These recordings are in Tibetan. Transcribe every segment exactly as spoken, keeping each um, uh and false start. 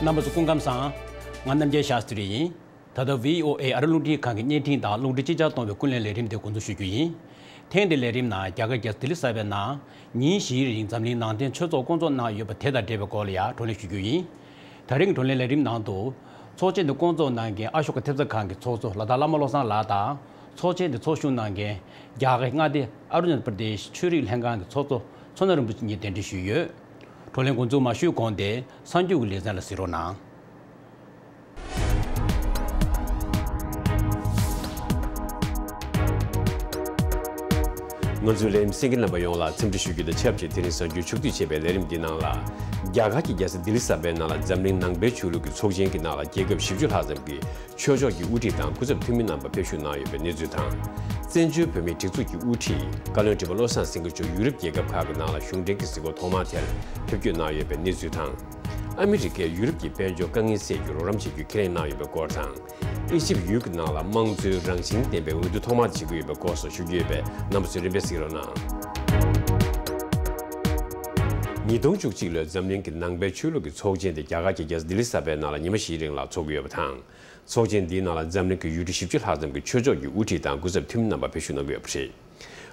རྣམ་པ་ཚོ་སྐུ་ཁམས་བཟང་། ང་རྣམ་རྒྱལ་ཤཱ་སྟྲི་ཡིན། ད་ལྟ་བྷི་ཨོ་ཨེ་ཨ་རི་རླུང་འཕྲིན་ཁང་གི་བརྙན་འཕྲིན་དང་རླུང་འཕྲིན་སྤྱི་ཁྱབ་གཏོང་བའི་ཀུན་གླེང་ལས་རིམ་དེ་འགོ་འཛུགས་ཞུ་རྒྱུ་ཡིན། ཐེངས་འདིའི་ལས་རིམ་ནང་རྒྱ་གར་རྒྱལ་ས་ལྡི་ལི་གསར་པའི་ནང་ཉིན་བཞིའི་རིང་འཛམ་གླིང་ནང་བསྟན་ཆོས་ཚོགས་བསྐོང་ཚོགས་གནང་ཡོད་པ་དེ་དང་འབྲེལ་བའི་སྐོར་ལ་ཡང་བགྲོ་གླེང་ཞུ་རྒྱུ་ཡིན། ད་རིང་གི་བགྲོ་གླེང་ལས་རིམ་ནང་དུ། ཚོགས་ཆེན་དེ་བསྐོང་ཚོགས་གནང་མཁན་ཨ་ཤོ་ཀ་ཐེབས་རྩ་ཁང་གི་ཚོགས་གཙོ་ལ་དྭགས་བླ་མ་བློ་བཟང་ལགས་དང་། ཚོགས་ཆེན་དེ་ཚོགས་ཞུགས་གནང་མཁན་རྒྱ་གར་མངའ་སྡེ་ཨ་རུ་ན་ཅལ་པར་དེཤ་ཆོས་རིག་ལྷན་ཁང་གི་ཚོགས་གཙོ་མཚོ་སྣ་རིན་པོ་ཆེ་གཉིས་གདན་འདྲེན་ཞུས་ཡོད། བགྲོ་གླེང་འགོ་འཛུགས་མ་ཞུས་གོང་དེ་གསར་འགྱུར་གྱི་ལེ་ཚན་ལ་གཟིགས་རོགས་གནང་། ང་ཚོའི་ལས་རིམ་གསན་མཁན་རྣམ་པ་ཡོངས་ལ་འཚམས་འདྲི་ཞུ་རྒྱུ་དང་ཆབས་ཅིག་དེ་རིང་གཟའ་མཇུག་ཕྱོགས་བསྡུས་བྱས་པའི་ལས་རིམ་འདིའི་ནང་ལ། རྒྱ་གར་གྱི་རྒྱལ་ས་ལྡི་ལི་གསར་པའི་ནང་ལ་འཛམ་གླིང་ནང་པའི་ཆོས་ལུགས་ཀྱི་ཚོགས་ཆེན་གྱི་ནང་ལ་རྒྱལ་ཁབ་བཞི་བཅུ་ལྷག་ཙམ་གྱི་ཆོས་ཕྱོགས་ཀྱི་དབུ་ཁྲིད་དང་སྐུ་ཚབ་འཐུས་མི་རྣམ་པ་ཕེབས་ཞུགས་གནང་ཡོད་པའི་གནས་ཚུལ་དང་། བཙན་བྱོལ་བོད་མིའི་སྒྲིག་འཛུགས་ཀྱི་དབུ་ཁྲིད་བཀའ་བློན་ཁྲི་པ་བློ་བཟང་སེང་གེ་མཆོག་ཡུ་རོབ་རྒྱལ་ཁབ་ཁག་གི་ནང་ལ་གཞུང་འབྲེལ་གྱི་གཟིགས་སྐོར་ཐོག་མ་དེར་ཕེབས་སྐྱོད་གནང་ཡོད་པའི་གནས་ཚུལ་དང་། ཨ་མི་རི་ཀས་ཡུ་རོབ་ཀྱི་དཔལ་འབྱོར་དཀའ་ངལ་སེལ་རྒྱུར་རོགས་རམ་བྱེད་རྒྱུའི་ཁས་ལེན་གནང་ཡོད་པའི་སྐོར་དང་། ཨི་ཇིབ་ཡུལ་གྱི་ནང་ལ་དམངས་གཙོའི་རང་བཞིན་ལྡན་པའི་འོས་བསྡུ་ཐོག་མ་དེ་བྱེད་ཀྱི་ཡོད་པའི་སྐོར་སོགས་ཞུ་རྒྱུ་ཡོད་པས་རྣམ་པ་ཚོས་རིམ་པས་གཟིགས་རོགས་གནང་། ཉིས་སྟོང་བཅུ་གཅིག་ལོའི་འཛམ་གླིང་གི་ནང་པའི་ཆོས་ལུགས་ཀྱི་ཚོགས་ཆེན་དེ་རྒྱ་གར་གྱི་རྒྱལ་ས་ལྡི་ལི་གསར་པའི་ནང་ལ་ཉི་མ་བཞིའི་རིང་ལ་འཚོགས་ཀྱི་ཡོད་པ་དང་། ཚོགས་ཆེན་འདིའི་ནང་ལ་འཛམ་གླིང་གི་ཡུལ་གྲུ་བཞི་བཅུ་ལྷག་ཙམ་གྱི་ཆོས་ཕྱོགས་ཀྱི་དབུ་ཁྲིད་དང་སྐུ་ཚབ་འཐུས་མི་རྣམ་པ་ཕེབས་ཞུགས་གནང་གི་ཡོད་པ་རེད།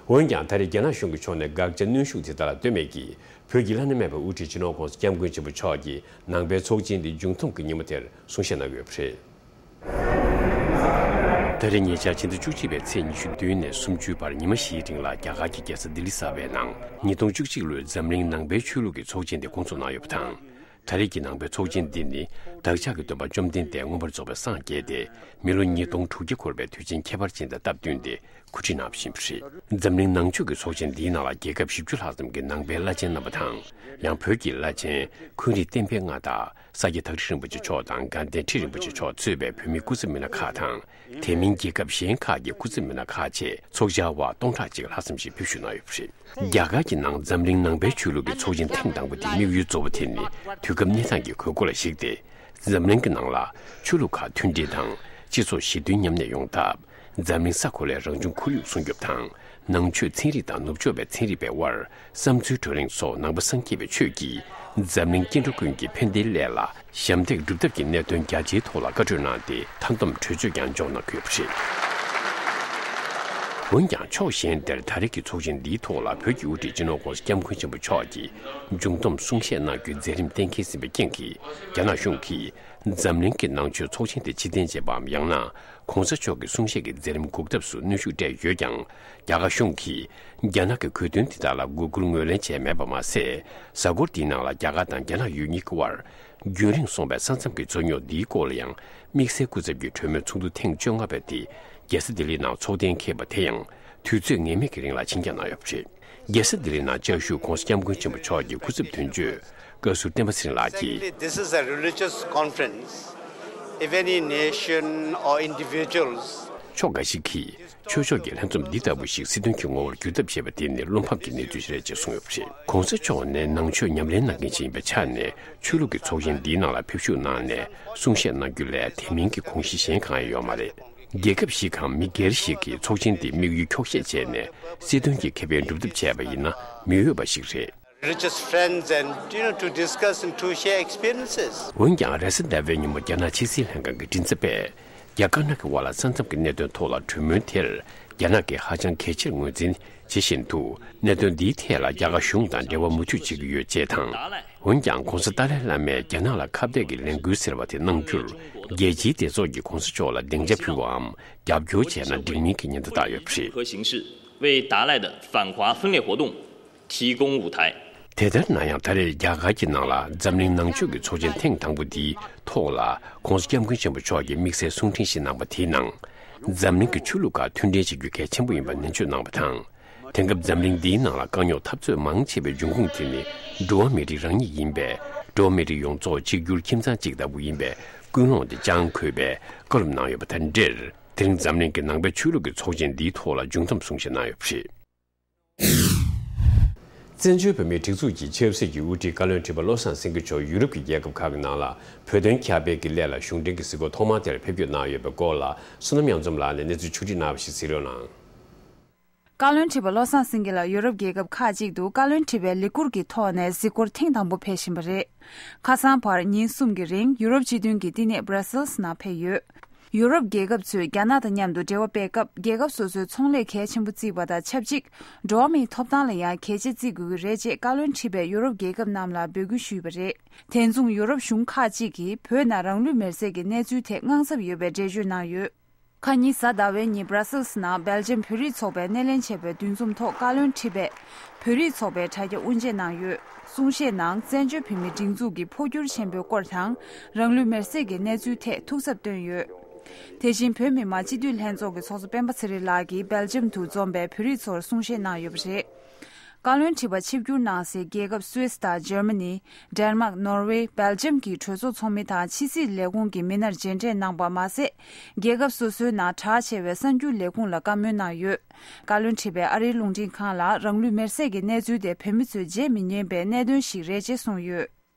འོན་ཀྱང་ད་རེས་རྒྱ་ནག་གཞུང་གི་ཕྱོགས་ནས་དགག་བྱ་གནོན་ཤུགས་དེ་དག་ལ་ལྟོས་མེད་ཀྱིས། བོད་ཀྱི་བླ་ན་མེད་པའི་དབུ་ཁྲིད་སྤྱི་ནོར་༸གོང་ས་༸སྐྱབས་མགོན་ཆེན་པོ་མཆོག་གིས་ནང་པའི་ཚོགས་ཆེན་འདི་མཇུག་བསྡོམས་ཀྱི་ཉིན་མོ་དེར་གསུང་བཤད་གནང་གི་ཡོད་པ་རེད། ད་རེས་ཉེ་ཆར་ཕྱི་ཟླ་བཅུ་གཅིག་པའི་ཚེས་ཉི་ཤུ་བདུན་ནས་སུམ་ཅུའི་བར་ཉི་མ་བཞིའི་རིང་ལ་རྒྱ་གར་གྱི་རྒྱལ་ས་ལྡི་ལི་གསར་པའི་ནང་ཉིས་སྟོང་བཅུ་གཅིག་ལོའི་འཛམ་གླིང་ནང་པའི་ཆོས་ལུགས་ཀྱི་ཚོགས་ཆེན་དེ་སྐོང་ཚོགས་གནང་ཡོད་པ་དང་། ད་རེས་ཀྱི་ནང་པའི་ཚོགས་ཆེན་འདི་ནི་བདག་ཅག་གི་སྟོན་པ་བཅོམ་ལྡན་འདས་མངོན་པར་རྫོགས་པའི་སངས་རྒྱས་ཏེ་མི་ལོ་ཉིས་སྟོང་དྲུག་བརྒྱ་འཁོར་བའི་དུས་ཆེན་ཁྱད་པར་ཅན་དང་སྟབས་བསྟུན་ཏེ། གོ་སྒྲིག་གནང་བཞིན་པ་རེད། འཛམ་གླིང་ནང་ཆོས་ཀྱི་ཚོགས་ཆེན་འདིའི་ནང་ལ་རྒྱལ་ཁབ་བཞི་བཅུ་ལྷག་ཙམ་གྱི་ནང་པའི་བླ་ཆེན་རྣམ་པ་དང་། ཡང་བོད་ཀྱི་བླ་ཆེན་འཁོན་རིགས་བསྟན་པའི་མངའ་བདག་ས་སྐྱ་ཐག་རིང་རིན་པོ་ཆེ་མཆོག་དང་དགའ་ལྡན་ཁྲི་རིན་པོ་ཆེ་མཆོག་གཙོས་པའི་བོད་མིའི་སྐུ་ཚབ་མི་སྣ་ཁག་དང་། དེ་མིན་རྒྱལ་ཁབ་གཞན་ཁག་གི་སྐུ་ཚབ་མི་སྣ་ཁག་བཅས་ཚོགས་བཅར་བ་སྟོང་ཕྲག་གཅིག་ལྷག་ཙམ་ཞིག་ཕེབས་ཞུགས་གནང་ཡོད་པ་རེད། རྒྱ་གར་གྱི་ནང་འཛམ་གླིང་ནང་པའི་ཆོས་ལུགས་ཀྱི་ཚོགས་ཆེན་ཐེངས་དང་པོ་དེའི་དམིགས་ཡུལ་གཙོ་བོ་དེ་ནི་དུས་སྐབས་གནས་སྟངས་ཀྱི་དགོས་མཁོ་ལ་གཞིགས་ཏེ། འཛམ་གླིང་གི་ནང་ལ་ཆོས་ལུགས་ཁག་མཐུན་སྒྲིལ་དང་སྤྱི་ཚོགས་ཞི་མཐུན་མཉམ་གནས་ཡོང་ཐབས། འཛམ་གླིང་ས་གོ་ལའི་རང་བྱུང་ཁོར་ཡུག་སྲུང་སྐྱོབ་དང་། ནང་ཆོས་ཚན་རིག་དང་ནུབ་ཕྱོགས་པའི་ཚན་རིག་པའི་དབར་བསམ་ཚུལ་བགྲོ་གླེང་སོགས་ནང་པ་སངས་རྒྱས་པའི་ཆོས་ཀྱིས་འཛམ་གླིང་སྐྱེ་འགྲོ་ཀུན་གྱི་ཕན་བདེའི་སླད་ལ་ཞབས་འདེགས་སྒྲུབ་ཐབས་ཀྱི་གནད་དོན་རྒྱ་ཆེའི་ཐོག་ལ་བཀའ་གྲོས་གནང་སྟེ་མཐའ་བསྡོམས་གྲོས་ཆོད་ཀྱང་འཇོག་གནང་གི་ཡོད་པ་རེད། འོན་ཀྱང་ཕྱོགས་གཞན་དེར་ད་རེས་ཀྱི་ཚོགས་ཆེན་འདིའི་ཐོག་ལ་བོད་ཀྱི་དབུ་ཁྲིད་སྤྱི་ནོར་༸གོང་ས་༸སྐྱབས་མགོན་ཆེན་པོ་མཆོག་གིས་མཇུག་བསྡོམས་གསུང་བཤད་གནང་རྒྱུའི་མཛད་རིམ་གཏན་འཁེལ་ཟིན་པའི་རྐྱེན་གྱིས་རྒྱ་ནག་གཞུང་གིས་འཛམ་གླིང་གི་ནང་ཆོས་ཚོགས་ཆེན་དེ་ཕྱིར་འཐེན་བྱས་པའམ་ཡང་ན། ༸གོང་ས་མཆོག་གི་གསུང་བཤད་ཀྱི་མཛད་རིམ་འགོག་ཐབས་སུ་གནོན་ཤུགས་སྤྲད་ཡོད་ཀྱང་། རྒྱ་གར་གཞུང་གིས་རྒྱ་ནག་གི་གོ་སྟོན་དེ་དག་ལ་གུས་བཀུར་ངོས་ལེན་བྱས་མེད་པ་མ་ཟད། གཟའ་འཁོར་འདིའི་ནང་ལ་རྒྱ་གར་དང་རྒྱ་ནག་ཡུལ་གཉིས་ཀྱི་དབར་རྒྱུན་རིང་སོང་བའི་ས་མཚམས་ཀྱི་རྩོད་རྙོག་འདིའི་སྐོར་ལ་ཡང་དམིགས་བསལ་སྐུ་ཚབ་ཀྱི་གྲོས་མོལ་ཚོགས་འདུ་ཐེངས་བཅོ་ལྔ་པ་དེ་རྒྱལ་ས་ལྡི་ལིའི་ནང་ཚོགས་གཏན་འཁེལ་བ་དེ་ཡང་དུས་ཚོད་ངེས་མེད་ཀྱི་རིང་ལ་ཕྱིན་འགྱངས་གནང་ཡོད་པ་རེད། རྒྱལ་ས་ལྡི་ལིའི་ནང་བཅའ་བཞུགས་༸གོང་ས་༸སྐྱབས་མགོན་ཆེན་པོ་མཆོག་གི་སྐུ་ཚབ་དོན་གཅོད་བཀའ་ཟུར་བསྟན་པ་ཚེ་རིང་ལགས་ཀྱིས། Secondly, this is a religious conference. If any nation or individuals ཕྱོགས་འགའ་ཞིག་གིས་ཆོས་ཕྱོགས་ཀྱི་ལྷན་འཛོམས་འདི་ལྟ་བུ་ཞིག་སྲིད་དོན་གྱི་ངོ་བོར་བསྒྱུར་ཐབས་བྱས་པ་དེ་ནི་བློ་ཕམ་གྱི་གནས་ཚུལ་ཞིག་རེད་ཅེས་གསུངས་ཡོད་པ་རེད། ༸གོང་ས་མཆོག་ནི་ནང་ཆོས་ཉམས་ལེན་གནང་མཁན་ཞིག་ཡིན་པའི་ཆ་ནས་ཆོས་ལུགས་ཀྱི་ཚོགས་ཆེན་འདིའི་ནང་ལ་ཕེབས་ཞུགས་གནང་ནས་གསུང་བཤད་གནང་རྒྱུ་ལས་དེ་མིན་གྱི་དགོངས་གཞི་གཞན་གང་ཡང་ཡོད་མ་རེད། རྒྱལ་ཁབ་ཞིག་གམ་མི་སྒེར་ཞིག་གིས་ཚོགས་ཆེན་འདིའི་དམིགས་ཡུལ་འཁྱོག་བཤད་བྱས་ནས་སྲིད་དོན་གྱི་ཁེ་ཕན་སྒྲུབ་ཐབས་བྱས་པ་ཡིན་ན་མི་འོས་པ་ཞིག་རེད། Religious friends and, you know, to discuss and to share experiences. འོན་ཀྱང་རེས་གཟའ་ཟླ་བའི་ཉིན་མོ་རྒྱ་ནག་ཕྱི་སྲིད་ལྷན་ཁང་གི་མགྲིན་ཚབ་པས་རྒྱ་དཀར་ནག་གི་དབར་ལ་ས་མཚམས་ཀྱི་གནད་དོན་ཐོག་ལ་གྲོས་མོལ་དེར་རྒྱ་ནག་གིས་ཧ་ཅང་གལ་ཆེར་ངོས་འཛིན་བྱེད་བཞིན་དུ་གནད་དོན་འདིའི་ཐད་ལ་རྒྱ་གར་གཞུང་དང་འབྲེལ་བ་མུ་མཐུད་བྱེད་ཀྱི་ཡོད་ཅེས་དང་། འོན་ཀྱང་༸གོང་ས་ཏཱ་ལའི་བླ་མས་རྒྱ་ནག་ལ་ཁ་གཏད་ཀྱི་ལས་འགུལ་ཟེར་བ་དེ་གནང་རྒྱུར་རྒྱལ་སྤྱིའི་སྡེ་ཚོགས་ཀྱིས་༸གོང་ས་མཆོག་ལ་སྡིངས་ཆ་ཕུལ་བའམ་རྒྱབ་སྐྱོར་བྱས་ན་འགྲིག་མིན་གྱི་ཉེན་བརྡ་བཏང་ཡོད་པ་རེད། 和形式为达赖的反华分裂活动提供舞台。 དེ་ལྟར་ན་ཡང་ད་རེས་རྒྱ་གར་གྱི་ནང་ལ་འཛམ་གླིང་ནང་ཆོས་ཀྱི་ཚོགས་ཆེན་ཐེངས་དང་པོ་འདིའི་ཐོག་ལ་༸གོང་ས་༸སྐྱབས་མགོན་ཆེན་པོ་མཆོག་གིས་དམིགས་བསལ་གསུང་འཕྲིན་ཞིག་གནང་པ་དེའི་ནང་། འཛམ་གླིང་གི་ཆོས་ལུགས་ཁག་མཐུན་འབྲེལ་བྱེད་རྒྱུ་གལ་ཆེན་པོ་ཡིན་པ་ནན་བརྗོད་གནང་བ་དང་། དེང་སྐབས་འཛམ་གླིང་འདིའི་ནང་ལ་དཀའ་རྙོག་འཐབ་རྩོད་མང་ཆེ་བའི་འབྱུང་ཁུངས་དེ་ནི་འགྲོ་བ་མི་རིགས་རང་ཉིད་ཡིན་པས། འགྲོ་བ་མི་རིགས་ཡོངས་རྫོགས་གཅིག་གྱུར་ཁྱིམ་ཚང་གཅིག་ལྟ་བུ་ཡིན་པའི་ཀུན་སློང་དེ་བཅངས་དགོས་པའི་བཀའ་སློབ་གནང་ཡོད་པ་དང་འབྲེལ། དེ་རིང་འཛམ་གླིང་གི་ནང་པའི་ཆོས་ལུགས་ཀྱི་ཚོགས་ཆེན་འདིའི་ཐོག་ལ་མཇུག་བསྡོམས་གསུང་བཤད་གནང་ཡོད་པ་རེད། བཙན་བྱོལ་བོད་མིའི་སྒྲིག་འཛུགས་ཀྱི་ཆབ་སྲིད་ཀྱི་དབུ་ཁྲིད་བཀའ་བློན་ཁྲི་པ་བློ་བཟང་སེང་གེ་མཆོག་ཡུ་རོབ་ཀྱི་རྒྱལ་ཁབ་ཁག་གི་ནང་ལ་བོད་དོན་ཁྱབ་སྤེལ་གྱི་སླད་ལ་གཞུང་འབྲེལ་གྱི་གཟིགས་སྐོར་ཐོག་མ་དེར་ཕེབས་སྐྱོད་གནང་ཡོད་པའི་སྐོར་ལ་བསོད་ནམས་གཡང་འཛོམས་ལགས་ནས་གནས་ཚུལ་ཕྱོགས་སྒྲིག་གནང་བ་ཞིག་གཟིགས་རོགས་གནང་། བཀའ་བློན་ཁྲི་པ་བློ་བཟང་སེང་གེ་ལགས་ཡུ་རོབ་རྒྱལ་ཁབ་ཁག་ཅིག་ཏུ་བཀའ་བློན་ཁྲི་པའི་ལས་ཁུར་གྱི་ཐོག་ནས་གཟིགས་སྐོར་ཐེངས་དང་པོ་ཕེབས་བཞིན་པ་རེད། ཁ་སང་བར་ཉིན་གསུམ་གྱི་རིང་ཡུ་རོབ་སྤྱི་མཐུན་གྱི་བསྟི་གནས་Brussels་ནང་ཕེབས་ཡོད། ཡུ་རོབ་རྒྱལ་ཁབ་ཚོས་རྒྱ་ནག་དང་མཉམ་དུ་འབྲེལ་བ་སྤེལ་སྐབས་རྒྱལ་ཁབ་སོ་སོའི་ཚོང་ལས་གལ་ཆེན་པོ་བརྩིས་པ་དང་ཆབས་ཅིག་འགྲོ་བ་མིའི་ཐོབ་ཐང་ལ་ཡང་གལ་ཆེ་བརྩི་དགོས་ཀྱི་རེད་ཅེས་བཀའ་བློན་ཁྲི་པས་ཡུ་རོབ་རྒྱལ་ཁབ་རྣམས་ལ་འབོད་སྐུལ་ཞུས་པ་རེད། དེ་མཚུངས་ཡུ་རོབ་གཞུང་ཁག་ཅིག་གིས་བོད་ནང་རང་ལུས་མེར་སྲེག་གི་གནས་ཚུལ་ཐད་དངངས་འཚབ་ཡོད་པའི་འགྲེལ་བརྗོད་གནང་ཡོད། ཁ་ཉིན་གཟའ་ཟླ་བའི་ཉིན་Brussels་ནང་སྦེལ་ཇམ་བོད་རིགས་ཚོགས་པས་སྣེ་ལེན་བྱས་པའི་འདུ་འཛོམས་ཐོག་བཀའ་བློན་ཁྲི་པས་བོད་རིགས་ཚོགས་པའི་དྲ་རྒྱ་དབུ་འབྱེད་གནང་ཡོད། གསུང་བཤད་ནང་བཙན་བྱོལ་བོད་མིའི་སྒྲིག་འཛུགས་ཀྱི་འཕོ་འགྱུར་ཆེན་པོའི་སྐོར་དང་རང་ལུས་མེར་སྲེག་གི་གནས་ཚུལ་ཐད་ཐུགས་འཚབ་བཏོན་ཡོད། དེ་བཞིན་བོད་མི་མང་སྤྱི་འཐུས་ལྷན་ཚོགས་ཀྱི་ཚོགས་གཙོ་སྤེན་པ་ཚེ་རིང་ལགས་ཀྱིས་སྦེལ་ཇམ་དུ་འཛོམས་པའི་བོད་རིགས་ཚོར་གསུང་བཤད་གནང་ཡོད་པ་རེད། བཀའ་བློན་ཁྲི་པ་ཆིབས་བསྒྱུར་གནང་སའི་རྒྱལ་ཁབ་སུད་སི་དང་འཇར་མ་ནི། ཌེན་མཱག་ནོར་ཝེ། སྦེལ་ཇམ་གྱི་གྲོས་ཚོགས་ཚོགས་མི་དང་ཕྱི་སྲིད་ལས་ཁུངས་ཀྱི་མི་སྣར་མཇལ་འཕྲད་གནང་པ་མ་ཟད། རྒྱལ་ཁབ་སོ་སོའི་ནང་གྲགས་ཆེ་བའི་གསར་འགྱུར་ལས་ཁུངས་ལ་བཀའ་མོལ་གནང་ཡོད། བཀའ་བློན་ཁྲི་པས་ཨ་རིའི་རླུང་འཕྲིན་ཁང་ལ་རང་ལུས་མེར་སྲེག་གི་གནས་ཚུལ་དེ་བོད་མི་ཚོས་བརྗེད་མི་ཉན་པའི་གནད་དོན་ཞིག་རེད་ཅེས་གསུངས་ཡོད།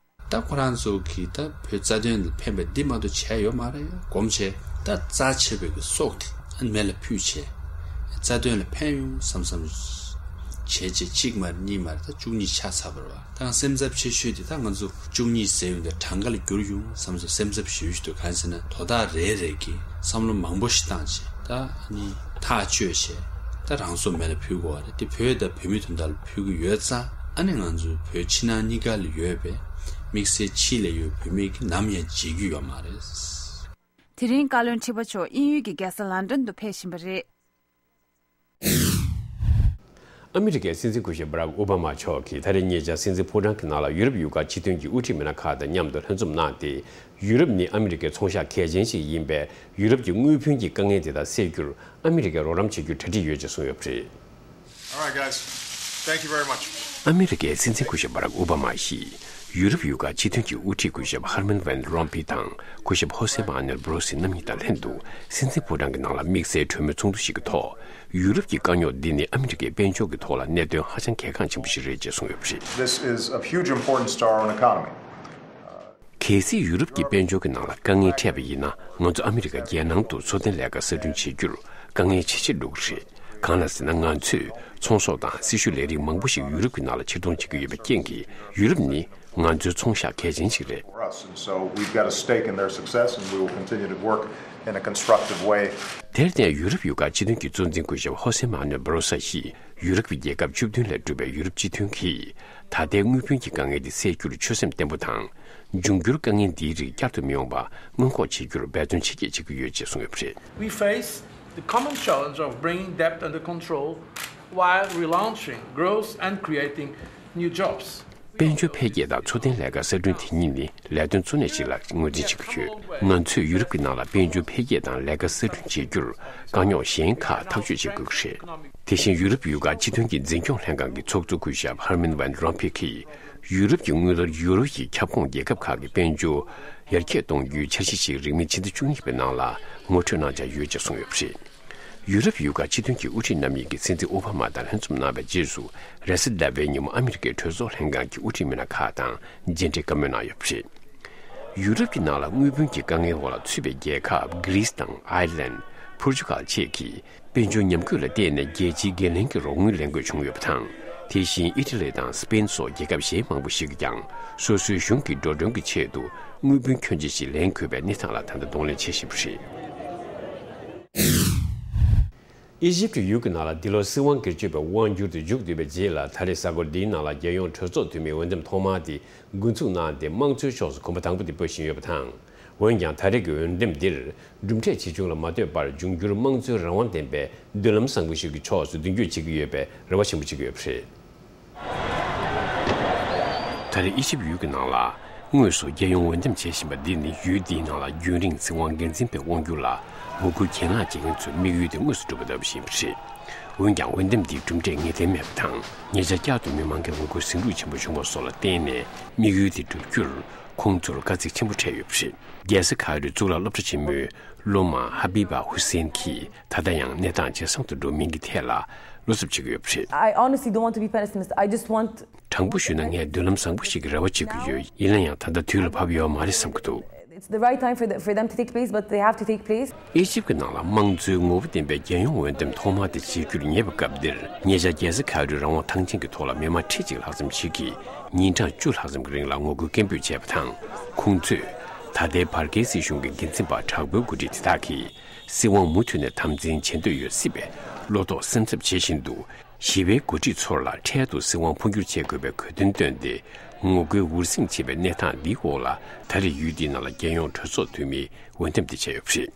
ད་ཁོ་རང་ཚོ་གིས་ད་བོད་རྩ་དོན་ལ་ཕན་པ་འདི་མ་གཏོགས་བྱས་ཡོད་མ་རེད། གོམས་བྱས་ད་རྩ་ཆེ་བའི་གི་སྲོག་དེ་ཨ་མེ་ལ་ཕུད་བྱས་རྩ་དོན་ལ་ཕན་ཡོང་བསམ་བསམ་བྱས་བྱས་གཅིག་མ་རེད་གཉིས་མ་རེད་ད་བཅུ་གཉིས་ཆ་ཚ་བར་བ་ད་སེམས་འཚབ་ཆེ་ཤོས་དེ་ད་ང་ཚོ་བཅུ་གཉིས་ཟེར་ཡོང་དེ་གྲངས་ཀ་ལ་བསྒྱུར་ཡོང་བསམ་བསམ་སེམས་འཚབ་ཞུ་ཞུ་དུས་གང་ཟེར་ན་དོ་བདག་རེ་རེ་གིས་བསམ་བློ་མང་པོ་ཞིག་བཏང་བྱས་ད་ཨ་ནི་ཐག་གཅོད་བྱས་ད་རང་སྲོག་མེ་ལ་ཕུལ་དགོས་པ་རེད་དེ་བོད་དང་བོད་མི་དོན་དག་ལ་ཕུལ་གི་ཡོད་ཙང་ཨ་ནི་ང་ཚོ་བོད་ཕྱི་ནང་གཉིས་ཀ་ལ་ཡོད་པའི་དམིགས་བསལ་ཕྱི་ལ་ཡོད་བོད་མི་གི་ནམ་ཡང་བརྗེད་རྒྱུ་ཡོད་མ་རེད། དེ་རིང་བཀའ་བློན་ཁྲི་པ་མཆོག་དབྱིན་ཡུལ་གྱི་རྒྱལ་ས་ལན་ཌན་དུ་ཕེབས་བཞིན་པ་རེད། ཨ་མི་རི་ཀའི་སྲིད་འཛིན་སྐུ་ཞབས་བྷ་རག་ཨོ་བྷ་མ་མཆོག་གིས་ད་རེས་ཉེ་ཆར་སྲིད་འཛིན་ཕོ་བྲང་གི་ནང་ལ་ཡུ་རོབ་ཡུལ་ཁག་སྤྱི་མཐུན་གྱི་དབུ་ཁྲིད་མི་སྣ་ཁག་དང་མཉམ་དུ་ལྷན་འཛོམས་གནང་སྟེ། ཡུ་རོབ་ནི་ཨ་མི་རི་ཀའི་ཚོང་ཤག་གལ་ཆེན་ཞིག་ཡིན་པས། ཡུ་རོབ་ཀྱི་དངུལ་བུན་གྱི་དཀའ་ངལ་དེ་དག་སེལ་རྒྱུར་ཨ་མི་རི་ཀས་རོགས་རམ་བྱེད་རྒྱུར་གྲ་སྒྲིག་ཡོད་ཅེས་གསུངས་ཡོད་པ་རེད། All right, guys. Thank you very much. ཨ་མི་རི་ཀའི་སྲིད་འཛིན་སྐུ་ཞབས་བྷ་རག་ཨོ་བྷ་མ་ཡིས་ཡུ་རོབ་ཡུལ་ཁག་སྤྱི་མཐུན་གྱི་དབུ་ཁྲིད་སྐུ་ཞབས་ཧར་མན་ཝན་རོམ་ཕི་དང་སྐུ་ཞབས་ཧོ་སེ་མ་ནུ་ཨེལ་བྷ་རོ་སི་རྣམ་གཉིས་དང་ལྷན་དུ་སྲིད་འཛིན་ཕོ་བྲང་གི་ནང་ལ་དམིགས་བསལ་གྲོས་མོལ་ཚོགས་འདུ་ཞིག་གི་ཐོག་ཡུ་རོབ་ཀྱི་དཀའ་རྙོག་འདི་ནི་ཨ་མི་རི་ཀའི་དཔལ་འབྱོར་གྱི་ཐོག་ལ་གནད་དོན་ཧ་ཅང་གལ་འགངས་ཆེན་པོ་ཞིག་རེད་ཅེས་གསུངས་ཡོད་པ་རེད། This is of huge importance to our own economy. གལ་སྲིད་ཡུ་རོབ་ཀྱི་དཔལ་འབྱོར་གྱི་ནང་ལ་དཀའ་ངལ་འཕྲད་པ་ཡིན་ན་ང་ཚོ་ཨ་མི་རི་ཀ་རྒྱལ་ནང་དུ་འཚོ་རྟེན་ལས་ཀ་གསར་སྐྲུན་བྱེད་རྒྱུར་དཀའ་ངལ་ཇེ་ཆེར་འགྲོ་གི་རེད། གང་ལ་ཟེར་ན་ང་ཚོས་ཚོང་ཟོག་དང་སྲི་ཞུ་ལས་རིགས་མང་པོ་ཞིག་ཡུ་རོབ་ཀྱི་ནང་ལ་ཕྱིར་གཏོང་བྱེད་ཀྱི་ཡོད་པའི་རྐྱེན་གྱིས་ཡུ་རོབ་ནི་ང་ཚོའི་ཚོང་ཤག་གལ་ཆེན་ཞིག་རེད། for us, and so we've got a stake in their success, and we will continue to work in a constructive way. དེར་བརྟེན་ཡུ་རོབ་ཡུལ་ཁག་སྤྱི་མཐུན་གྱི་གཙོ་འཛིན་སྐུ་ཞབས་ཧོ་སེ་མ་ནུ་ཨེལ་བྷ་རོ་སོ་ཡིས་ཡུ་རོབ་ཀྱི་རྒྱལ་ཁབ་བཅུ་བདུན་ལས་གྲུབ་པའི་ཡུ་རོབ་སྤྱི་མཐུན་གྱིས་ད་ལྟའི་དངུལ་བུན་གྱི་དཀའ་ངལ་དེ་སེལ་རྒྱུར་ཆོད་སེམས་བརྟན་པོ་དང་། འབྱུང་འགྱུར་དཀའ་ངལ་འདིའི་རིགས་བསྐྱར་དུ་མི་ཡོང་བ་སྔོན་འགོག་བྱེད་རྒྱུར་འབད་བརྩོན་ཆེ་བསྐྱེད་བྱེད་ཀྱི་ཡོད་ཅེས་གསུངས་ཡོད་པ་རེད། We face the common challenge of bringing debt under control while relaunching growth and creating new jobs. དཔལ་འབྱོར་འཕེལ་རྒྱས་དང་འཚོ་རྟེན་ལས་ཀ་གསར་སྐྲུན་དེ་གཉིས་ནི་ལས་དོན་གཙོ་གནད་ཅིག་ལ་ངོས་འཛིན་བྱེད་ཀྱི་ཡོད། ང་ཚོས་ཡུ་རོབ་ཀྱི་ནང་ལ་དཔལ་འབྱོར་འཕེལ་རྒྱས་དང་ལས་ཀ་གསར་སྐྲུན་བྱེད་རྒྱུར་དཀའ་རྙོག་གཞན་ཁག་ཐག་གཅོད་བྱེད་དགོས་ཀྱི་རེད། དེ་བཞིན་ཡུ་རོབ་ཡུལ་ཁག་སྤྱི་མཐུན་གྱི་འཛིན་སྐྱོང་ལྷན་ཁང་གི་ཚོགས་གཙོ་སྐུ་ཞབས་ཧར་མན་ཝན་རོམ་ཕི་གིས་ཡུ་རོབ་ཀྱི་དངུལ་ལོར་ཡུ་རོ་ཡི་ཁྱབ་ཁོངས་རྒྱལ་ཁབ་ཁག་གི་དཔལ་འབྱོར་ཡར་རྒྱས་གཏོང་རྒྱུའི་འཆར་གཞི་ཞིག་རིང་མིན་ཕྱི་ཟླ་བཅུ་གཉིས་པའི་ནང་ལ་ངོ་སྤྲོད་གནང་འཆར་ཡོད་ཅེས་གསུངས་ཡོད་པ་རེད། ཡུ་རོབ་ཡུལ་ཁག་སྤྱི་མཐུན་གྱི་དབུ་ཁྲིད་རྣམ་གཉིས་ཀྱིས་སྲིད་འཛིན་ཨོ་བྷ་མ་དང་ལྷན་འཛོམས་གནང་བའི་རྗེས་སུ་རེས་གཟའ་ཟླ་བའི་ཉིན་མོ་ཨ་མི་རི་ཀའི་གྲོས་ཚོགས་ལྷན་ཁང་གི་དབུ་ཁྲིད་མི་སྣ་ཁག་དང་མཇལ་འཕྲད་བཀའ་མོལ་གནང་ཡོད་པ་རེད། ཡུ་རོབ་ཀྱི་ནང་ལ་དངུལ་བུན་གྱི་དཀའ་ངལ་འོག་ལ་ཚུད་པའི་རྒྱལ་ཁབ་གྷི་རིས་དང་ཨའི་ལན། པོར་ཅུ་གལ་བཅས་ཀྱིས། དཔལ་འབྱོར་ཉམས་རྒུད་ལ་བརྟེན་ནས་རྒྱལ་སྤྱིའི་འགན་ལེན་གྱི་རོགས་དངུལ་ལེན་དགོས་བྱུང་ཡོད་པ་དང་། དེ་བཞིན་ཨི་ཊ་ལི་དང་སི་པེན་སོགས་རྒྱལ་ཁབ་གཞན་མང་པོ་ཞིག་གིས་ཀྱང་སོ་སོའི་གཞུང་གི་འགྲོ་གྲོན་གྱི་ཆེད་དུ་དངུལ་བུན་ཁྱོན་ཆེ་ཞིག་ལེན་དགོས་པའི་གནས་སྟངས་ལ་ད་ལྟ་གདོང་ལེན་བྱེད་བཞིན་པ་རེད། ཨི་ཇིབ་ཡུལ་གྱི་ནང་ལ་འདི་ལོར་སྲིད་དབང་སྒེར་གཅོད་པའི་དབང་སྒྱུར་དུ་འཇུག་འདོད་པའི་རྗེས་ལ་ད་རེས་གཟའ་འཁོར་འདིའི་ནང་ལ་རྒྱལ་ཡོངས་གྲོས་ཚོགས་འཐུས་མིའི་འོས་འདེམས་ཐོག་མ་དེ་འགོ་འཛུགས་གནང་སྟེ་དམངས་གཙོའི་ཕྱོགས་སུ་གོམ་པ་དང་པོ་དེ་སྤོས་བཞིན་ཡོད་པ་དང་། འོན་ཀྱང་ད་རེས་ཀྱི་འོས་འདེམས་འདིར་གྲུབ་འབྲས་ཇི་བྱུང་ལ་མ་ལྟོས་པར་འབྱུང་འགྱུར་དམངས་གཙོའི་རང་དབང་ལྡན་པའི་མདུན་ལམ་བཟང་པོ་ཞིག་གི་ཕྱོགས་སུ་མདུན་སྐྱོད་བྱེད་ཀྱི་ཡོད་པའི་རེ་བ་ཆེན་པོ་བྱེད་ཀྱི་ཡོད་པ་རེད། ད་རེས་ཨི་ཇིབ་ཡུལ་གྱི་ནང་ལ་དངོས་སུ་རྒྱལ་ཡོངས་འོས་འདེམས་བྱེད་བཞིན་པ་འདི་ནི་ཡུལ་འདིའི་ནང་ལ་རྒྱུན་རིང་སྲིད་དབང་སྒེར་འཛིན་པའི་དབང་སྒྱུར་ལ་ངོ་རྒོལ་གྱེན་ལངས་བྱེད་མཁན་ཚོའི་དམིགས་ཡུལ་དེ་དངོས་སུ་གྲུབ་པ་ལྟ་བུ་ཞིག་ཡིན་པ་རེད། འོན་ཀྱང་འོས་འདེམས་འདིའི་གྲུབ་འབྲས་ངེས་གཏན་མེད་པ་དང་ཉེ་ཆར་བསྐྱར་དུ་མི་མང་གིས་ངོ་རྒོལ་ཟིང་འཁྲུག་ཆེན་པོ་བྱུང་བ་སོགས་ལ་བརྟེན་ནས་དམིགས་ཡུལ་དེ་བསྒྲུབ་རྒྱུར་ཁོང་ཚོར་དཀའ་ཚེགས་ཆེན་པོ་འཕྲད་ཡོད་པ་རེད། རྒྱལ་ས་ཁའི་རོའི་གཙུག་ལག་སློབ་གྲྭ་ཆེན་མོའི་སློབ་མ་ཧ་བི་བ་ཧུ་སེན་གྱིས་ད་ལྟ་ཡང་གནས་སྟངས་ཇེ་བཟང་དུ་འགྲོ་མིན་གྱི་ཐད་ལ་བློ་འཚབ་བྱེད་ཀྱི་ཡོད་པ་རེད། I honestly don't want to be pessimist. I just want དྲང་པོ་ཞུས་ན་ངས་མདུན་ལམ་བཟང་པོ་ཞིག་གི་རེ་བ་བྱེད་ཀྱི་ཡོད། ཡིན་ན་ཡང་ད་ལྟ་དུས་ལ་བབ་ཡོད་མ་རེད་བསམ་གྱི་འདུག It's the right time for, the, for them to take place, but they have to take place. ཨི་ཇིབ་ཀྱི་ནང་ལ་དམངས་གཙོའི་ངོ་བོ་ལྡན་པའི་རྒྱལ་ཡོངས་འོས་འདེམས་ཐོག་མ་དེ་བྱེད་རྒྱུར་ཉེ་བའི་སྐབས་འདིར། ཉེ་ཆར་རྒྱལ་ས་ཁ་ཡོ་ཏའི་རང་དབང་ཐང་ཆེན་གྱི་ཐོག་ལ་མི་མང་ཁྲི་གཅིག་ལྷག་ཙམ་ཞིག་གིས་ཉིན་གྲངས་བཅུ་ལྷག་ཙམ་གྱི་རིང་ལ་ངོ་རྒོལ་སྐད་འབོད་བྱས་པ་དང་། ཁོང་ཚོས་ད་ལྟའི་བར་བརྒལ་སྲིད་གཞུང་གི་འགན་འཛིན་པ་དྲག་པོའི་འགོ་ཁྲིད་དེ་དག་གིས་སྲིད་དབང་མུ་མཐུད་ནས་དམ་འཛིན་བྱེད་འདོད་ཡོད་སྲིད་པའི་བློ་དོགས་སེམས་འཚབ་བྱེད་བཞིན་འདུག། ཞི་བའི་འགོ་ཁྲིད་ཚོར་ལ་འཕྲལ་དུ་སྲིད་དབང་འཕོ་འགྱུར་བྱེད་དགོས་པའི་གོ་དོན་བཏོན་ཏེ། ངོ་རྒོལ་འུར་ཟིང་ཆེ་བའི་གནས་སྟངས་འདིའི་འོག་ལ། ད་རེས་ཡུལ་འདིའི་ནང་ལ་རྒྱལ་ཡོངས་གྲོས་ཚོགས་འཐུས་མིའི་འོས་འདེམས་དེ་བྱས་ཡོད་པ་རེད།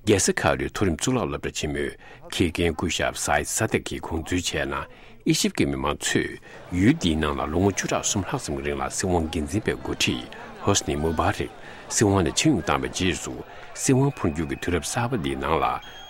རྒྱལ་ས་ཁ་ཡོ་ཏའི་མཐོ་རིམ་གཙུག་ལག་སློབ་གྲྭ་ཆེན་མོའི་མཁས་དབང་སྐུ་ཞབས་སཱ་ཨིད་སཱ་དེག་གིས་དགོངས་ཚུལ་བྱས་ན། ཨི་ཇིབ་ཀྱི་མི་མང་ཚོས་ཡུལ་འདིའི་ནང་ལ་ལོ་ངོ་བཅུ་ཕྲག་གསུམ་ལྷག་ཙམ་གྱི་རིང་ལ་སྲིད་དབང་འགན་འཛིན་པའི་འགོ་ཁྲིད་ཧོ་སི་ནི་མུ་བྷ་རེག་སྲིད་དབང་ནས་ཕྱིར་ཡོང་བཏང་བའི་རྗེས་སུ། སྲིད་དབང་འཕོ་འགྱུར་གྱི་དུས་རབས་གསར་པ་འདིའི་ནང་ལ།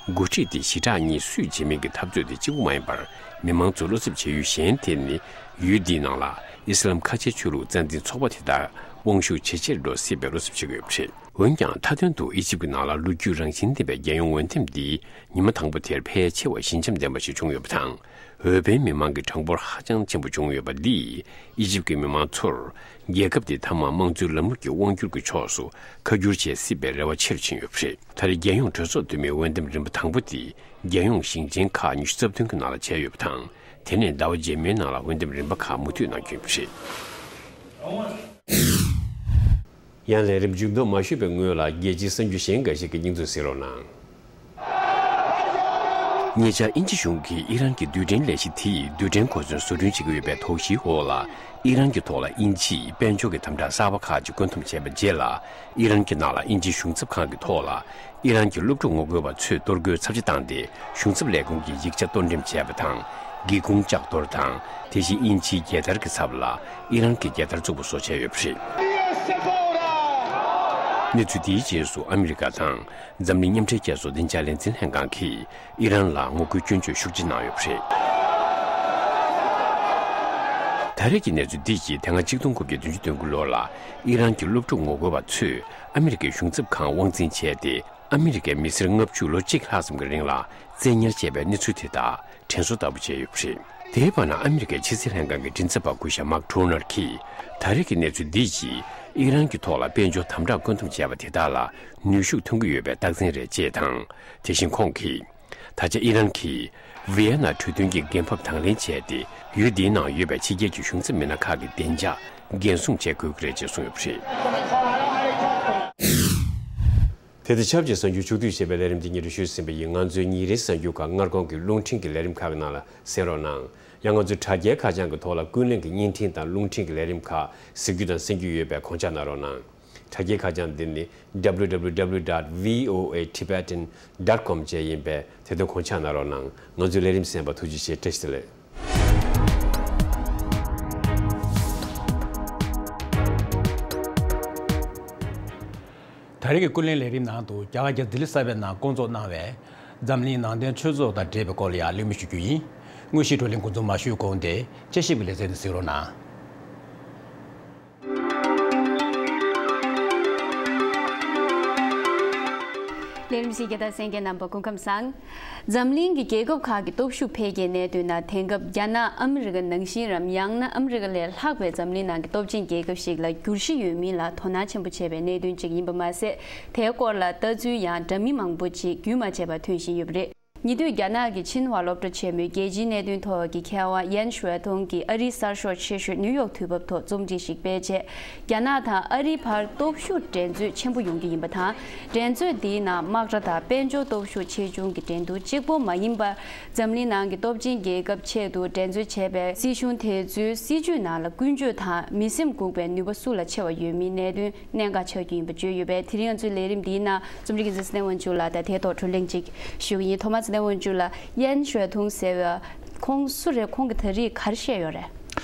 འགོ་ཁྲིད་དེ་ཞི་དྲག་གཉིས་སུས་བྱེད་མིན་གྱི་འཐབ་རྩོད་དེ་གཅིག་པུ་མ་ཡིན་པར། མི་མང་ཚོའི་བློ་འཚབ་བྱེད་ཡུལ་གཞན་དེ་ནི། ཡུལ་འདིའི་ནང་ལ་ཨི་སི་ལམ་ཁ་ཆེའི་ཆོས་ལུགས་རྩ་འཛིན་ཚོགས་པ་དེ་དག་དབང་ཤུགས་ཇེ་ཆེར་འགྲོ་སྲིད་པའི་བློ་འཚབ་བྱེད་ཀྱི་ཡོད་པ་རེད། འོན་ཀྱང་། མཐའ་དོན་དུ་ཨི་ཇིབ་ཀྱི་ནང་ལ་ལོ་རྒྱུས་རང་བཞིན་ལྡན་པའི་རྒྱལ་ཡོངས་འོས་འདེམས་འདི་ཉི་མ་དང་པོ་དེར་ཕལ་ཆེ་བ་ཞི་འཇམ་ལྡན་པ་ཞིག་བྱུང་ཡོད་པ་དང་། འོས་འཕེན་མི་མང་གི་གྲངས་འབོར་ཧ་ཅང་ཆེན་པོ་བྱུང་ཡོད་པ་འདིས། ཨི་ཇིབ་ཀྱི་མི་མང་ཚོར། རྒྱལ་ཁབ་འདི་མཐའ་མ་དམངས་གཙོའི་ལམ་ལུགས་ཀྱི་དབང་སྒྱུར་གྱི་ཕྱོགས་སུ་ཁ་བསྒྱུར་བྱེད་སྲིད་པའི་རེ་བ་ཆེ་རུ་ཕྱིན་ཡོད་པ་རེད། ད་རེས་རྒྱལ་ཡོངས་གྲོས་ཚོགས་འཐུས་མིའི་འོས་འདེམས་རིམ་པ་དང་པོ་འདི་རྒྱལ་ཡོངས་ཞིང་ཆེན་ཁག་ཉི་ཤུ་རྩ་བདུན་གྱི་ནང་ལ་བྱས་ཡོད་པ་དང་། དེ་ནས་ཟླ་བ་རྗེས་མའི་ནང་ལ་འོས་འདེམས་རིམ་པ་ཁག་མུ་མཐུད་གནང་རྒྱུ་ཡིན་པ་རེད། ཡང་ལས་རིམ་མཇུག་བསྡོམས་མ་ཞུས་པའི་སྔོན་ལ། རྒྱལ་སྤྱིའི་གསར་འགྱུར་གཞན་འགའ་ཞིག་གི་སྙིང་བསྡུས་གཟིགས་རོགས་གནང་། ཉེ་ཆར་དབྱིན་ཇི་གཞུང་གིས་ཨི་རན་གྱི་རྡུལ་ཕྲན་ལས་གཞི་དེས་རྡུལ་ཕྲན་གོ་མཚོན་བཟོ་སྐྲུན་བྱེད་ཀྱི་ཡོད་པའི་དོགས་གཞིའི་འོག་ལ། ཨི་རན་གྱི་ཐོག་ལ་དབྱིན་ཇིས་དཔལ་འབྱོར་གྱི་དམ་དྲག་གསར་པ་ཁག་ཅིག་བཀོད་འདོམས་བྱས་པའི་རྗེས་ལ། ཨི་རན་གྱི་ནང་ལ་དབྱིན་ཇིའི་གཞུང་ཚབ་ཁང་གི་ཐོག་ལ། ཨི་རན་གྱི་སློབ་ཕྲུག་ངོ་རྒོལ་བ་ཚོས་གཏོར་རྒོལ་ཚབས་ཆེ་བཏང་སྟེ། གཞུང་ཚབ་ལས་ཁུངས་ཀྱི་ཡིག་ཆ་གཏོར་འགྲེམས་བྱས་པ་དང་། སྒེའུ་ཁུང་ལྕགས་གཏོར་དང་། དེ་བཞིན་དབྱིན་ཇིའི་རྒྱལ་དར་གྱི་ཚབ་ལ་ཨི་རན་གྱི་རྒྱལ་དར་བཙུགས་པ་སོགས་བྱས་ཡོད་པ་རེད། གནས་ཚུལ་འདིའི་རྗེས་སུ་ཨ་མི་རི་ཀ་དང་འཛམ་གླིང་མཉམ་འབྲེལ་རྒྱལ་ཚོགས་བདེ་འཇགས་ལས་འཛིན་ལྷན་ཁང་གིས་ཨི་རན་ལ་ངོ་རྒོལ་སྐྱོན་བརྗོད་ཤུགས་ཆེ་གནང་ཡོད་པ་རེད། ད་རེས་ཀྱི་གནས་ཚུལ་འདི་ཡིས་དེ་སྔ་ཆིག་སྟོང་དགུ་བརྒྱ་བདུན་ཅུ་དོན་དགུ་ལོ་ལ་ཨི་རན་གྱི་སློབ་ཕྲུག་ངོ་རྒོལ་བ་ཚོས་ཨ་མི་རི་ཀའི་གཞུང་ཚབ་ཁང་དབང་འཛིན་བྱས་ཏེ། ཨ་མི་རི་ཀའི་མི་སེར་ལྔ་བཅུ་ལོ་གཅིག་ལྷག་ཙམ་གྱི་རིང་ལ་བཙན་ཉར་བྱས་པའི་གནས་ཚུལ་དེ་དག་དྲན་གསོ་ལྟ་བུ་བྱས་ཡོད་པ་རེད། དེའི་བར་ན་ཨ་མི་རི་ཀའི་ཕྱི་སྲིད་ལྷན་ཁང་གི་མགྲིན་ཚབ་པ་སྐུ་ཞབས་མཱག་ཊོ་ནར་གྱིས། ད་རེས་ཀྱི་གནས་ཚུལ་འདི་ཡིས་ཨི་རན་གྱི་ཐོག་ལ་དཔལ་འབྱོར་དམ་དྲག་བཀོད་འདོམས་བྱས་པ་དེ་དག་ལ་ནུས་ཤུགས་ཐོན་གྱི་ཡོད་པའི་རྟགས་མཚན་རེད་ཅེས་དང་། དེ་བཞིན་ཁོང་གིས། ད་ཆ་ཨི་རན་གྱིས་ཝི་ཡེ་ན་གྲོས་མཐུན་གྱི་འགན་ཕབ་དང་ལེན་བྱས་ཏེ། ཡུལ་འདིའི་ནང་ཡོད་པའི་ཕྱི་རྒྱལ་གྱི་གཞུང་ཚབ་མི་སྣ་ཁག་གི་བདེ་འཇགས་འགན་སྲུང་བྱེད་དགོས་ཀྱི་རེད་ཅེས་གསུངས་ཡོད་པ་རེད། དེ་དང་ཆབས་ཅིག་གསར་འགྱུར་ཕྱོགས་བསྡུས་ཞེས་པའི་ལས་རིམ་འདི་ཉིན་རེ་ཞུས་ཟིན་པ་ཡིན། ང་ཚོའི་ཉིན་རེའི་གསར་འགྱུར་ཁག་སྔ་དགོང་གི་རླུང་འཕྲིན་གྱི་ལས་རིམ་ཁག་གི་ནང་ལ་གསན་རོགས་གནང་། ཡང་ང་ཚོའི་དྲ་རྒྱའི་ཁ་བྱང་གི་ཐོག་ལ་ཀུན་གླེང་གི་བརྙན་འཕྲིན་དང་རླུང་འཕྲིན་གྱི་ལས་རིམ་ཁག་གཟིགས་རྒྱུ་དང་གསན་རྒྱུ་ཡོད་པས་དགོངས་འཇགས་གནང་རོགས་གནང་། དྲ་རྒྱའི་ཁ་བྱང་འདི་ནི་W W W dot V O A Tibetan dot com བཅས་ཡིན་པས་དེ་དོན་དགོངས་འཇགས་གནང་རོགས་གནང་། ང་ཚོའི་ལས་རིམ་གསན་པར་ཐུགས་རྗེ་ཆེ། བཀྲ་ཤིས་བདེ་ལེགས། ད་རེས་ཀྱི་ཀུན་གླེང་ལས་རིམ་ནང་དུ་རྒྱ་གར་རྒྱལ་ལྡི་ལི་གསར་པའི་ནང་བསྐོང་ཚོགས་གནང་བའི་འཛམ་གླིང་ནང་བསྟན་ཆོས་ཚོགས་དང་འབྲེལ་བའི་སྐོར་ལ་ཡང་གླེང་མོལ་ཞུ་རྒྱུ་ཡིན། དངོས་གཞིའི་བགྲོ་གླེང་འགོ་འཛུགས་མ་ཞུས་གོང་དེ་དཔྱད་ཞིབ་ཀྱི་ལེ་ཚན་དུ་གཟིགས་རོགས་གནང་། ལས་རིམ་གཟིགས་རྒྱ་དང་གསན་མཁན་རྣམ་པ་སྐུ་ཁམས་བཟང་། འཛམ་གླིང་གི་རྒྱལ་ཁབ་ཁག་གི་སྟོབས་ཤུགས་འཕེལ་རྒྱས་གནད་དོན་ནང་དེང་སྐབས་རྒྱ་ནག་ཨ་མི་རི་ཀ་ནང་བཞིན་རམ། ཡང་ན་ཨ་མི་རི་ཀ་ལས་ལྷག་པའི་འཛམ་གླིང་ནང་གི་སྟོབས་ཆེན་རྒྱལ་ཁབ་ཞིག་ལ་འགྱུར་གཞི་ཡོད་མིན་ལ་དོ་སྣང་ཆེན་པོ་བྱས་པའི་གནད་དོན་ཅིག་ཡིན་པ་མ་ཟད། དེའི་སྐོར་ལ་ལྟ་ཚུལ་ཡང་འདྲ་མིན་མང་པོ་ཅིག་རྒྱུན་མ་ཆད་པར་ཐོན་བཞིན་ཡོད་པ་རེད། ཉེ་དུས་རྒྱ་ནག་གི་ཆིན་ཧྭ་སློབ་གྲྭ་ཆེན་མོའི་རྒྱལ་སྤྱིའི་གནད་དོན་ཐོག་གི་མཁས་དབང་ཡན་ཞུའེ་ཐུང་གིས་ཨ་རིའི་གསར་ཤོག་ཆེ་ཤོས་ནིའུ་ཡོག་དུས་བབ་ཐོག་རྩོམ་སྒྲིག་ཞིག་སྤེལ་རྗེས། རྒྱ་ནག་དང་ཨ་རིའི་བར་སྟོབས་ཤུགས་འགྲན་རྩོད་ཆེན་པོ་ཡོང་རྒྱུ་ཡིན་པ་དང་། འགྲན་རྩོད་འདིའི་ནང་དམག་གྲ་དང་དཔལ་འབྱོར་སྟོབས་ཤུགས་ཆེ་ཆུང་གི་འགྲན་བསྡུར་གཅིག་པོ་མ་ཡིན་པར། འཛམ་གླིང་ནང་གི་སྟོབས་ཆེན་རྒྱལ་ཁབ་ཆེད་དུ་འགྲན་རྩོད་བྱས་པའི་སྲིད་གཞུང་དེ་ཚོའི་སྲིད་ཇུས་ནང་ལ་ཀུན་སྤྱོད་དང་མི་སེམས་འགུག་པའི་ནུས་པ་སུ་ལ་ཆེ་བ་ཡོད་མིན་གནད་དོན་གནད་འགག་ཆགས་རྒྱུ་ཡིན་པ་བརྗོད་ཡོད་པས། དེ་རིང་ང་ཚོའི་ལས་རིམ་འདིའི་ནང་རྩོམ་སྒྲིག་འགན་འཛིན་ཚེ་བརྟན་དབང་ཕྱུག་ལགས་དང་དེའི་ཐོག་བགྲོ་གླེང་ཅིག་ཞུ་གི་ཡིན། ཐོག་མར་ཚེ་བརྟན་དབང་ཕྱུག་ལགས། ཡན་ཞུའེ་ཐུང་ཟེར་བ་ཁོང་སུ་རེད། ཁོང་གིས་ད་རེས་ག་རེ་བཤད་ཡོད་རེད།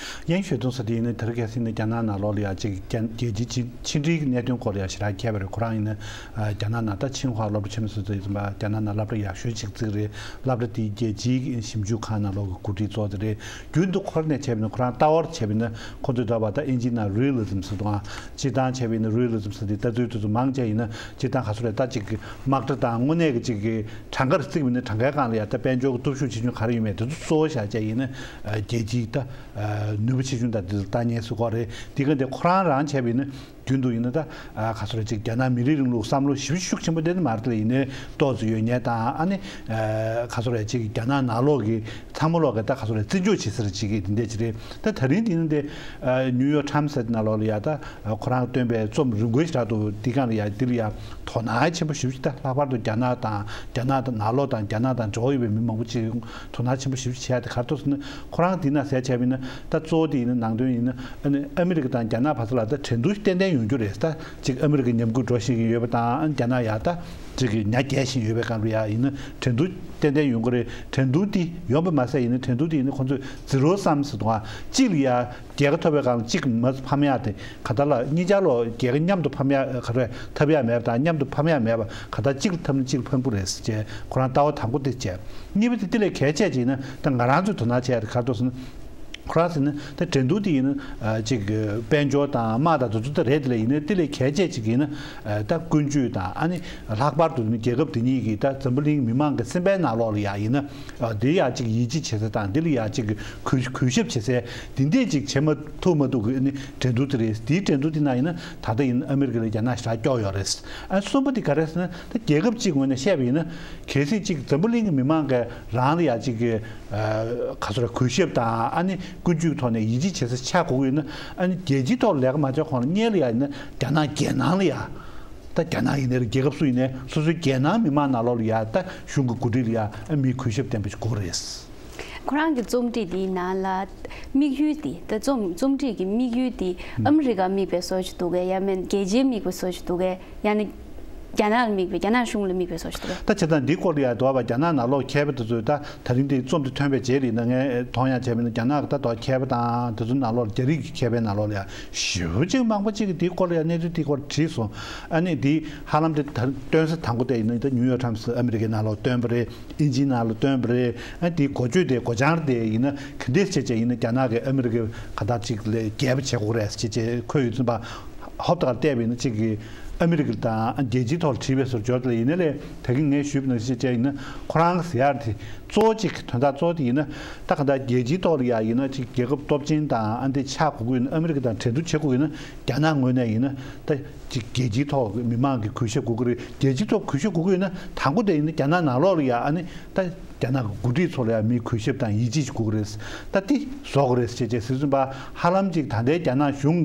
ཡན་ཞུའེ་ཐུང་ཟེར་དེ་ཡིན་ན་དེ་རིང་ཁ་སང་ནི་རྒྱ་ནག་ནང་ལོགས་ལ་ཡ་གཅིག་རྒྱ་རྒྱལ་སྤྱིའི་ཕྱི་ཕྱི་འབྲེལ་གྱི་གནད་དོན་སྐོར་ལ་ཡ་ཞེ་དྲག་མཁས་པ་རེད། ཁོ་རང་ཡིན་ན་རྒྱ་ནག་ནང་ད་ཆིན་ཧྭ་སློབ་གྲྭ་ཆེན་མོ་ཟེར་དུས་ཙམ་པ་རྒྱ་ནག་ནང་སློབ་གྲྭ་ཡག་ཤོས་གཅིག་བརྩི་གི་རེད། སློབ་གྲྭ་དེའི་རྒྱལ་སྤྱིའི་ཞིབ་འཇུག་ཁང་ནང་ལོགས་ཀྱི་འགོ་ཁྲིད་ཚོགས་དེ་རེད། རྒྱུན་དུ་ཁོ་རང་ནས་བྱས་པ་ཡིན་ན་ཁོ་རང་ལྟ་བར་བྱས་པ་ཡིན་ན་ཁོ་ཚོས་ལྟ་བ་ད་ཨིན་ཇིའི་ནང་realism ཟེར་འདུག་ཨ། སྤྱིར་བཏང་བྱས་པ་ཡིན་ན་realism ཟེར་དེ་ལྟ་ཚུལ་དེ་ཚོ་མང་ཆེ་ཡིན་ན་སྤྱིར་བཏང་ག་ཚོད་རེད། ད་ཅིག་གི་དམག་གྲ་དང་དངོས་གནས་ཀྱི་ཅིག་གི་གྲངས་ཀར་བརྩིས་པ་ཡིན་ན་གྲངས་ཀའི་སྒང་ལ་ཡ་ད་དཔལ་འབྱོར་གྱི་སྟོབས་ཤུགས་ཆེ་ཆུང་ག་རེ་ཡོད་མེད་དེ་ཚོ་གཙོ་བོ་བཞག་བྱས་ཡིན་ན་རྒྱལ་སྤྱིའི་ད་ནུས་པ་ཆེ་ཆུང་དང་དེ་ཚོ་ལྟ་ཉན་སུ་གོ་རེད། དེ་ག་དེ་ཁོ་རང་རང་བྱས་པ་ཡིན་ན། རྒྱུན་དུ་ཡིན་ན་ད་ག་ཚོད་རེད་ཅིག་རྒྱ་ནག་མི་རིགས་རིང་ལུགས་བསམ་བློ་ཞེ་པོ་ཤུགས་ཆེན་པོ་དེ་ནི་མ་རེད་ལ། ཡིན་ནའི་ཏོག་ཙམ་ཡོད་མཁན་དང་། ཨ་ནི་ག་ཚོད་རེད་ཅིག་རྒྱ་ནག་ནང་ལོགས་ཀྱི་ཚང་མ་ལོག་གི་ད་ག་ཚོད་རེད་བརྩི་འཇོག་བྱེད་ས་རེད་ཅིག་གི་དེ་འདྲས་ཅིག་རེད། ད་ད་རིང་དེ་ནི་དེ་ནིའུ་ཡོག་ཊའེམ་སི་ཟེར་ནང་ལོགས་ལ་ཡ་ད་ཁོ་རང་བཏོན་པའི་རྩོམ་རིང་པོ་ཞིག་རག་འདུག་དེ་སྒང་ལ་ཡ་དེ་ལ་ཡ་དོ་སྣང་ཆེན་པོ་ཞེ་པོ་ཅིག་ད་ལྷག་པར་དུ་རྒྱ་ནག་དང་རྒྱ་ནག་དང་ནང་ལོགས་དང་རྒྱ་ནག་དང་འབྲེལ་བ་ཡོད་པའི་མི་མང་པོ་ཅིག་དོ་སྣང་ཆེན་པོ་ཞེ་པོ་ཅིག་བྱས་ཏེ། ག་རེ་འདུག་ཟེར་ན་ཁོ་རང་དེ་ན་ཟེར་བྱས་པ་ཡིན་ན་ད་གཙོ་བོ་དེ་ཡིན་ན་ནང་དོན་ཡིན་ན་ཨ་ནི་ཨ་མི་རི་ཀ་དང་རྒྱ་ནག་བར་ས་ལ་ད་འགྲན་བསྡུར་ཏན་ཏན་ཡོང་རྒྱུ་རེད། ད་ཅིག་ཨ་མི་རི་ཀ་ཉམས་རྒུད་འགྲོ་བཞིན་ཡོད་པ་དང་། ཨ་ནི་རྒྱ་ནག་ཡ་ད་ཅིག་གི་ཉ་རྒྱལ་བཞིན་ཡོད་པའི་སྒང་ལ་ཡ་ཡིན་ན་འགྲན་བསྡུར་ཏན་ཏན་ཡོང་གི་རེད། འགྲན་བསྡུར་དེ་ཡོང་པ་མ་ཟད་ཡིན་ན་འགྲན་བསྡུར་དེ་ཡིན་ན་ཁོང་ཚོས་ཛི་རོ་སམ་ཟེར་འདུག་ག་གཅིག་ལ་ཡ་རྒྱལ་ཁ་ཐོབ་པའི་སྒང་ལ་གཅིག་མ་ཕམ་ཡག་དེ་ག་ད་ལ་གཉིས་ཆར་ལོ་རྒྱལ་ཁ་མཉམ་དུ་ཕམ་ཡག་ག་རེ་ཐོབ་ཡག་མེད་པ་དང་། མཉམ་དུ་ཕམ་ཡག་མེད་པ་ག་ད་གཅིག་ལ་ཐོབ་ན་གཅིག་ལ་ཕམ་གི་རེད་ཟེར་བྱས་ཁོ་རང་ལྟ་བ་དང་པོ་དེ་བྱས། གཉིས་པ་དེ་དེ་ལས་གལ་ཆེ་ཅིག་ཡིན་ན་ད་ང་རང་ཚོས་དོ་སྣང་བྱས་ཡག་དེ་ག་རེ་འདུག་ཟེར་ན། ཁོ་རང་ཟེར་ན་ད་འགྲན་བསྡུར་དེ་ཡིན་ན་ཅིག་དཔལ་འབྱོར་དང་དམག་དང་དེ་ཚོ་ད་རེད། དེ་ལས་ཡིན་ན་དེ་ལས་གལ་ཆེ་ཅིག་ཡིན་ན་ད་ཀུན་སྤྱོད་དང་། ཨ་ནི་ལྷག་པར་དུ་ནི་རྒྱལ་ཁབ་དེ་གཉིས་ཀྱི་ད་འཛམ་བུ་གླིང་མི་མང་གི་སེམས་པའི་ནང་ལོགས་ལ་ཡ་ཡིན་ན། ཨ། འདི་ཡ་གཅིག་ཡིད་ཆེས་བྱེད་ས་དང་། འདི་ལ་ཡ་གཅིག་གུས་གུས་ཞབས་བྱེད་སའི་འདི་འདྲས་གཅིག་བྱེད་མ་ཐུབ་མ་ཐུབ་ཀྱི་ནི་འགྲན་བསྡུར་དེ་རེད། འདིའི་འགྲན་བསྡུར་དེ་ནང་ཡིན་ན་ད་ལྟ་ཡིན་ཨ་མི་རི་ཀ་ལ་རྒྱ་ནག་ཞེ་དྲག་སྐྱོ་ཡོད་རེད། ཨ། གསུམ་པ་དེ་ག་རེ་ཟེར་ན་ད་རྒྱལ་ཁབ་གཅིག་ངོས་ནས་བཤད་པ་ཡིན་ན་གལ་སྲིད་གཅིག་འཛམ་བུ་གླིང་གི་མི་མང་གིས་རང་ལ་ཡ་གཅིག་གི་ཨ། ག་ཚོད་རེད། གུས་ཞབས་དང་ཨ་ནི་ཀུན་སྤྱོད་ཐོག་ནས་ཡིད་ཆེས་བྱེད་ས་ཆགས་དགོས་ཀྱི་ཡོད་ན། ཨ་ནི་རྒྱལ་སྤྱིའི་ཐོག་ལ་ལས་ཀ་མ་བྱས་གོང་ལ་སྔོན་ལ་ཡ་ཡིན་ན་རྒྱ་ནག་རྒྱལ་ནང་ལ་ཡ། ད་རྒྱ་ནག་ཡིན་ནའི་རེད། རྒྱལ་ཁབ་སུ་ཡིན་ནའི་སོ་སོའི་རྒྱལ་ནང་མི་མང་ནང་ལོགས་ལ་ཡ་ད་གཞུང་གི་འགོ་ཁྲིད་ལ་ཡ་མིའི་གུས་ཞབས་ལྡན་པ་ཞིག་དགོས་རེད། ཁོ་རང་གི་རྩོམ་བྲིས་འདིའི་ནང་ལ་དམིགས་ཡུལ་འདི། ད་རྩོམ་རྩོམ་བྲིས་ཀྱི་དམིགས་ཡུལ་འདི་ཨ་མི་རི་ཀར་དམིགས་པའི་བཟོ་ཞིག་འདུག་གས། ཡང་མིན་རྒྱལ་སྤྱིར་དམིགས་པའི་བཟོ་ཞིག་འདུག་གས། ཡང་ན་རྒྱ་ནག་ལ་དམིགས་པའི་རྒྱ་ནག་གཞུང་ལ་དམིགས་པའི་བཟོ་ཞིག་འདུག་གས། ད་བྱས་ཙང་འདིའི་སྐོར་ལ་ཡ་དོ་བ་རྒྱ་ནག་ནང་ལོགས་མཁས་པ་དེ་ཚོས་ད་ད་རིང་འདི་རྩོམ་འདི་ཐོན་པའི་རྗེས་ལ་ཡིན་ན་ངས་མཐོང་ཡག་བྱས་པ་ཡིན་ན་རྒྱ་ནག་གི་ད་དོ་མཁས་པ་དང་དེ་ཚོའི་ནང་ལོགས་ལ། རྒྱ་རིགས་ཀྱི་མཁས་པའི་ནང་ལོགས་ལ་ཡ་ཞེ་པོ་ཅིག་མང་པོ་ཅིག་གིས་འདིའི་སྐོར་ལ་ཡ་གནས་ཚུལ་འདིའི་སྐོར་བྲིས་སོང་། ཨ་ནི་འདི་ཧ་ལམ་དེ་ད་བཏོན་ས་དང་པོ་དེ་ཡིན་ན་ད་ནིའུ་ཡོག་ཊའེམ་སི་ཨ་མི་རི་ཀའི་ནང་ལོགས་བཏོན་པ་རེད། དབྱིན་ཇིའི་ནང་ལ་བཏོན་པ་རེད། ཨ། དེའི་འགོ་བརྗོད་དེ་སྒོ་བྱང་དེ་ཡིན་ན་ག་འདྲས་བྱས་བྱས་ཡིན་ན་རྒྱ་ནག་གིས་ཨ་མི་རི་ཀའི་ག་ད་ཅིག་ལ་རྒྱལ་པོ་བྱེད་དགོས་རེད་ཅེས་བྱས་འཁོད་ཡོད་ཚུལ་པ། ཧོབ་ཏེ་ག་བལྟས་པ་ཡིན་ན་ཅིག་གིས་ཨ་མི་རི་ཀ་དང་རྒྱལ་སྤྱིའི་ཐོག་ལ་བྲིས་པའི་བཟོ་འབྱོར་དེ་ལ་ཡིན་ནའི་ལས། ད་གིན་ངས་ཞུས་པ་ནང་བཞིན་བྱས་ཡིན་ན་ཁོ་རང་གི་ཟེར་ཡག་དེ་གཙོ་བོ་གཅིག་གི་དོན་དག་གཙོ་བོ་དེ་ཡིན་ན་ད་ག་ད་རྒྱལ་སྤྱིའི་ཐོག་ལ་ཡ་ཡིན་ན་ཅིག་རྒྱལ་ཁབ་སྟོབས་ཆེན་དང་ཨ་འདི་ཆགས་དགོས་ཀྱི་ཡོད་ན། ཨ་མི་རི་ཀ་དང་འགྲན་བསྡུར་བྱེད་དགོས་ཀྱི་ཡོད་ན་རྒྱ་ནག་ངོས་ནས་ཡིན་ན་ད། ཅིག་རྒྱལ་སྤྱིའི་ཐོག་མི་མང་གི་གུས་ཞབས་དགོས་ཀྱི་རེད། རྒྱལ་སྤྱིའི་ཐོག་གུས་ཞབས་དགོས་ཀྱི་ཡོད་ན་དང་པོ་དེ་ཡིན་ན་རྒྱ་ནག་ནང་ལོགས་ལ་ཡ་ཨ་ནི་ད་རྒྱ་ནག་གི་འགོ་ཁྲིད་ཚོ་ལ་ཡ་མིའི་གུས་ཞབས་དང་ཡིད་ཆེས་ཅིག་དགོས་ཀྱི་རེད། ད་འདི་བཟོ་དགོས་རེད་ཅེས་བྱས་ཟེར་ཙམ་པ། ཧ་ལམ་ཅིག་ད་ལྟའི་རྒྱ་ནག་གཞུང་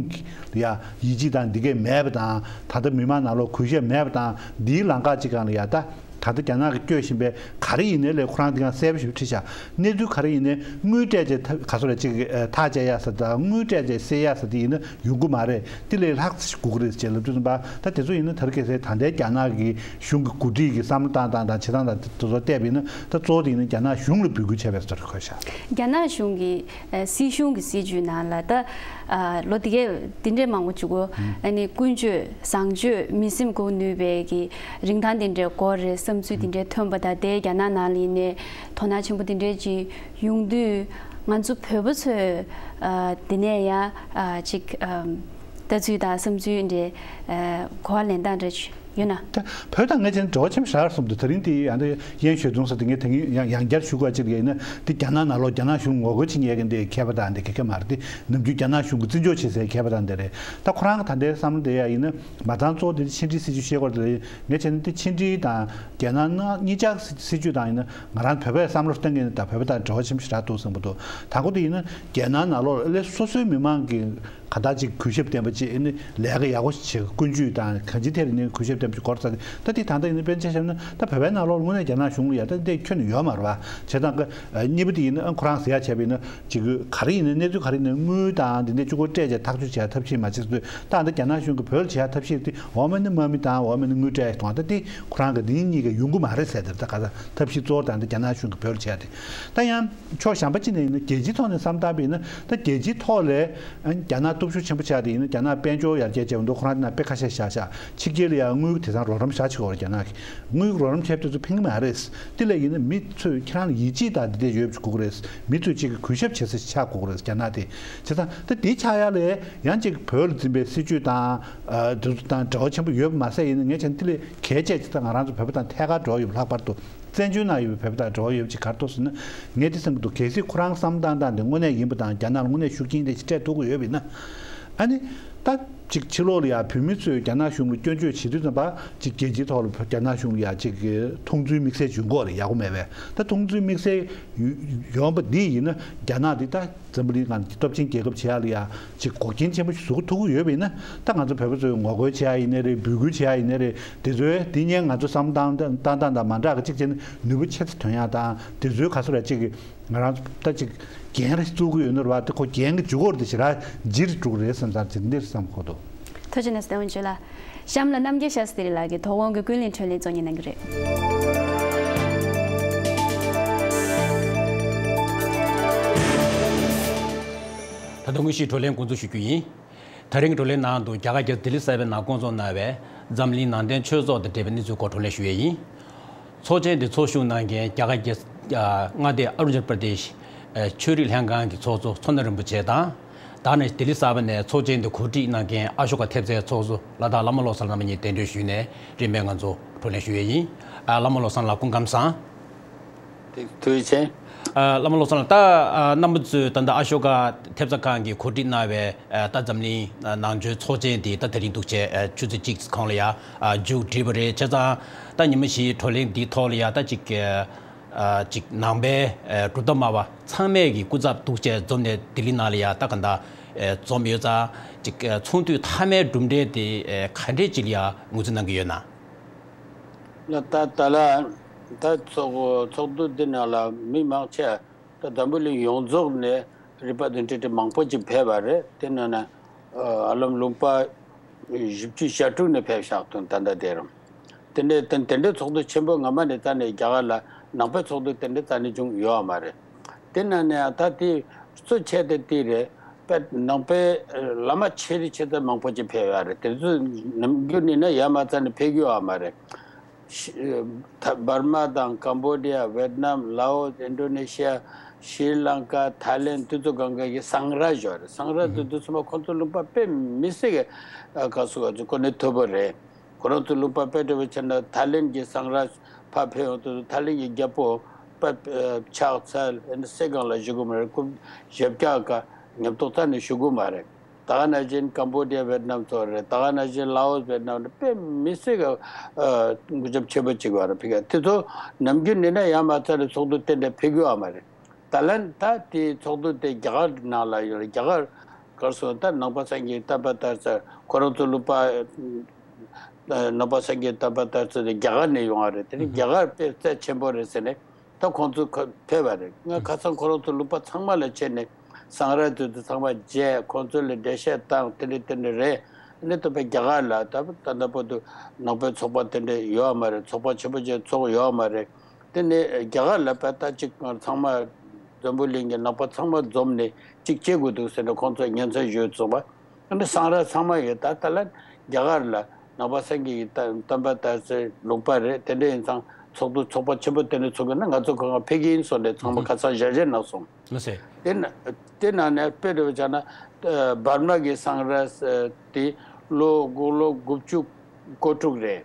ལ་ཡ་ཡིད་ཆེས་དང་འདི་གས་མེད་པ་དང་། ད་ལྟ་མི་མང་ནང་ལོགས་གུས་ཞབས་མེད་པ་དང་། འདིའི་ལམ་ཁ་ཅིག་སྒང་ལ་ཡ་ད། ད་ལྟ་རྒྱ་ནག་གིས་སྐྱོད་བཞིན་པའི་ག་རེ་ཡིན་ནའི་ལས་ཁོ་རང་འདི་ག་གསལ་པོ་ཞིག་བྲིས་བཞག་གནས་ཚུལ་ག་རེ་ཡིན་ནའི་དངུལ་སྤྲད་བྱས་ཐག་ག་ཚོད་ལ་ཅིག་ཐག་བཅད་ཡག་ས་དང་། དངུལ་སྤྲད་བྱས་སེལ་ཡག་ས་དེ་ཡིན་ན་ཡོང་གི་མ་རེད། དེ་ལས་ལྷག་ཙམ་ཞིག་དགོས་ཀྱི་རེད་ཅེས་ལབ་དུས་ཙམ་པ། ད་དེ་ཚོ་ཡིན་ན་ད་རེས་ཁ་སང་ད་ལྟའི་རྒྱ་ནག་གི་གཞུང་གི་འགོ་ཁྲིད་ཀྱི་བསམ་བློ་བཏང་སྟངས་དང་བྱེད་སྟངས་དང་དེ་ཚོ་བལྟས་པ་ཡིན་ན། ད་གཙོ་བོ་དེ་ཡིན་ན་རྒྱ་ནག་གཞུང་ལ་འབོད་སྐུལ་བྱས་པའི་བཟོ་འདྲ་འཁོད་ཤག་རྒྱ་ནག་གཞུང་གི་ཨ་སྲིད་གཞུང་གི་སྲིད་ཇུས་ནང་ལ་ད་ཨ་ལོ་དེ་གས་དེ་འདྲས་མང་པོ་བྱུང་གོ། ཨ་ནི་ཀུན་སྤྱོད་བཟང་སྤྱོད་མི་སེམས་འགུག་ནུས་པའི་གི་རིན་ཐང་དེ་འདྲས་དགོས་རེད། བསམ་ཚུལ་དེ་འདྲས་ཐོན་པ་དང་། དེ་རྒྱ་ནག་ནང་ལ་ཡིན་ནའི་དོ་སྣང་ཆེན་པོ་དེ་འདྲས་ཅིག་ཡོང་དུས། ང་ཚོ་བོད་པ་ཚོས་ཨ་དེ་ནས་ཡ་ཨ་ཅིག་ཨ་ལྟ་ཚུལ་དང་བསམ་ཚུལ་འདྲས་ཨ་གོ་བ་ལེན་སྟངས་འདྲ་ཅིག་ཡོད་ན། ད་བོད་དང་ངས་བྱས་ན་འབྲེལ་བ་ཆེན་པོ་ཞེ་དྲག་སོང་འདུག་ད་རིང་དེ་ཡང་དེ་ཡན་ཞོལ་ཙུང་ས་དེ་ངས་དེ་ངས་ཡང་ཡང་བསྐྱར་ཞུ་དགོས་ཅིག་ཡིན་ན། དེ་རྒྱ་ནག་ནང་ལོགས་རྒྱ་ནག་གཞུང་ངོ་རྒོལ་བྱེད་མཁན་གྱི་འདི་མཁས་པ་དང་འདི་ག་གེ་མ་རེད། དེ་ནམ་རྒྱུན་རྒྱ་ནག་གཞུང་གི་བརྩི་འཇོག་བྱེད་སའི་མཁས་པ་དང་འདི་རེད། ད་ཁོ་རང་གི་ད་ལྟའི་བསམ་བློ་དེ་ཡ་ཡིན་ན། མ་ཚང་གཙོ་བོ་དེ་ཕྱི་འབྲེལ་སྲིད་ཇུས་བཤད་སྐོར་དེ་རེད། ངས་བྱས་ན་དེ་ཕྱི་འབྲེལ་དང་རྒྱ་ནག་ནང་གཉིས་ཆ་སྲིད་ཇུས་དང་ཡིན་ན། ང་རང་བོད་པས་བསམ་བློ་གཏོང་གི་ཡིན་ན་ད་བོད་པ་དང་འབྲེལ་བ་ཆེན་པོ་ཞེ་དྲག་འདུག་བསམ་གྱི་འདུག་དང་པོ་དེ་ཡིན་ན་རྒྱ་ནག་ནང་ལོགས་ལ་སོ་སོའི་མི་མང་གི་ག་ད་ཅིག་གུས་ཞབས་ལྡན་པ་ཅིག་ནི་ལས་ཀ་ཡག་པོ་ཞིག་བྱེད། ཀུན་སྤྱོད་དང་གང་ཅིའི་ཐད་ནས་གུས་ཞབས་ལྡན་པ་ཅིག་དགོས་རེད་ཟེར། ད་དེ་ད་ལྟ་ཡིན་ན་དཔེར་ན་ཆ་བཞག་ན་ད་བོད་པའི་ནང་ལོགས་དངོས་གནས་རྒྱ་ནག་གཞུང་ལ་ཡ་ད་འདི་ཁྱོན་ནས་ཡོད་མ་རེད་པ། བྱས་ཙང་ཀ་གཉིས་པ་དེ་ཡིན་ན་ཁོ་རང་ཟེར་ཡ་བྱས་པ་ཡིན་ན་ཅིག་ག་རེ་ཡིན་ན་གནས་ཚུལ་ག་རེ་ཡིན་ན་དངུལ་དང་འདི་འདྲ་གཅིག་པོ་སྤྲད་བྱས་ཐག་གཅོད་བྱེད་ཡ་ཐབས་ཤེས་མ་བྱེད་ཚུལ། ད་ལྟ་རྒྱ་ནག་གཞུང་གིས་བོད་ལ་བྱེད་ཡ་ཐབས་ཤེས་དེ་འོ་མ་ནི་དམག་མི་དང་འོ་མ་ནི་དངུལ་སྤྲད་ཡ་དང་། ད་དེ་ཁོ་རང་གི་འདི་གཉིས་ཀ་ཡོང་གི་མ་རེད་ཟེར། དེ་ད་ག་ད་ཐབས་ཤེས་གཙོ་བོ་ད་ལྟ་རྒྱ་ནག་གཞུང་གིས་བོད་ལ་བྱེད་ཡ་དེ། ད་ཡང་ཕྱོགས་གཞན་པ་གཅིག་ནས་ཡིན་ན་རྒྱལ་སྤྱིའི་ཐོག་ནས་བསམ་བཏང་བ་ཡིན་ན། ད་རྒྱལ་སྤྱིའི་ཐོག་ལ་ཨ་རྒྱ་ནག་སྟོབས་ཤུགས་ཆེན་པོ་ཆགས་དེ་ཡིན་ན། རྒྱ་ནག་དཔལ་འབྱོར་ཡར་རྒྱས་བྱས་པ་འདུག་ཁོ་རང་དེ་ན་དཔེ་ཁ་ཤས་བཞག་བཞག་ཕྱི་རྒྱལ་ལ་ཡང་དངུལ་གྱི་དེང་སང་རོགས་རམ་བྱ་བྱེད་ཀྱི་ཡོད་རེད། རྒྱ་ནག་གིས་དངུལ་གྱི་རོགས་རམ་བྱས་པ་དེ་ཚོ་ཕན་གྱི་མ་རེད། དེ་ལས་ཡིན་ན་མི་ཚོས་ཁྱེད་རང་ལ་ཡིད་ཆེས་དང་དེ་འདྲ་ཡོད་པ་ཞིག་དགོས་ཀྱི་རེད། མི་ཚོས་གཅིག་གི་གུས་ཞབས་བྱེད་ས་ཞིག་ཆགས་དགོས་ཀྱི་རེད། རྒྱ་ནག་དེ། བྱས་ཙང་ད་དེ་ཆགས་ཡ་ལ་ཡང་གཅིག་བོད་ལ་འཛིན་པའི་སྲིད་ཇུས་དང་ཨ་དེ་ཚོ་དང་འབྲེལ་བ་ཆེན་པོ་ཡོད་པ་མ་ཟད། ཡིན་ན་ངས་བྱས་ན་དེ་ལས་གལ་ཆེ་ཆེ་ད་ང་རང་ཚོ་བོད་པ་དང་ཐད་ཀར་འབྲེལ་བ་ཡོད་པ། ལྷག་པར་དུ་བཙན་བྱོལ་ནང་ཡོད་པའི་བོད་པ་དང་འབྲེལ་བ་ཡོད་པ་ཅིག་ག་རེ་འདུག་ཟེར་ན། ངས་དེ་བསམ་གྱི་འདུག་གལ་སྲིད་ཁོ་རང་བསམ་བཏང་སྟངས་དེ་དངོས་གནས་ཡིན་པ་དང་། རྒྱ་ནག་ལ་དངོས་གནས་ཤུགས་རྐྱེན་དེ་ཞིག་སྤྲད་ཐུབ་ཀྱི་ཡོད་པ་ཡིན་ན། ཨ་ནི་ད་ ཅིག་ཕྱི་ལོགས་ལ་ཡང་བོད་མི་ཚོས་རྒྱ་ནག་གཞུང་ལ་སྐྱོན་བརྗོད་བྱེད་དུས་ཙམ་པ་ཅིག་རྒྱལ་སྤྱིའི་ཐོག་ལ་རྒྱ་ནག་གཞུང་ལ་ཡང་ཅིག་མཐོང་ཚུལ་དམིགས་བསལ་ཡོང་གི་ཡོད་རེད། ཡག་པོ་མེད་པས། ད་མཐོང་ཚུལ་དམིགས་བསལ་ཡོང་པ་འདི་ཡིན་ན་རྒྱ་ནག་འདི་ད་འཛམ་བུ་གླིང་སྒང་གི་སྟོབས་ཆེན་རྒྱལ་ཁབ་བྱེད་ཡག་ལ་ཡང་ཅིག་འགོག་རྐྱེན་ཆེན་པོ་ཞིག་བཟོ་གི་ཐུབ་ཀྱི་ཡོད་པ་ཡིན་ན། ད་ང་ཚོ་བོད་པ་ཚོས་ངོ་རྒོལ་བྱེད་ཡག་ཡིན་ནའི་རེད། འབོད་སྐུལ་བྱེད་ཡག་ཡིན་ནའི་རེད། དེ་ཚོའི་འདི་ཉིད་ང་ཚོ་བསམ་བཏང་བཏང་སྟངས་དང་མ་འདྲ་གི་ཅིག་བྱས་ན་ནུས་པ་ཆེ་ཙམ་ཐོན་ཡག་དང་དེ་ཚོའི་ག་ཚོད་ར་ཅིག་གི་ང་རང་ད་ཅིག་འགན་རེ་བཙུགས་ཀྱི་ཡོད་ནོ་རེད་བ། དེ་ཁོ་འགན་གྱི་འཇུག་སྒོ་རེད། དེ་ཞེ་དྲག་ལྗིད་འགྲོ་གི་རེད་བསམ་ཚར་ཅིག་འདིར་བསམ་གྱི་འདུག། ཐུགས་རྗེ་གནང་། བསྟན་འོག་ཇོ་ལགས། གཤམ་ལ་རྣམ་རྒྱལ་ཤཱ་སྟྲི་ལགས་ཀྱིས་དོ་དགོང་གི་ཀུན་གླེང་འཕྲོས་ལེན་གཙོ་གཉེར་གནང་གི་རེད། ད་དུང་དངོས་གཞིའི་བགྲོ་གླེང་འགོ་འཛུགས་ཞུ་རྒྱུ་ཡིན། ད་རིང་གི་བགྲོ་གླེང་ནང་དུ་རྒྱ་གར་རྒྱལ་ས་ལྡི་ལི་གསར་པའི་ནང་བསྐོང་ཚོགས་གནང་བའི་འཛམ་གླིང་ནང་བསྟན་ཆོས་ཚོགས་དང་འབྲེལ་བའི་གནས་ཚུལ་སྐོར་བགྲོ་གླེང་ཞུ་ཡས་ཡིན། ཚོགས་ཆེན་དེ་ཚོགས་ཞུགས་གནང་མཁན་རྒྱ་གར་རྒྱལ་ས་མངའ་སྡེ་ཨ་རུ་ཅལ་པྲ་དེཤ་ཆོས་རིག་ལྷན་ཁང་གི་ཚོགས་གཙོ་མཚོ་སྣ་རིན་པོ་ཆེ་དང་། ད་ནི་ལྡི་ལི་གསར་པ་ནས་ཚོགས་ཆེན་དེ་གོ་སྒྲིག་གནང་མཁན་ཨ་ཤོ་ཀ་ཐེབས་རྩའི་ཚོགས་གཙོ་ལ་དྭགས་བླ་མ་བློ་བཟང་བླ་མ་གཉིས་གདན་འདྲེན་ཞུས་ནས་རིམ་པས་ང་ཚོ་བགྲོ་གླེང་ཞུ་ཡས་ཡིན། ཨ། བླ་མ་བློ་བཟང་ལགས་སྐུ་ཁམས་བཟང་། ཐུགས་རྗེ་ཆེ། ཨ། བླ་མ་བློ་བཟང་ལགས། ད་ཨ་རྣམ་པ་ཚོས་ད་ལྟ་ཨ་ཤོ་ཀ་ཐེབས་རྩ་ཁང་གིས་གོ་སྒྲིག་གནང་བའི་ཨ་ད་འཛམ་གླིང་ནང་ཆོས་ཚོགས་ཆེན་དེ་ད་དེ་རིང་འདུག་བྱས་ཨ་ཆུ་ཚོད་གཅིག་གོང་ལ་ཡ་ཨ་མཇུག་བསྒྲིལ་བ་རེད། བྱས་ཙང་ད་ཉི་མ་བཞིའི་བགྲོ་གླེང་འདིའི་ཐོག་ལ་ཡ་ད་ཅིག་ཨ་ཅིག་ནང་པའི་ཨ་གྲུབ་མཐའ་སྨྲ་བ་ཚང་མས་ཀྱི་སྐུ་ཚབ་འདུག་བྱས་འཛོམས་ནས་ལྡི་ལི་ནང་ལ་ཡ་ད་ག་འདྲ་ཨ་འཛོམས་ཡོད་ཙང་། ཅིག་ཨ་ཚོགས་འདུའི་མཐའ་མའི་གྲུབ་འབྲས་དེ་ཨ་ག་འདྲས་ཅིག་ལ་ཡ་ངོས་འཛིན་གནང་གི་ཡོད་ན། ལ་ད་ད་ལ་ད་ཚོགས་ཚོགས་འདུ་འདི་ནང་ལ་མི་མང་ཆེ་ད་འཛམ་བུ་གླིང་ཡོངས་རྫོགས་ནས་རིག་པ་དང་འབྲེལ་ཏེ་མང་པོ་ཅིག་ཕེབས་པ་རེད། དེ་ནང་ན་ཨ་ལམ་ལུང་པ་བཞི་བཅུ་ཞེ་དྲུག་ནས་ཕེབས་བཞག་དོན་ད་ལྟ་དེ་རུ། དེ་འདྲའི་དེ་དེ་འདྲའི་ཚོགས་འདུ་ཆེན་པོ་སྔ་མ་ནས་རྩ་ནས་རྒྱ་གར་ལ་ནང་པའི་ཚོགས་འདུ་དེ་འདྲའི་རྩ་ནས་བྱུང་ཡོད་མ་རེད། དེ་ནང་ནས་ད་དེ་གཙོ་ཆེ་དེ་དེ་རེད། དཔེ་ནང་པའི་བླ་མ་ཆེ་རིགས་ཆེ་ཚད་མང་པོ་ཅིག་ཕེབས་ཡོད་རེད། དེ་ཚོ་ནམ་རྒྱུན་ནས་ན་ཡ་མ་རྩ་ནས་ཕེབས་ཀྱི་ཡོད་མ་རེད། ཤི་ད་འབར་མ་དང་ཀམ་བོ་ཌི་ཡ། ཝེད་ནམ། ལའོ་སི། ཨིན་ཌོ་ནེ་ཤི་ཡ། ཤྲི་ལང་ཀ། ཐའི་ལེན། དེ་ཚོ་སྒང་ག་གི་སངས་རྒྱས་ཡོད་རེད། སངས་རྒྱས་དེ་དུས་ཚོད་མ་ཁོང་ཚོ་ལུང་པ་དཔེ་མི་སྲིད་གི་ཨ་ག་སུ་ག་ཚོ་གོ་གནས་མཐོ་པོ་རེད། ཁོ་རང་ཚོ་ལུང་པ་དཔེ་འདྲ་བོ་བྱས་ན་ཐའི་ལེན་གྱི་སངས་རྒྱས་ཕར་ཕེབས་ཡོང་དུས་ཐའི་ལེན་གྱི་རྒྱལ་པོ་དཔེ་ཨ་ཕྱག་འཚལ་ཨ་ནི་སའི་སྒང་ལ་བཞུགས་གི་མ་རེད། སྐུ་ཞབས་བཀྱག་ག་ཉམས་རྟོགས་རྩ་ནས་བཞུགས་གི་མ་རེད། ད་ག་ནང་བཞིན་ཀམ་བོ་ཌི་ཡ། ཝེད་ནམ་ཚོ་རེད། ད་ག་ནང་བཞིན་ལའོ་སི། ཝེད་ནམ་རེད། དཔེ་མི་སྲིད་གི་ཨ་སྐུ་ཞབས་ཆེན་པོ་གཅིག་ཡོད་རེད། ཕ་གི་དེ་ཚོ་ནམ་རྒྱུན་ནས་ན་ཡ་མ་རྩ་ནས་ཚོགས་འདུ་དེ་འདྲ་ཕེབས་ཀྱི་ཡོད་མ་རེད། ད་ལན་ད་དེ་ཚོགས་འདུ་དེ་རྒྱ་གར་ནང་ལ་ཡོད་རེད། རྒྱ་གར་གར་སོང་ད་ནང་པ་སངས་རྒྱས་བསྟན་པ་དར་ཚེ་ཁོ་རང་ཚོ་ལུང་པ་ནང་པ་སངས་རྒྱས་བསྟན་པ་དར་ཚེ་དེ་རྒྱ་གར་ནས་ཡོང་བ་རེད། དེ་ནི་རྒྱ་གར་དཔེ་རྩ་ཆེན་པོ་རེད་ཟེར་ནས། ད་ཁོང་ཚོ་ཁ་ཕེབས་པ་རེད། ང་ཁ་སང་ཁོ་རང་ཚོ་ལུང་པ་ཚང་མ་ལ་ཕྱིན་ནས་སངས་རྒྱས་དེ་ཚོ་ཚང་མ་མཇལ། ཁོང་ཚོ་ལ་འགྲེལ་བཤད་བཏང་། དེ་འདྲ་དེ་འདྲ་རེད། ཨ་ནི་ད་དཔེ་རྒྱ་གར་ལ་ད་ད་ལྟ་བར་དུ་ནང་པའི་ཚོགས་པ་དེ་འདྲ་ཡོད་མ་རེད། ཚོགས་པ་ཆེན་པོ་ཅིག་ཚོགས་ཡོད་མ་རེད། དེ་ནས་རྒྱ་གར་ལ་དཔེ་ད་ཅིག་ང་ཚང་མ་འཛམ་བུ་གླིང་གི་ནང་པ་ཚང་མ་འཛོམས་ནས་ཅིག་བྱེད་དགོས་འདུག་ཟེར་ནས་ཁོང་ཚོས་སྙན་སེང་ཞུས་སོང་བ། ཨ་ནི་སངས་རྒྱས་ཚང་མ་ཡོད། ད་ལྟ་ལ་རྒྱ་གར་ལ་ནང་པ་སངས་རྒྱས་ཀྱི་བསྟན་བསྟན་པ་དར་སའི་ལུང་པ་རེད། དེ་འདྲ་ཡིན་ཙང་ཚོགས་འདུ་ཚོགས་པ་ཆེན་པོ་དེ་འདྲ་ཚོགས་དགོས་ན་ང་ཚོ་གང་ག་ཕེབས་ཀྱི་ཡིན་གསུངས་ནས་ཚང་མ་ཁ་སང་ཞལ་བཞེས་གནང་སོང་། ལགས་སེ། དེ་ན་དེ་ནང་ནས་དཔེ་འདྲ་བོ་བྱས་ན་འབར་མ་གི་སངས་རྒྱས་དེ་ལོ་དགུ་ལོ་དགུ་བཅུ་གོ་དྲུག་རེད།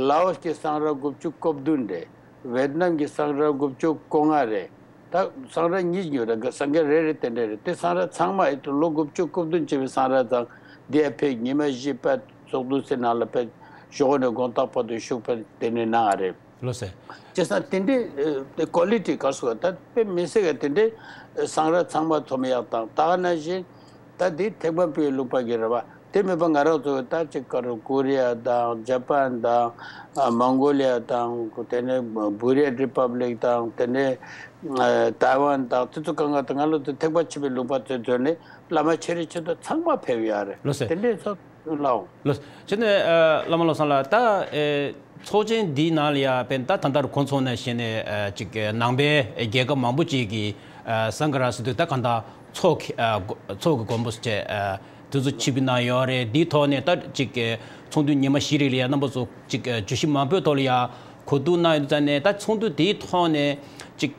ལའོ་སི་གི་སངས་རྒྱས་དགུ་བཅུ་གོ་བདུན་རེད། ཝེད་ནམ་གྱི་སངས་རྒྱས་དགུ་བཅུ་གོ་ལྔ་རེད། ད་སངས་རྒྱས་གཉིས་ཡོད་རེད། སངས་རྒྱས་རེ་རེ་དེ་འདྲ་རེད། དེ་སངས་རྒྱས་ཚང་མ་ཨེ་ལོ་དགུ་བཅུ་གོ་བདུན་བྱས་པའི་སངས་རྒྱས་ཚང་འདི་ཨ་ཕེབས་ཉི་མ་བཞི་པ་ཚོགས་འདུ་ཟེར་ནང་ལ་ཕེབས་ཞོགས་ནས་དགོང་དག་བར་དུ་བཞུགས་པ་དེ་ནས་གནང་བ་རེད། ལགས་སེ། བྱས་ཙང་དེ་འདྲའི་ཨེ་དེ་ཀོ་ལི་ཊི་ག་རེ་ཟེར་བ་ད་དཔེ་མི་སྲིད་ག་དེ་འདྲའི་སངས་རྒྱས་ཚང་མ་འཛོམས་ཡག་དང་། ད་ག་ནང་བཞིན་ད་འདི་ཐེག་པ་པའི་ལུང་པ་གི་རེད་བ། དེ་མིན་པ་ང་རང་ཚོ་ད་ཅིག་ག་རེ་ཀོ་རི་ཡ་དང་ཇ་པན་དང་ཨ་མོང་གོ་ལི་ཡ་དང་དེ་ནས་བྷུ་རི་ཡ་རི་པབ་ལིག་དང་དེ་ནས་ཨ་ཏའེ་ཝན་དང་དེ་ཚོ་གང་ག་དང་ང་རང་ཚོ་ཐེག་པ་ཆེན་པོའི་ལུང་པ་ཚོའི་ཚོ་ནས་བླ་མ་ཆེ་རིགས་ཆེ་མཐོ་ཚང་མ་ཕེབས་ཡོད་རེད། ལགས་སེ། དེ་འདྲའི་ཚོ་ལའོ། ལགས་སེ། བྱས་ནས་ཨ་བླ་མ་བློ་བཟང་ལགས། ད་ཨེ་ཚོགས་ཆེན་འདིའི་ནང་ལ་ཡ་དཔེར་ན་ད་ད་ལྟར་གོ་ཚོགས་ནང་བཞིན་ནས་ཨ་ཅིག་ནང་པའི་རྒྱལ་ཁབ་མང་པོ་ཅིག་གིས་ཨ་སངྒ་ར་ཟེར་དུས་ད་གང་ལྟར་ཚོགས་ཀྱི་ཨ་ཚོགས་ཀྱི་དགོན་པ་བཅས་ཨ་དེ་ཚོ་ཆིབས་གནང་ཡོད་རེད། འདིའི་ཐོག་ནས་ད་ཅིག་ཚོགས་འདུ་ཉི་མ་བཞི་རིང་ལ་ཡ་རྣམ་པ་ཚོ་ཅིག་བརྗོད་གཞི་མང་པོའི་ཐོག་ལ་ཡ་གོ་བསྡུར་གནང་ཡོད་ཙང་ནས། ད་ཚོགས་འདུ་དེའི་ཐོག་ནས་ཅིག་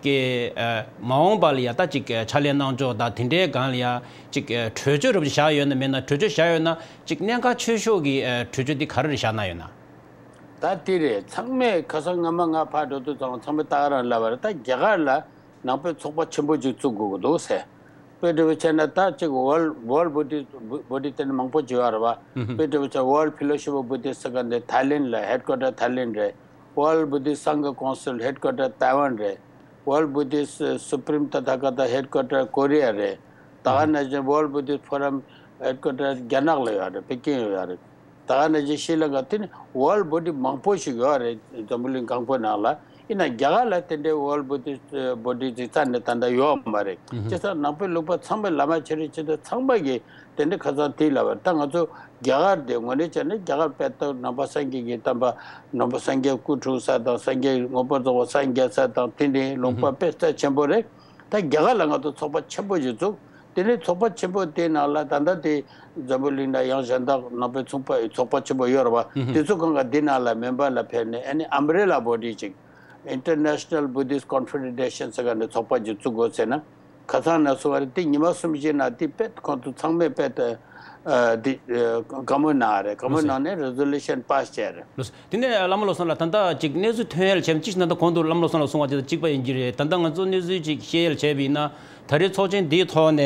མ་འོངས་པ་ལ་ཡ་ད་ཅིག་ཕྱག་ལས་གནང་ཕྱོགས་དང་དེ་འདྲའི་སྒང་ལ་ཡ་ཅིག་གྲོས་ཆོད་རབ་ཅིག་བཞག་ཡོད་ན་མེད་ན། གྲོས་ཆོད་བཞག་ཡོད་ན་ཅིག་གནད་འགག་ཆེ་ཤོས་ཀྱི་གྲོས་ཆོད་འདི་ག་རེ་རེད་བཞག་གནང་ཡོད་ན། ད་དེ་རེད། ཚང་མས་ཁ་སང་སྔ་མ་ང་ཕར་འགྲོ་དུས་ཙང་ཚང་མས་ད་ག་རང་ལབ་པ་རེད། ད་རྒྱ་གར་ལ་ནང་པའི་ཚོགས་པ་ཆེན་པོ་ཅིག་བཙུགས་དགོས་ཀྱི་འདུག་ཟེར། དཔེ་འདྲ་བོ་བྱས་ན་ད་ཅིག་World World Buddhist Body དེ་ནི་མང་པོ་བྱེད་ཡོད་རེད་བ། དཔེ་འདྲ་བོ་བྱས་World Fellowship of Buddhist ཟེར་ག་འདི་ཐའི་ལེན་ལ་ཧེཌ་ཀོ་ཊར་ཐའི་ལེན་རེད། World Buddhist Sangha Council ཧེཌ་ཀོ་ཊར་ཐའེ་ཝན་རེད། World Buddhist Supreme Tathagata ཧེཌ་ཀོ་ཊར་ཀོ་རི་ཡ་རེད། ད་ག་ནང་བཞིན་World Buddhist Forum ཧེཌ་ཀོ་ཊར་རྒྱ་ནག་ལ་ཡོད་རེད། པེ་ཀིང་ལ་ཡོད་རེད། ད་ག་ནང་བཞིན་ཤྲི་ལང་ཀ་དེ་ནི་World Body མང་པོ་ཞིག་ཡོད་རེད། འཛམ་བུ་གླིང་གང་པོའི་ནང་ལ། ཡིན་ན་རྒྱ་གར་ལ་དེ་འདྲའི་World Buddhist Body ཅིག་རྩ་ནས་ད་ལྟ་ཡོད་མ་རེད། བྱས་ཙང་ནང་པའི་ལུང་པ་ཚང་མའི་བླ་མ་ཆེ་རིགས་ཆེ་ཚོ་ཚང་མ་གིས་དེ་འདྲའི་ཁ་སང་དེ་ལབ་པ་རེད། ད་ང་ཚོ་རྒྱ་གར་དེ་དངོས་གནས་བྱས་ན་རྒྱ་གར་དཔེ་ད་ནང་པ་སངས་རྒྱས་ཀྱི་བསྟན་པ་ནང་པ་སངས་རྒྱས་སྐུ་འཁྲུངས་ས་དང་སངས་རྒྱས་མངོན་པར་རྫོགས་པ་སངས་རྒྱས་ས་དང་དེ་འདྲའི་ལུང་པ་དཔེ་རྩ་ཆེན་པོ་རེད། ད་རྒྱ་གར་ལ་ང་ཚོ་ཚོགས་པ་ཆེན་པོ་ཞིག་བཙུགས། དེ་ནས་ཚོགས་པ་ཆེན་པོ་དེའི་ནང་ལ་ད་ལྟ་དེ་འཛམ་བུ་གླིང་ན་ཡང་གཞན་དག་ནང་པའི་ཚོགས་པ་ཚོགས་པ་ཆེན་པོ་ཡོད་རེད་བ། དེ་ཚོ་གང་ག་འདི་ནང་ལ་མེམ་བར་ལ་ཕེབས་ནས་ཨ་ནི་Umbrella Body ཅིག International Buddhist Confederation ཟེར་ག་ནས་ཚོགས་པ་ཅིག་བཙུགས་དགོས་ཟེར་ན། ཁ་སང་ནས་གསུངས་པ་རེད། དེ་ཉི་མ་གསུམ་བཞི་ནང་དེ་དཔེ་ཁོང་ཚོ་ཚང་མས་དཔེ་ཨ་དེ་ཨ་བཀའ་མོལ་གནང་བ་རེད། བཀའ་མོལ་གནང་ནས་Resolution pass བྱས་རེད། ལགས་སོ། དེ་ནས་བླ་མ་བློ་བཟང་ལགས་ད་ལྟ་ཅིག་གནས་ཚུལ་ཐོན་ཡ་ལ་བྱས་ཅིག་ད་ལྟ་གོང་དུ་བླ་མ་བློ་བཟང་ལགས་གསུངས་པ་ཅིག་དང་གཅིག་པ་ཡིན་གྱི་རེད། ད་ལྟ་ང་ཚོ་གནས་ཚུལ་ཅིག་བཤད་ཡ་ལ་བྱས་པ་ཡིན་ན་ད་རེས་ཚོགས་ཆེན་འདིའི་ཐོག་ནས་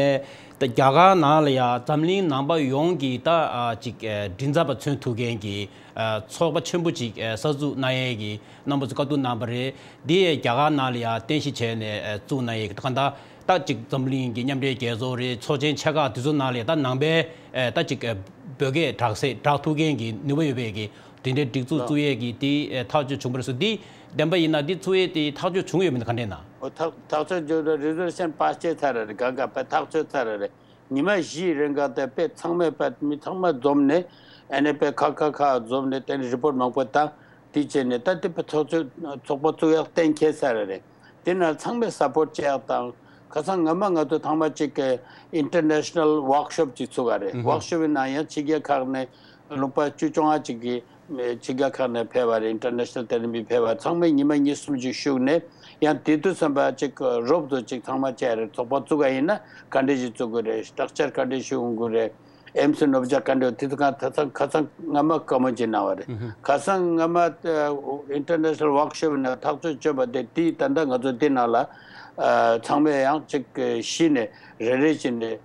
ད་རྒྱ་གར་ནང་ལ་ཡ་འཛམ་གླིང་ནང་པ་ཡོངས་ཀྱི་ད་ཨ་ཅིག་ཨ་མགྲིན་ཚབ་པ་མཚོན་ཐུབ་མཁན་གྱི་ཨ་ཚོགས་པ་ཆེན་པོ་ཅིག་ཨ་གསར་འཛུགས་གནང་ཡས་ཀྱི་རྣམ་པ་ཚོ་བཀའ་བསྡུར་གནང་བ་རེད། འདི་ཡས་རྒྱ་གར་ནང་ལ་ཡ་རྟེན་གཞི་བྱས་ནས་ཨ་བཙུགས་གནང་ཡས་ཀྱི་གང་ལྟར་ད་ཅིག་འཛམ་གླིང་གི་མཉམ་འབྲེལ་རྒྱལ་ཚོགས་རེད། ཚོགས་ཆེན་ཆེ་ཁག་དེ་ཚོ་ནང་ལ་ཡ་ད་ནང་པའི་ཨ་ད་ཅིག་ཨ་བོད་སྐད་གྲགས་སེ་གྲགས་ཐུབ་མཁན་གྱི་ནུས་པ་ཡོད་པའི་གི་དེ་འདྲའི་སྒྲིག་འཛུགས་བཙུགས་ཡས་ཀྱི་དེ་ཨ་ཐག་གཅོད་བྱུང་བ་རེད་སོ། འདི་བདེན་པ་ཡིན་ན་འདི་བཙུགས་ཡས་དེ་ཐག་གཅོད་བྱུང་ཡོད་མེད་ན་ག་འདྲས་ན། འོ་ཐག་ཐག་གཅོད་བྱུང་རེད། Resolution pass བྱས་ཚར་རེད། གང་ག་པ་ཐག་གཅོད་ཚར་རེད། ཉི་མ་བཞིའི་རིང་ག་དེ་དཔེ་ཚང་མས་དཔེ་མི་ཚང་མ་འཛོམས་ནས་ཨ་ནི་དཔེ་ཁ་ཁ་ཁ་འཛོམས་ནས་དེ་ནས་རི་པོར་ཊི་མང་པོ་བཏང་། དེ་བྱས་ནས་ད་དེ་དཔེ་ཚོགས་ཆུང་ཚོགས་པ་བཙུགས་ཡག་གཏན་འཁེལ་ཚར་རེད། དེ་ན་ཚང་མས་སཔོར་ཊི་བྱེད་ཡག་དང་། ཁ་སང་སྔ་མ་ང་ཚོ་ཐེངས་མ་གཅིག་གི་International Workshop ཅིག་ཚུགས་པ་རེད། Workshop ཡི་ནང་ཡང་ཕྱི་རྒྱལ་ཁག་ནས་ལུང་པ་བཅུ་བཅོ་ལྔ་ཅིག་གི་ཕྱི་རྒྱལ་ཁག་ནས་ཕེབས་པ་རེད། International དེ་ནས་མི་ཕེབས་པ་ཚང་མས་ཉི་མ་གཉིས་གསུམ་ཅིག་བཞུགས་ནས་ཡང་དེ་དུས་ཙམ་པ་ཅིག་རོབ་ཏུ་ཅིག་ཚང་མ་བྱས་རེད། ཚོགས་པ་བཙུགས་པ་ཡིན་ན་ག་འདྲས་ཞིག་བཙུགས་དགོས་རེད། སི་ཊག་ཅར་ག་འདྲས་ཞིག་ཡོང་དགོས་རེད། ཨེམ་སི་ནོར་བུ་ཅག་ག་འདྲས་དེ་ཚོ་གང་ད་ཚང་ཁ་སང་སྔ་མ་བཀའ་མོལ་ཅིག་གནང་བ་རེད། ཁ་སང་སྔ་མ་International Workshop ནས་ཐག་གཅོད་བྱས་པ་དེ་དེ་ད་ལྟ་ང་ཚོ་འདི་ནང་ལ་ཚང་མས་ཡང་ཅིག་གཞི་ནས་རེ་རེ་བྱས་ནས་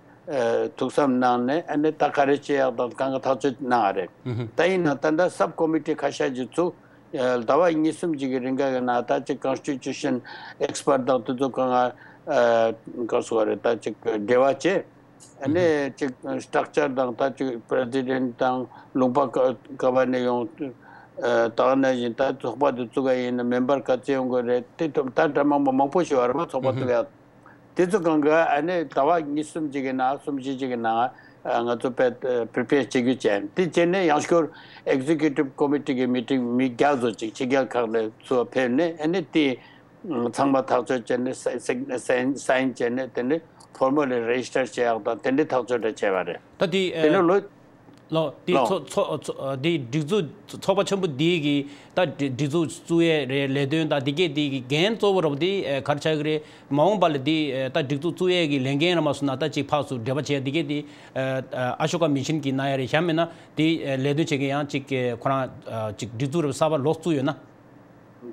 ཐུགས་བསམ་གནང་ནས་ཨ་ནི་ད་ག་རེ་བྱེད་ཡག་དང་གང་ག་ཐག་གཅོད་གནང་བ་རེད། ད་ཡིན་ན་ད་ལྟ་སབ་ཀོ་མི་ཊི་ཁ་ཤས་ཅིག་བཙུགས། ཟླ་བ་གཉིས་གསུམ་ཅིག་གི་རིང་ག་གི་ནང་ད་ཅིག་Constitution Expert དང་དེ་ཚོ་གང་ག་ག་སོ་བ་རེད། ད་ཅིག་འབྲེལ་བ་བྱས། ཨ་ནི་ཅིག་སི་ཊག་ཅར་དང་ད་ཅིག་President དང་ལུང་པ་ག་ག་བ་ནས་ཡོང་། ད་ག་ནང་བཞིན་ད་ཚོགས་པ་དེ་བཙུགས་པ་ཡིན་ན་མེམ་བར་ག་ཚོད་ཡོང་དགོས་རེད། དེ་ཐོག་ད་འདྲ་མང་པོ་མང་པོ་ཞིག་ཡོད་རེད་པ། ཚོགས་པ་བཙུགས་ཡག་དེ་ཚོ་གང་ག་ཨ་ནི་ཟླ་བ་གཉིས་གསུམ་ཅིག་གི་ནང་གསུམ་བཞི་ཅིག་གི་ནང་ང་ཚོ་དཔེ་Prepare བྱེད་རྒྱུ་བྱས། དེ་བྱས་ནས་ཡང་སྐྱར་Executive Committee གི་Meeting མི་བརྒྱ་ཙམ་ཅིག་ཕྱི་རྒྱལ་ཁག་ནས་ཚུར་ཕེབས་ནས་ཨ་ནི་དེ། ཚང་མ་ཐག་གཅོད་བྱས་ནས་སའིན་སའིན་བྱས་ནས་དེ་ནས་ཕོར་མལ་རེ་ཇི་སི་ཊར་བྱེད་ཡག་དང་དེ་འདྲའི་ཐག་གཅོད་འདྲ་བྱས་པ་རེད། ད་དེ་དེ་ནས་ལོ་ལོ་དེ་ལོ་ཚོགས་ཚོགས་ཚོགས་དེ་སྒྲིག་འཛུགས་ཚོགས་པ་ཆེན་པོ་འདི་གི་ད་སྒྲིག་སྒྲིག་འཛུགས་བཙུགས་ཡས་རེད། ལས་དོན་དང་དེ་གས་དེ་གི་འགན་གཙོ་བོ་ར་བ་དེ་ག་རེ་ཆགས་ཀྱི་རེད། མ་འོངས་པ་ལ་དེ་ད་སྒྲིག་འཛུགས་བཙུགས་ཡས་ཀྱི་ལས་འགན་ར་མ་སོང་ན་ད་ཅིག་ཕར་ཚུར་འབྲེལ་བ་བྱས་དེ་གས་དེ་ཨ་ཤོ་ཀ་མི་ཤན་གྱིས་གནང་ཡས་རེད། གཞན་མིན་ན་དེ་ལས་དོན་བྱེད་མཁན་ཡང་ཅིག་ཁོ་རང་ཅིག་སྒྲིག་འཛུགས་ར་བ་གསར་པ་ལོགས་བཙུགས་ཡོད་ན།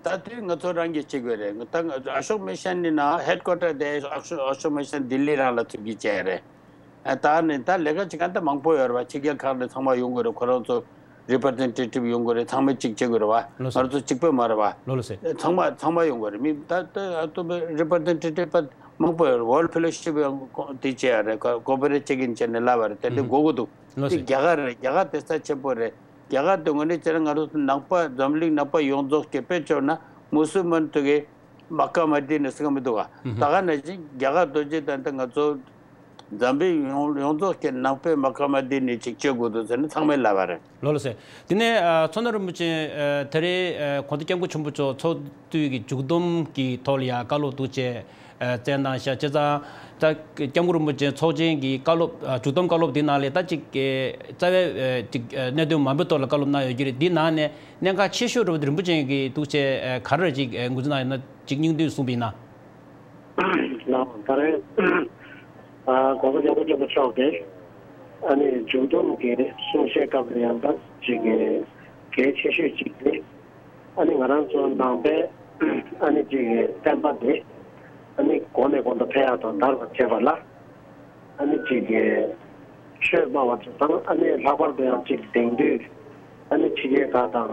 ད་དེ་ང་ཚོ་རང་གིས་བྱེད་དགོས་རེད། ད་ཨ་ཤོག་མི་ཤན་ནི་ན་ཧེཌ་ཀོ་ཊར་དེ་ཨ་ཤོག་ཨ་ཤོག་མི་ཤན་ལྡི་ལི་རང་ལ་ཐུག་གི་བྱས་རེད། ཨ་ད་ནི་ད་ལས་ཀ་བྱེད་མཁན་ད་མང་པོ་ཡོད་རེད་པ། ཕྱི་རྒྱལ་ཁག་ནས་ཚང་མ་ཡོང་དགོས་རེད། ཁོ་རང་ཚོ་རི་པི་རི་ཛེན་ཊེ་ཊིབ་ཡོང་དགོས་རེད། ཚང་མས་གཅིག་བྱེད་དགོས་རེད་པ། ལགས་སོ། ང་རང་ཚོ་གཅིག་པོ་མ་རེད་པ། ལགས་སོ། ཚང་མ་ཚང་མ་ཡོང་དགོས་རེད། མི་ད་ད་ཨ་ཏོ་རི་པི་རི་ཛེན་ཊེ་ཊིབ་པ་མང་པོ་ཡོད་རེད། World Fellowship ཡང་དེ་བྱས་རེད། ཀོ་པེ་རེཊ་བྱེད་ཀྱིན་བྱས་ནས་ལབ་པ་རེད། དེ་འདྲ་དགོས་ཀྱི་འདུག། ལགས་སོ། དེ་རྒྱ་གར་རེད། རྒྱ་གར་དེ་རྩ་ཆེན་པོ་རེད། རྒྱ་གར་དེ་དངོས་གནས་བྱས་ན་ང་རང་ཚོ་ནང་པ་འཛམ་གླིང་ནང་པ་ཡོངས་རྫོགས་ཀྱི་དཔེ་བྱས་ན་མུ་སུལ་མན་དེ་གའི་མ་ཀ་མ་དི་ནི་ཟེར་གྱི་མི་འདུག་ག། ད་ག་ནང་བཞིན་རྒྱ་གར་རྡོ་རྗེ་གདན་དེ་ང་ཚོ་འཛམ་བུའི་ཡོངས་ཡོངས་རྫོགས་ཀྱི་ནང་པའི་མ་ཀ་མ་དི་ནི་ཅིག་བྱེད་དགོས་འདུག་ཟེར་ནས་ཚང་མས་ལབ་པ་རེད། ལགས་སོ། དེ་ནས་ཨ་མཚོ་སྣ་རིན་པོ་ཆེ་ཨ་ད་རེས་ཨ་གོང་ས་སྐྱབས་མགོན་ཆེན་པོ་མཆོག་ཚོགས་དུས་ཀྱི་མཇུག་བསྡོམས་ཀྱི་ཐོག་ལ་ཡང་བཀའ་སློབ་འདུག་བྱས། ཨ་བསྩལ་གནང་ཤག། བྱས་ཙང་ད་སྐྱབས་མགོན་རིན་པོ་ཆེ་ཚོགས་ཆེན་གྱི་བཀའ་སློབ་ཨ་མཇུག་བསྡོམས་བཀའ་སློབ་འདི་ནང་ལས་ད་ཅིག་ཨེ་རྩ་བའི་ཨེ་ཅིག་ཨེ་གནད་དོན་མང་པོའི་ཐོག་ལ་བཀའ་སློབ་གནང་ཡོད་ཀྱི་རེད། འདི་ནང་ནས་གནད་འགག་ཆེ་ཤོས་འདྲ་བོ་རིན་པོ་ཆེ་གིས་འདུག་བྱས་ཨེ་ག་རེ་ཅིག་ཨེ་ངོས་འཛིན་གནང་ཡོད་ན་ཅིག་སྙིང་བསྡུས་གསུངས་པ་ཡིན་ན། ལགས་ད་རེས་ཨ་གོང་ས་སྐྱབས་མགོན་ཆེན་པོ་མཆོག་གིས་ཨ་ནི་མཇུག་བསྡོམས་ཀྱི་གསུང་བཤད་སྐབས་ལ་ཡང་ད་ཅིག་གལ་ཆེ་ཤོས་ཅིག་དེ། ཨ་ནི་ང་རང་ཚོ་ནང་པའི་ཨ་ནི་ཅིག་བསྟན་པ་འདི་ཨ་ནི་གོང་ནས་གོང་དུ་འཕེལ་ཡག་དང་དར་བར་བྱེད་པ་ལ་ ཨ་ནི་གཅིག་གི་ཆོས་སྨྲ་བ་ཚོ་དང་། ཨ་ནི་ལྷག་པར་དུ་ཡང་གཅིག་དེང་དུས་ཨ་ནི་ཕྱི་རྒྱལ་ཁག་དང་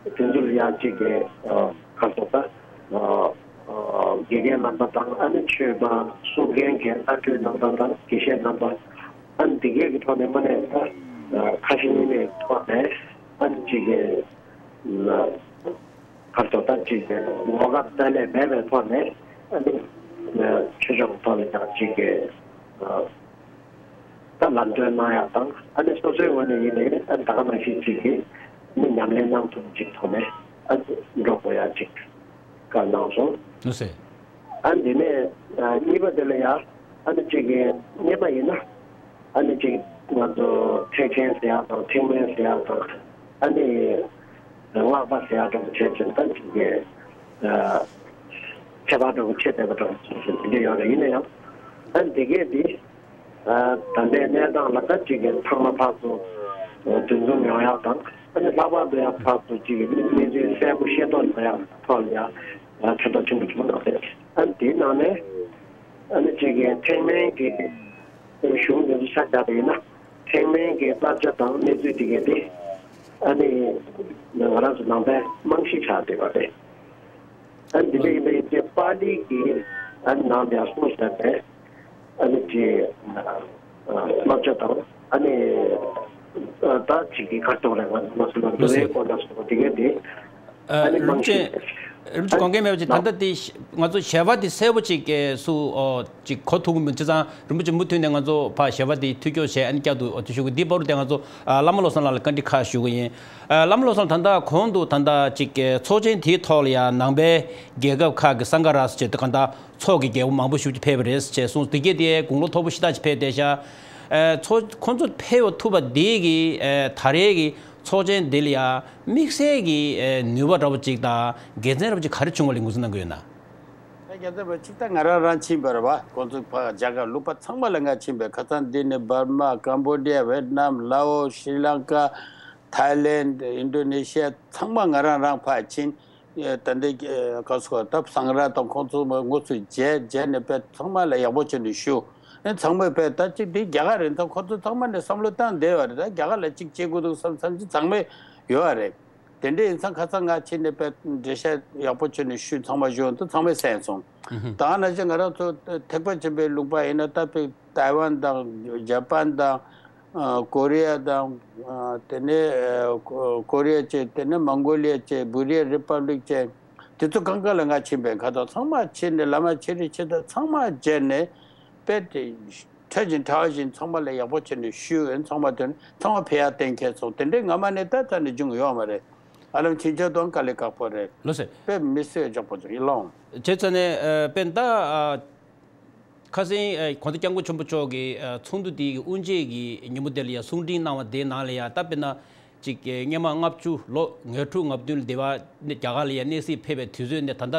དེ་ཚོ་ལ་ཡང་གཅིག་གི་ཨ་ག་རེ་ཟེར་ད། ཨ་ཨ་དགེ་རྒན་རྣམ་པ་དང་། ཨ་ནི་ཆོས་པ་གསུང་མཁན་གྱི་བླ་སྤྲུལ་རྣམ་པ་དང་དགེ་བཤེས་རྣམ་པ། ཨ་ནི་འདི་གས་ཀྱི་ཐོག་ནས་མ་ནས་ད་ཁ་ཞེ་གཉིས་མེད་ཐོག་ནས་ཨ་ནི་གཅིག་གི་ཨ་ག་རེ་ཟེར་ད། གཅིག་གི་ངོ་དགའ་རྩ་ལས་མེད་པའི་ཐོག་ནས་ཨ་ནི་ཆོས་ཕྱོགས་ཐོག་ནས་ཀྱང་གཅིག་གི་ཨ་ད་ལམ་སྟོན་གནང་ཡག་དང་། ཨ་ནི་སོ་སོའི་ངོས་ནས་ཡིན་ནའི་ཨ་ནི་ད་ག་ནང་བཞིན་གཅིག་གི་ཨ་ནི་ཉམས་ལེན་གནང་ཐུབ་ཅིག་ཐོག་ནས་ཨ་ནི་འགྲོ་དགོས་ཡག་ཅིག་བཀའ་གནང་སོང་། ལགས་སེ། ཨ་ནི་དེ་ནས་ཨ་གཉིས་པ་དེ་ལ་ཡང་ཨ་ནི་གཅིག་གི་གཉིས་པ་ཡིན་ན་ཨ་ནི་གཅིག་ང་ཚོ་ཐེག་ཆེན་ཟེར་ཡག་དང་ཐེག་དམན་ཟེར་ཡག་དང་། ཨ་ནི་སྔགས་པ་ཟེར་ཡག་འདྲ་པོ་བྱས་ཙང་ད་གཅིག་གི་ཨ་ཁྱད་པར་འདྲ་པོ་ཕྱེ་བསྡད་པ་འདྲ་པོ་བྱས་ཙང་དེ་འདྲ་ཡོད་རེད། ཡིན་ན་ཡང་ཨ་ནི་དེ་གས་དེ། ད་ལྟའི་གནས་སྟངས་ལ་ད་གཅིག་གི་ཚང་མ་ཕར་ཚུར་འདུ་འཛོམས་ཡོང་ཡག་དང་། ཨ་ནི་ལྷག་པར་དུ་ཡང་ཕར་ཚུར་གཅིག་གི་གནས་ཚུལ་གསལ་པོ་ཤེས་རྟོགས་བྱ་ཡག་ཐོག་ལ་ཡང་ཕན་ཐོགས་ཆེན་པོ་བྱུང་གནང་ཟེར། ཨ་ནི་དེའི་ནང་ནས་ཨ་ནི་གཅིག་གི་ཐེག་དམན་གྱི་གཞུང་འདི་ཚོ་ཆ་བཞག་པ་ཡིན་ན། ཐེག་དམན་གྱི་བསླབ་བྱ་དང་གནས་ཚུལ་དེ་གས་དེ་ཨ་ནི་ང་རང་ཚོ་ནང་པའི་རྨང་གཞི་ཆགས་བསྡད་པ་རེད། ཨ་ནི་འདི་འདྲ་ཡིན་པ་ཡིན་ཚེ་པཱ་ལི་གི་ཨ་ནི་ནང་ལ་ཡང་གསུངས་བཞག་པའི་ཨ་ནི་ཅིག་བསླབ་བྱ་དང་། ཨ་ནི་ད་ཅིག་གི་ཁ་ཐོག་རེད། ང་ཚོ་མ་སུ་ལ་འདུལ་བའི་སྐོར་ལ་སོགས་པ་དེ་གས་དེ་ཨ་ནི་རིན་པོ་རྨང་ཆེ། གཞི་རིན་པོ་ཆེ་དགོངས་འགལ་མེད་པ་ཅིག་ད་ལྟ་དེ་ང་ཚོ་ཞལ་པར་དེ་གསལ་པོ་ཅིག་གས་སུ་ཨོ་ཅིག་གོ་ཐུབ་ཀྱི་མི་འདུག་བྱས་ཙང་རིན་པོ་ཆེ་མུ་མཐུད་ནས་ང་ཚོ་ཕར་ཞལ་པར་དེ་འཐུས་སྐྱོར་བྱས། ཨ་ནི་བསྐྱར་དུ་ཨོ་དེ་ཞུ་གི། འདི་བར་དུ་དེ་ང་ཚོ་ཨ་བླ་མ་བློ་བཟང་ལགས་ལ་བཀའ་འདྲི་ཁག་ཞུ་གི་ཡིན། ཨ་བླ་མ་བློ་བཟང་ད་ལྟ་གོང་དུ་ད་ལྟ་ཅིག་གས་ཚོགས་ཆེན་དེའི་ཐོག་ལ་ཡང་ནང་པའི་རྒྱལ་ཁབ་ཁག་གི་སངྒ་རཱས་ཅེས་ད་ག་ད་ཚོགས་ཀྱི་རྒྱལ་པོ་མང་པོ་ཞིག་ཕེབས་པ་རེད་ཅེས་གསུངས། དེ་གས་དེ་དགུང་ལོ་མཐོ་པོ་ཞེ་དྲག་ཅིག་ཕེབས་བསྡད་ཤག་ཨ་ཚོགས་ཁོང་ཚོ་ཕེབས་ཐུབ་པ་དེ་གིས་ཨ་ད་རེས་ཀྱི་ཚོགས་ཆེན་དེ་ལ་ཡང་དམིགས་བསལ་གྱི་ཨ་ནུས་པ་འདྲ་པོ་ཅིག་དང་དགེ་མཚན་འདྲ་པོ་ཅིག་ག་རེ་བྱུང་བ་ལ་ངོས་འཛིན་གནང་གི་ཡོད་ན། ད་རྒྱལ་ཚབ་པ་གཅིག་ད་ང་རང་རང་ཕྱིན་པ་རེད་བ། ཁོང་ཚོ་ཕར་རྒྱ་གར་ལུང་པ་ཚང་མ་ལ་ང་ཕྱིན་པས། ཁ་སང་འདི་ནས་འབར་མ། ཀམ་བོ་ཌི་ཡ། ཝེད་ནམ། ལའོ། ཤྲི་ལང་ཀ། ཐའི་ལེན། ཨིན་ཌོ་ནེ་ཤི་ཡ་ཚང་མ་ང་རང་རང་ཕར་ཕྱིན། ད་འདི་ག་སོ་ད་སངས་ར་དང་ཁོང་ཚོ་མ་དངོས་སུ་མཇལ་མཇལ་ནས་དཔེ་ཚང་མ་ལ་ཡག་པོ་བྱས་ནས་ཞུ། ཨེ་ཚང་མས་དཔེ་ད་གཅིག་འདི་རྒྱ་གར་རེད་ད་ཁོང་ཚོ་ཚང་མ་ནས་བསམ་བློ་བཏང་བསྡད་པ་རེད། ད་རྒྱ་གར་ལ་གཅིག་བྱེད་དགོས་འདུག་བསམ་བསམ་གྱི་ཚང་མས་ཡོད་པ་རེད། དེ་འདྲ་ཡིན་ཙང་ཁ་སང་ང་ཕྱིན་ནས་དཔེ་འགྲེལ་བཤད་ཡག་པོ་བྱས་ནས་ཞུས། ཚང་མ་ཞུ་འོང་དུས་ཚང་མས་གསན་སོང་། ད་ནང་བཞིན་ང་རང་ཚོ་ཐེག་པ་ཆེན་པོའི་ལུང་པ་ཡིན་ན་ད་དཔེ་ཏའེ་ཝན་དང་ཇ་པན་དང་ཨ་ཀོ་རི་ཡ་དང་ཨ་དེ་ནས་ཨ་ཀོ་ཀོ་རི་ཡ་བཅས། དེ་ནས་མོང་གོ་ལི་ཡ་བཅས། བྷུ་རི་ཡ་རི་པབ་ལིག་བཅས། དེ་ཚོ་གང་ག་ལ་ང་ཕྱིན་པའི་ཁ་ཐོག་ཚང་མ་ཕྱིན་ནས་བླ་མ་ཆེ་རིགས་ཆེ་ད་ཚང་མ་མཇལ་ནས་དཔེ་དེ་ཕྲ་ཞིང་ཕྲ་བ་ཞིག་ཚང་མ་ལ་ཡག་པོ་བྱས་ནས་ཞུས། ཚང་མ་དོན་ཚང་མ་ཕན་ཡག་གཏན་འཁེལ་སོང་། དེ་འདྲའི་སྔ་མ་ནས་ད་ད་ནས་བྱུང་ཡོད་མ་རེད། ཨ་ལམ་ཕྱིན་ཆད་དང་དཀའ་ལས་ཁག་པོ་རེད། ལགས་སེ། དཔེ་མི་སྲིད་འཇོག་པོ་འཇོག་ཡིན་ལོང་། བྱས་ཙང་ནས་ཨ་དཔེ་ད་ཨ་ཁ་སང་ཨ་གོང་ས་སྐྱབས་མགོན་ཆེན་པོ་མཆོག་གིས་ཨ་ཚོགས་འདུ་དེའི་དབུ་འབྱེད་ཀྱི་ཉིན་མོ་དེ་ལ་ཡང་གསུང་འཕྲིན་གནང་བ་དེའི་ནང་ལ་ཡང་ད་དཔེར་ན་ཅིག་སྔོན་མ་ལྔ་བཅུ་ལོ་ཉེར་དྲུག་ང་བདུན་ལ་དེ་བ་རྒྱ་གར་ལ་ཡང་གནས་གཟིགས་ཕེབས་པའི་དུས་ཚོད་ནས་ད་ལྟ་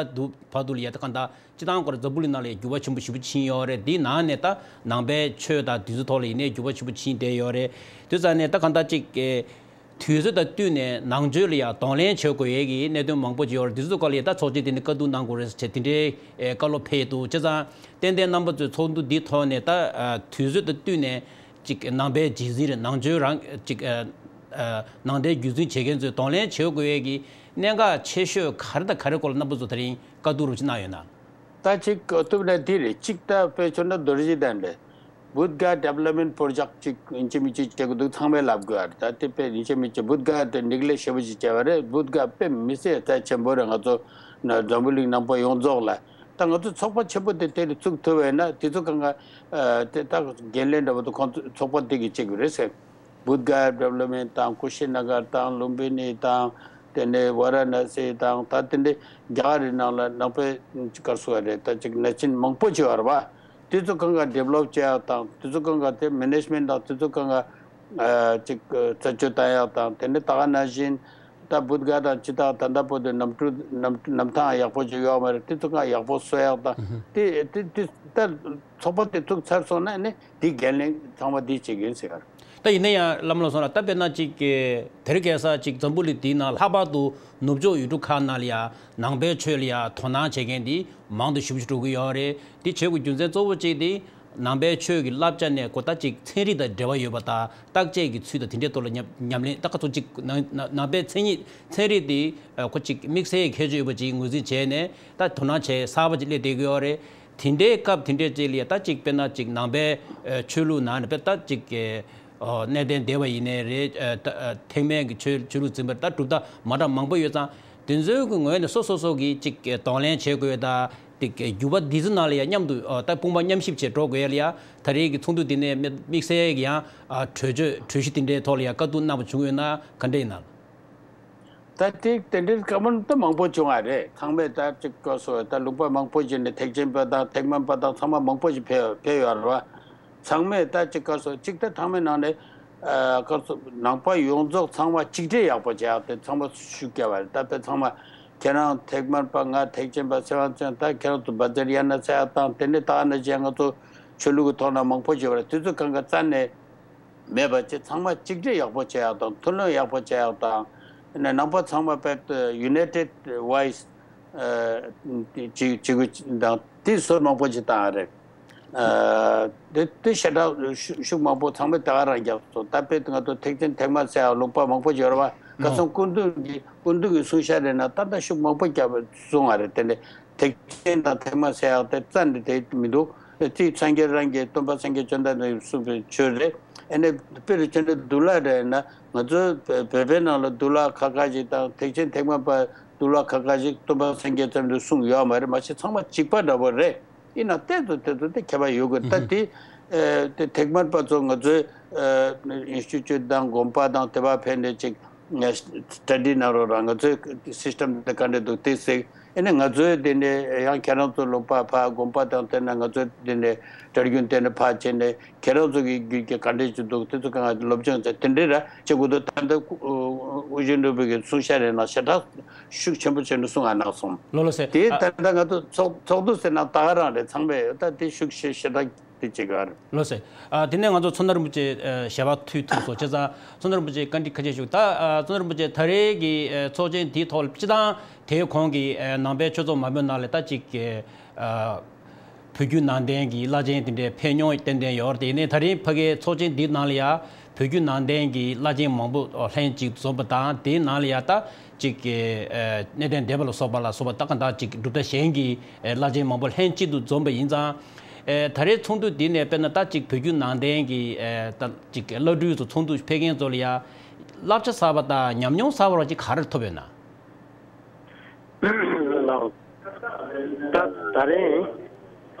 བར་དུ་ལ་ཡང་ད་གང་ལྟར་སྤྱི་བཏང་སྐོར་འཛམ་བུ་གླིང་ནང་ལ་ཡང་འགྱུར་བ་ཆེན་པོ་ཞེ་པོ་ཕྱིན་ཡོད་རེད། དེའི་ནང་ནས་ད་ནང་པའི་ཆོས་དང་དེ་ཚོའི་ཐོག་ལ་ཡིན་ནའི་འགྱུར་བ་ཆེན་པོ་ཕྱིན་བསྡད་ཡོད་རེད། དེ་ཙང་ནས་ད་གང་ལྟར་ཅིག་དུས་ཚོད་དང་བསྟུན་ནས་ནང་ཆོས་ལ་ཡང་གདོང་ལེན་བྱེད་དགོས་ཡས་ཀྱི་གནད་དོན་མང་པོ་ཅིག་ཡོད་རེད། དེ་ཚོའི་སྐོར་ལ་ཡང་ད་ཚོགས་ཆེན་དེ་ནས་བཀའ་བསྡུར་གནང་དགོས་རེད་ཟེར་དེ་འདྲའི་ཨེ་བཀའ་སློབ་ཕེབས་འདུག་བྱས་ཙང་ཏན་ཏན་རྣམ་པ་ཚོས་ཚོགས་འདུ་འདིའི་ཐོག་ནས་ད་ཨ་དུས་ཚོད་དང་བསྟུན་ནས་ཅིག་ནང་པའི་རྗེས་འཛིན་རེད། ནང་ཆོས་རང་ཅིག་ཨ་ཨ་ནང་བསྟན་རྒྱུད་འཛིན་བྱེད་མཁན་ཚོས་གདོང་ལེན་བྱེད་དགོས་ཡས་ཀྱི་གནད་འགག་ཆེ་ཤོས་ག་རེ་དང་ག་རེ་སྐོར་ལ་རྣམ་པ་ཚོ་དེ་རིང་བཀའ་བསྡུར་རོབ་ཅིག་གནང་ཡོད་ན། ད་ཅིག་གོ་ཐུབ་ན་འདི་རེད། གཅིག་ད་དཔེ་མཚོན་ན་རྡོ་རྗེ་གདན་རེད། བུདྡྷ་ག་ཌི་ཝེ་ལོབ་མེན་ཊི་པོ་རོ་ཇེཀ་ཊི་ཅིག་ཡིན་གཅིག་མིན་གཅིག་བྱེད་དགོས་འདུག་ཚང་མས་ལབ་དགོས་ཨ་རེད། ད་དེ་དཔེ་ཡིན་གཅིག་མིན་གཅིག་བུདྡྷ་ག་ཌི་ཝེ་ལོབ་དེ་ནེག་ལེག་ཊི་ཞེ་པོ་ཅིག་བྱས་པ་རེད། བུདྡྷ་ག་ཌི་ཝེ་ལོབ་དཔེ་མི་སྲིད་རྩ་ཆེན་པོ་རེད། ང་ཚོ་ན་འཛམ་བུ་གླིང་ནང་པ་ཡོངས་རྫོགས་ལ། ད་ང་ཚོ་ཚོགས་པ་ཆེན་པོ་དེ་དེ་ལ་བཙུགས་ཐུབ་པ་ཡིན་ན་དེ་ཚོ་གང་ག་ཨ་དེ་ད་འགན་ལེན་འདྲ་པོ་དེ་ཁོང་ཚོ་ཚོགས་པ་དེ་གིས་བྱེད་དགོས་རེད་ཟེར། བུདྡྷ་ག་ཌི་ཝེ་ལོབ་མེན་ཊི་དང་ཀུ་ཤི་ན་གར་དང་ལུམ་བི་ནི་དང་དེ་ནས་ཝ་ར་ཎ་སི་དང་ད་དེ་འདྲའི་རྒྱ་གར་རི་ནང་ལ་ནང་པའི་ག་རེ་ཟེར་དགོས་རེད། ད་ཅིག་ན་ཆེན་མང་པོ་ཅིག་ཡོད་རེད་པ། དེ་ཚོ་གང་ག་ཌི་ཝེ་ལོབ་བྱེད་ཡག་དང་དེ་ཚོ་གང་ག་དེ་མེ་ནེ་ཇི་མེན་ཊི་དང་དེ་ཚོ་གང་ག་ཨ་ཅིག་རྩད་གཅོད་བཏང་ཡག་དང་། དེ་ནས་ད་ག་ནང་བཞིན་ད་བུདྡྷ་ག་དང་ཅི་ད་ད་ལྟ་བར་དུ་གནམ་གྲུ་གནམ་གནམ་ཐང་ཡག་པོ་ཅིག་ཡོད་མ་རེད། དེ་ཚོ་གང་ཡག་པོ་བཟོ་ཡག་དང་། དེ་དེ་དེ་ད་ཚོགས་པ་དེ་བཙུགས་ཚར་སོང་ན་ནི་དེའི་འགན་ལེན་ཚང་མ་དེས་བྱེད་ཀྱི་ཡིན་ཟེར་ག་རེད། ད་ཡིན་ན་ཡང་བླ་མ་ལགས་སོང་ལ་ད་དཔེར་ན་ཅིག་གི་དེ་རིང་ཁ་སང་ཅིག་འཛམ་བུ་གླིང་འདིའི་ནང་ལྷག་པར་དུ་ནུབ་ཕྱོགས་ཡུལ་གྲུ་ཁག་ནང་ལ་ཡང་ནང་པའི་ཆོས་ལ་ཡང་དོ་སྣང་བྱེད་མཁན་འདི་མང་དུ་ཞེ་པོ་ཅིག་འགྲོ་གི་ཡོད་རེད། འདི་བྱེད་དགོས་རྒྱུ་མཚན་གཙོ་བོ་གཅིག་འདི་ ནང་པའི་ཆོས་ཀྱི་བསླབ་བྱ་ནས་ཁོ་ད་ཅིག་ཚན་རིག་དང་འབྲེལ་བ་ཡོད་པ་དང་བརྟག་དཔྱད་ཀྱི་ཚུལ་དང་དེ་འདྲའི་ཐོག་ལ་ཉམས་ཉམས་ལེན་ད་ག་ཚོད་ཅིག་ནང་ནང་ནང་པའི་མཚན་ཉིད་ཚན་རིག་དེ་ཁོ་ཅིག་དམིགས་བསལ་ཁྱད་ཆོས་ཡོད་པ་ཅིག་ངོས་འཛིན་བྱས་ནས་ད་དོ་སྣང་བྱས་གསར་པ་ཅིག་སླེབས་བསྡད་ཀྱི་ཡོད་རེད། དེ་འདྲའི་སྐབས་དེ་འདྲའི་ཅིག་ལ་ད་ཅིག་དཔེར་ན་ཅིག་ནང་པའི་ཆོས་ལུགས་ནང་ནས་དཔེ་ད་ཅིག་གནས་བརྟན་སྡེ་པ་ཡིན་ནའི་རེད། ཐེག་དམན་གྱི་ཆོས་ཆོས་ལུགས་འཛིན་པར་ད་གྲུབ་མཐའ་མ་འདྲ་མང་པོ་ཡོད་ཙང་དེ་ཚོའི་གི་ངོས་ནས་སོ་སོ་སོ་གིས་ཅིག་གདོང་ལེན་བྱེད་དགོས་ད། དེ་གི་རྒྱུད་པ་འདི་ཚོ་ནང་ལ་ཡང་མཉམ་དུ་ཨ་ད་དཔུང་པ་མཉམ་གཤིབ་བྱས་འགྲོ་དགོས་ལ་ཡ། ད་རེས་ཀྱི་ཚོགས་འདུ་འདི་ནས་དམིགས་བསལ་གྱི་ཡང་ཨ་གྲོས་ཆོད་གྲོས་གཞི་དེ་འདྲའི་ཐོག་ལ་ཡང་བཀའ་བསྡུར་གནང་བ་བྱུང་ཡོད་ན་ག་འདྲ་ཡིན་ན། ད་དེ་དེ་འདྲའི་བཀའ་མོལ་ད་མང་པོ་བྱུང་བ་རེད། ཚང་མས་ད་ཅིག་བཀའ་སོ་ད་ལུང་པ་མང་པོ་ཞིག་ནས་ཐེག་ཆེན་པ་དང་ཐེག་དམན་པ་དང་ཚང་མ་མང་པོ་ཞིག་ཕེབས་ཕེབས་ཡོད་རེད་བ། ཚང་མས་ད་ཅིག་བཀའ་སོ་ཅིག་ད་ཚང་མའི་ནང་ནས་ཨ་བཀའ་སོ་ནང་པ་ཡོངས་རྫོགས་ཚང་མ་གཅིག་སྒྲིལ་ཡག་པོ་བྱེད་ཡག་དེ་ཚང་མ་ཤུགས་བརྒྱབ་པ་རེད། ད་དཔེ་ཚང་མ། ཁྱེད་རང་ཐེག་དམན་པ་ང་ཐེག་ཆེན་པ་ཟེར་བ་ཚོས་ད་ཁྱེད་རང་ཚོ་བཛྲ་ཡ་ན་ཟེར་ཡག་དང་དེ་ནས་ད་ཨ་ན་ཅན་ང་ཚོ་ཆོས་ལུགས་ཀྱི་ཐོག་ན་མང་པོ་བྱེད་པ་རེད། དེ་ཚོ་གང་ག་རྩ་ནས་མེད་པ་བྱས་ཚང་མ་གཅིག་སྒྲིལ་ཡག་པོ་བྱེད་ཡག་དང་མཐུན་ལམ་ཡག་པོ་བྱེད་ཡག་དང་ནང་པ་ཚང་མ་དཔེ་united voice་ཅིག་ཅིག་དང་དེ་སོ་མང་པོ་ཅིག་བཏང་ཡག་རེད། དེ་དེ་ཞེ་དྲག་ཤུགས་ཤུགས་མང་པོ་ཚང་མས་དེ་ག་རང་རྒྱབ་སོང་། ད་དཔེ་ང་ཚོ་ཐེག་ཆེན་ཐེག་དམན་ཟེར་ཡག་ལུང་པ་མང་པོ་ཡོད་རེད་བ། ཁ་སང་སྐུ་མདུན་གྱི་སྐུ་མདུན་གྱི་གསུང་བཤད་རེད་ན་ད་ལྟ་ཤུགས་མང་པོ་བརྒྱབ་གསུང་བ་རེད། དེ་ནས་ཐེག་ཆེན་དང་ཐེག་དམན་ཟེར་ཡག་དེ་རྩ་ནས་དེ་མི་འདུག་དེ་སངས་རྒྱས་རང་གི་སྟོན་པ་སངས་རྒྱས་བཅོམ་ལྡན་འདས་གསུངས་པའི་ཆོས་རེད། ཨ་ནི་དཔེར་བྱས་ན་གདུལ་བྱ་རེད་ན་ང་ཚོ་བོད་པའི་ནང་ལ་གདུལ་བྱ་ཁ་ཁ་ཞིག་དང་ཐེག་ཆེན་ཐེག་དམན་པ་གདུལ་བྱ་ཁ་ཁ་ཞིག་སྟོན་པ་སངས་རྒྱས་བཅོམ་ལྡན་འདས་གསུངས་ཡོད་མ་རེད། མ་གཞི་ཚང་མ་གཅིག་པ་འདྲ་པོ་རེད། ཡིན་ན་ཏོག་ཙམ་ཏོག་ཙམ་དེ་ཁྱད་པར་ཡོད་དགོས། ད་དེ་དེ་ཐེག་དམན་པ་ཚོ་ང་ཚོའི་ཨིན་སི་ཊི་ཊུཊ་དང་དགོན་པ་དང་དེ་པར་ཕེབས་ནས་ཅིག་སི་ཊ་ཌི་གནང་རོགས་རང་། ང་ཚོའི་སི་སི་ཊམ་དེ་ག་འདྲ་འདུག་དེ་གཟིགས། ཨ་ནི་ང་ཚོའི་དེ་ནས་ཡང་ཁྱེད་རང་ཚོ་ལུང་པ་ཕར་དགོན་པ་དང་དེ་ན་ང་ཚོའི་དེ་ནས་གྲྭ་རྒྱུན་དེ་ནས་ཕར་བྱས་ནས་ཁྱེད་རང་ཚོ་གི་རྒྱུད་ཀྱི་ག་འདྲ་ཅིག་འདུག་དེ་ཚོ་གང་སློབ་སྦྱོང་བྱས་དེ་འདྲ་ར་བྱེད་དགོས་འདུག་ད་ལྟ་དབུ་ཞྭ་ནོར་བུ་གི་གསུང་བཤད་རེད་ན་ཞེ་དྲག་ཤུགས་ཆེན་པོ་བྱས་ནས་གསུང་ང་གནང་སོང་། ལགས་ལགས་སེ། དེ་ཨ། ད་ལྟ་ང་ཚོ་ཚོགས་ཚོགས་འདུ་ཟེར་ན་ད་ག་རང་རེད། ཚང་མས་ད་དེ་ཤུགས་ཆེ་ཞེ་དྲག་དེ་བྱེད་ག་རེད། ལགས་སེ། ཨ། དེ་ནས་ང་ཚོ་མཚོ་སྣ་རིན་པོ་ཆེ་ཨ་ཞལ་པར་མཐུད་ཐུབ་སོང་། བྱས་ཙང་མཚོ་སྣ་རིན་པོ་ཆེ་བཀའ་འདྲི་ཞུ། ད་ཨ་མཚོ་སྣ་རིན་པོ་ཆེ་ད་རེས་ཀྱི་ཨ་ཚོགས་ཆེན་དེའི་ཐོག་ལ་སྤྱི་བཏང་དེའི་གོང་གི་ཨ་ནང་པའི་ཆོས་ཚོགས་མང་པོའི་ནང་ལ་ད་ཅིག་ཨ། བོད་བརྒྱུད་ནང་བསྟན་གྱི་བླ་ཆེན་དེ་འདྲའི་ཕེབས་མྱོང་ཏན་ཏན་ཡོད་རེད། དེ་ནས་ད་རིང་ཕ་གིའི་ཚོགས་ཆེན་འདིའི་ནང་ལ་ཡང་བོད་བརྒྱུད་ནང་བསྟན་གྱི་བླ་ཆེན་མང་པོ་ལྷན་ཅིག་འཛོམས་པ་དང་དེའི་ནང་ལ་ཡང་ད་ཅིག་གི་གནས་བརྟན་སྡེ་པ་ལ་སོགས་པ་ལ་སོགས་པ་ད་གང་ལྟར་ཅིག་གྲུབ་མཐའ་གཞན་གྱི་བླ་ཆེན་མང་པོ་ལྷན་ཅིག་ཏུ་འཛོམས་པ་ཡིན་ཙང་། ད་རེས་ཚོགས་འདུ་འདི་ནས་དཔེར་ན་ད་ཅིག་བོད་བརྒྱུད་ནང་བསྟན་གྱི་ད་ཅིག་བླ་སྤྲུལ་ཚོ་ཚོགས་འདུ་ཕེབས་མཁན་ཚོ་ལ་ཡང་བསླབ་བྱ་གསར་པ་དང་ཉམས་མྱོང་གསར་པ་ཅིག་ག་རེ་ཐོབ་ཡོད་ན། ལགས། ད་ད་རེས་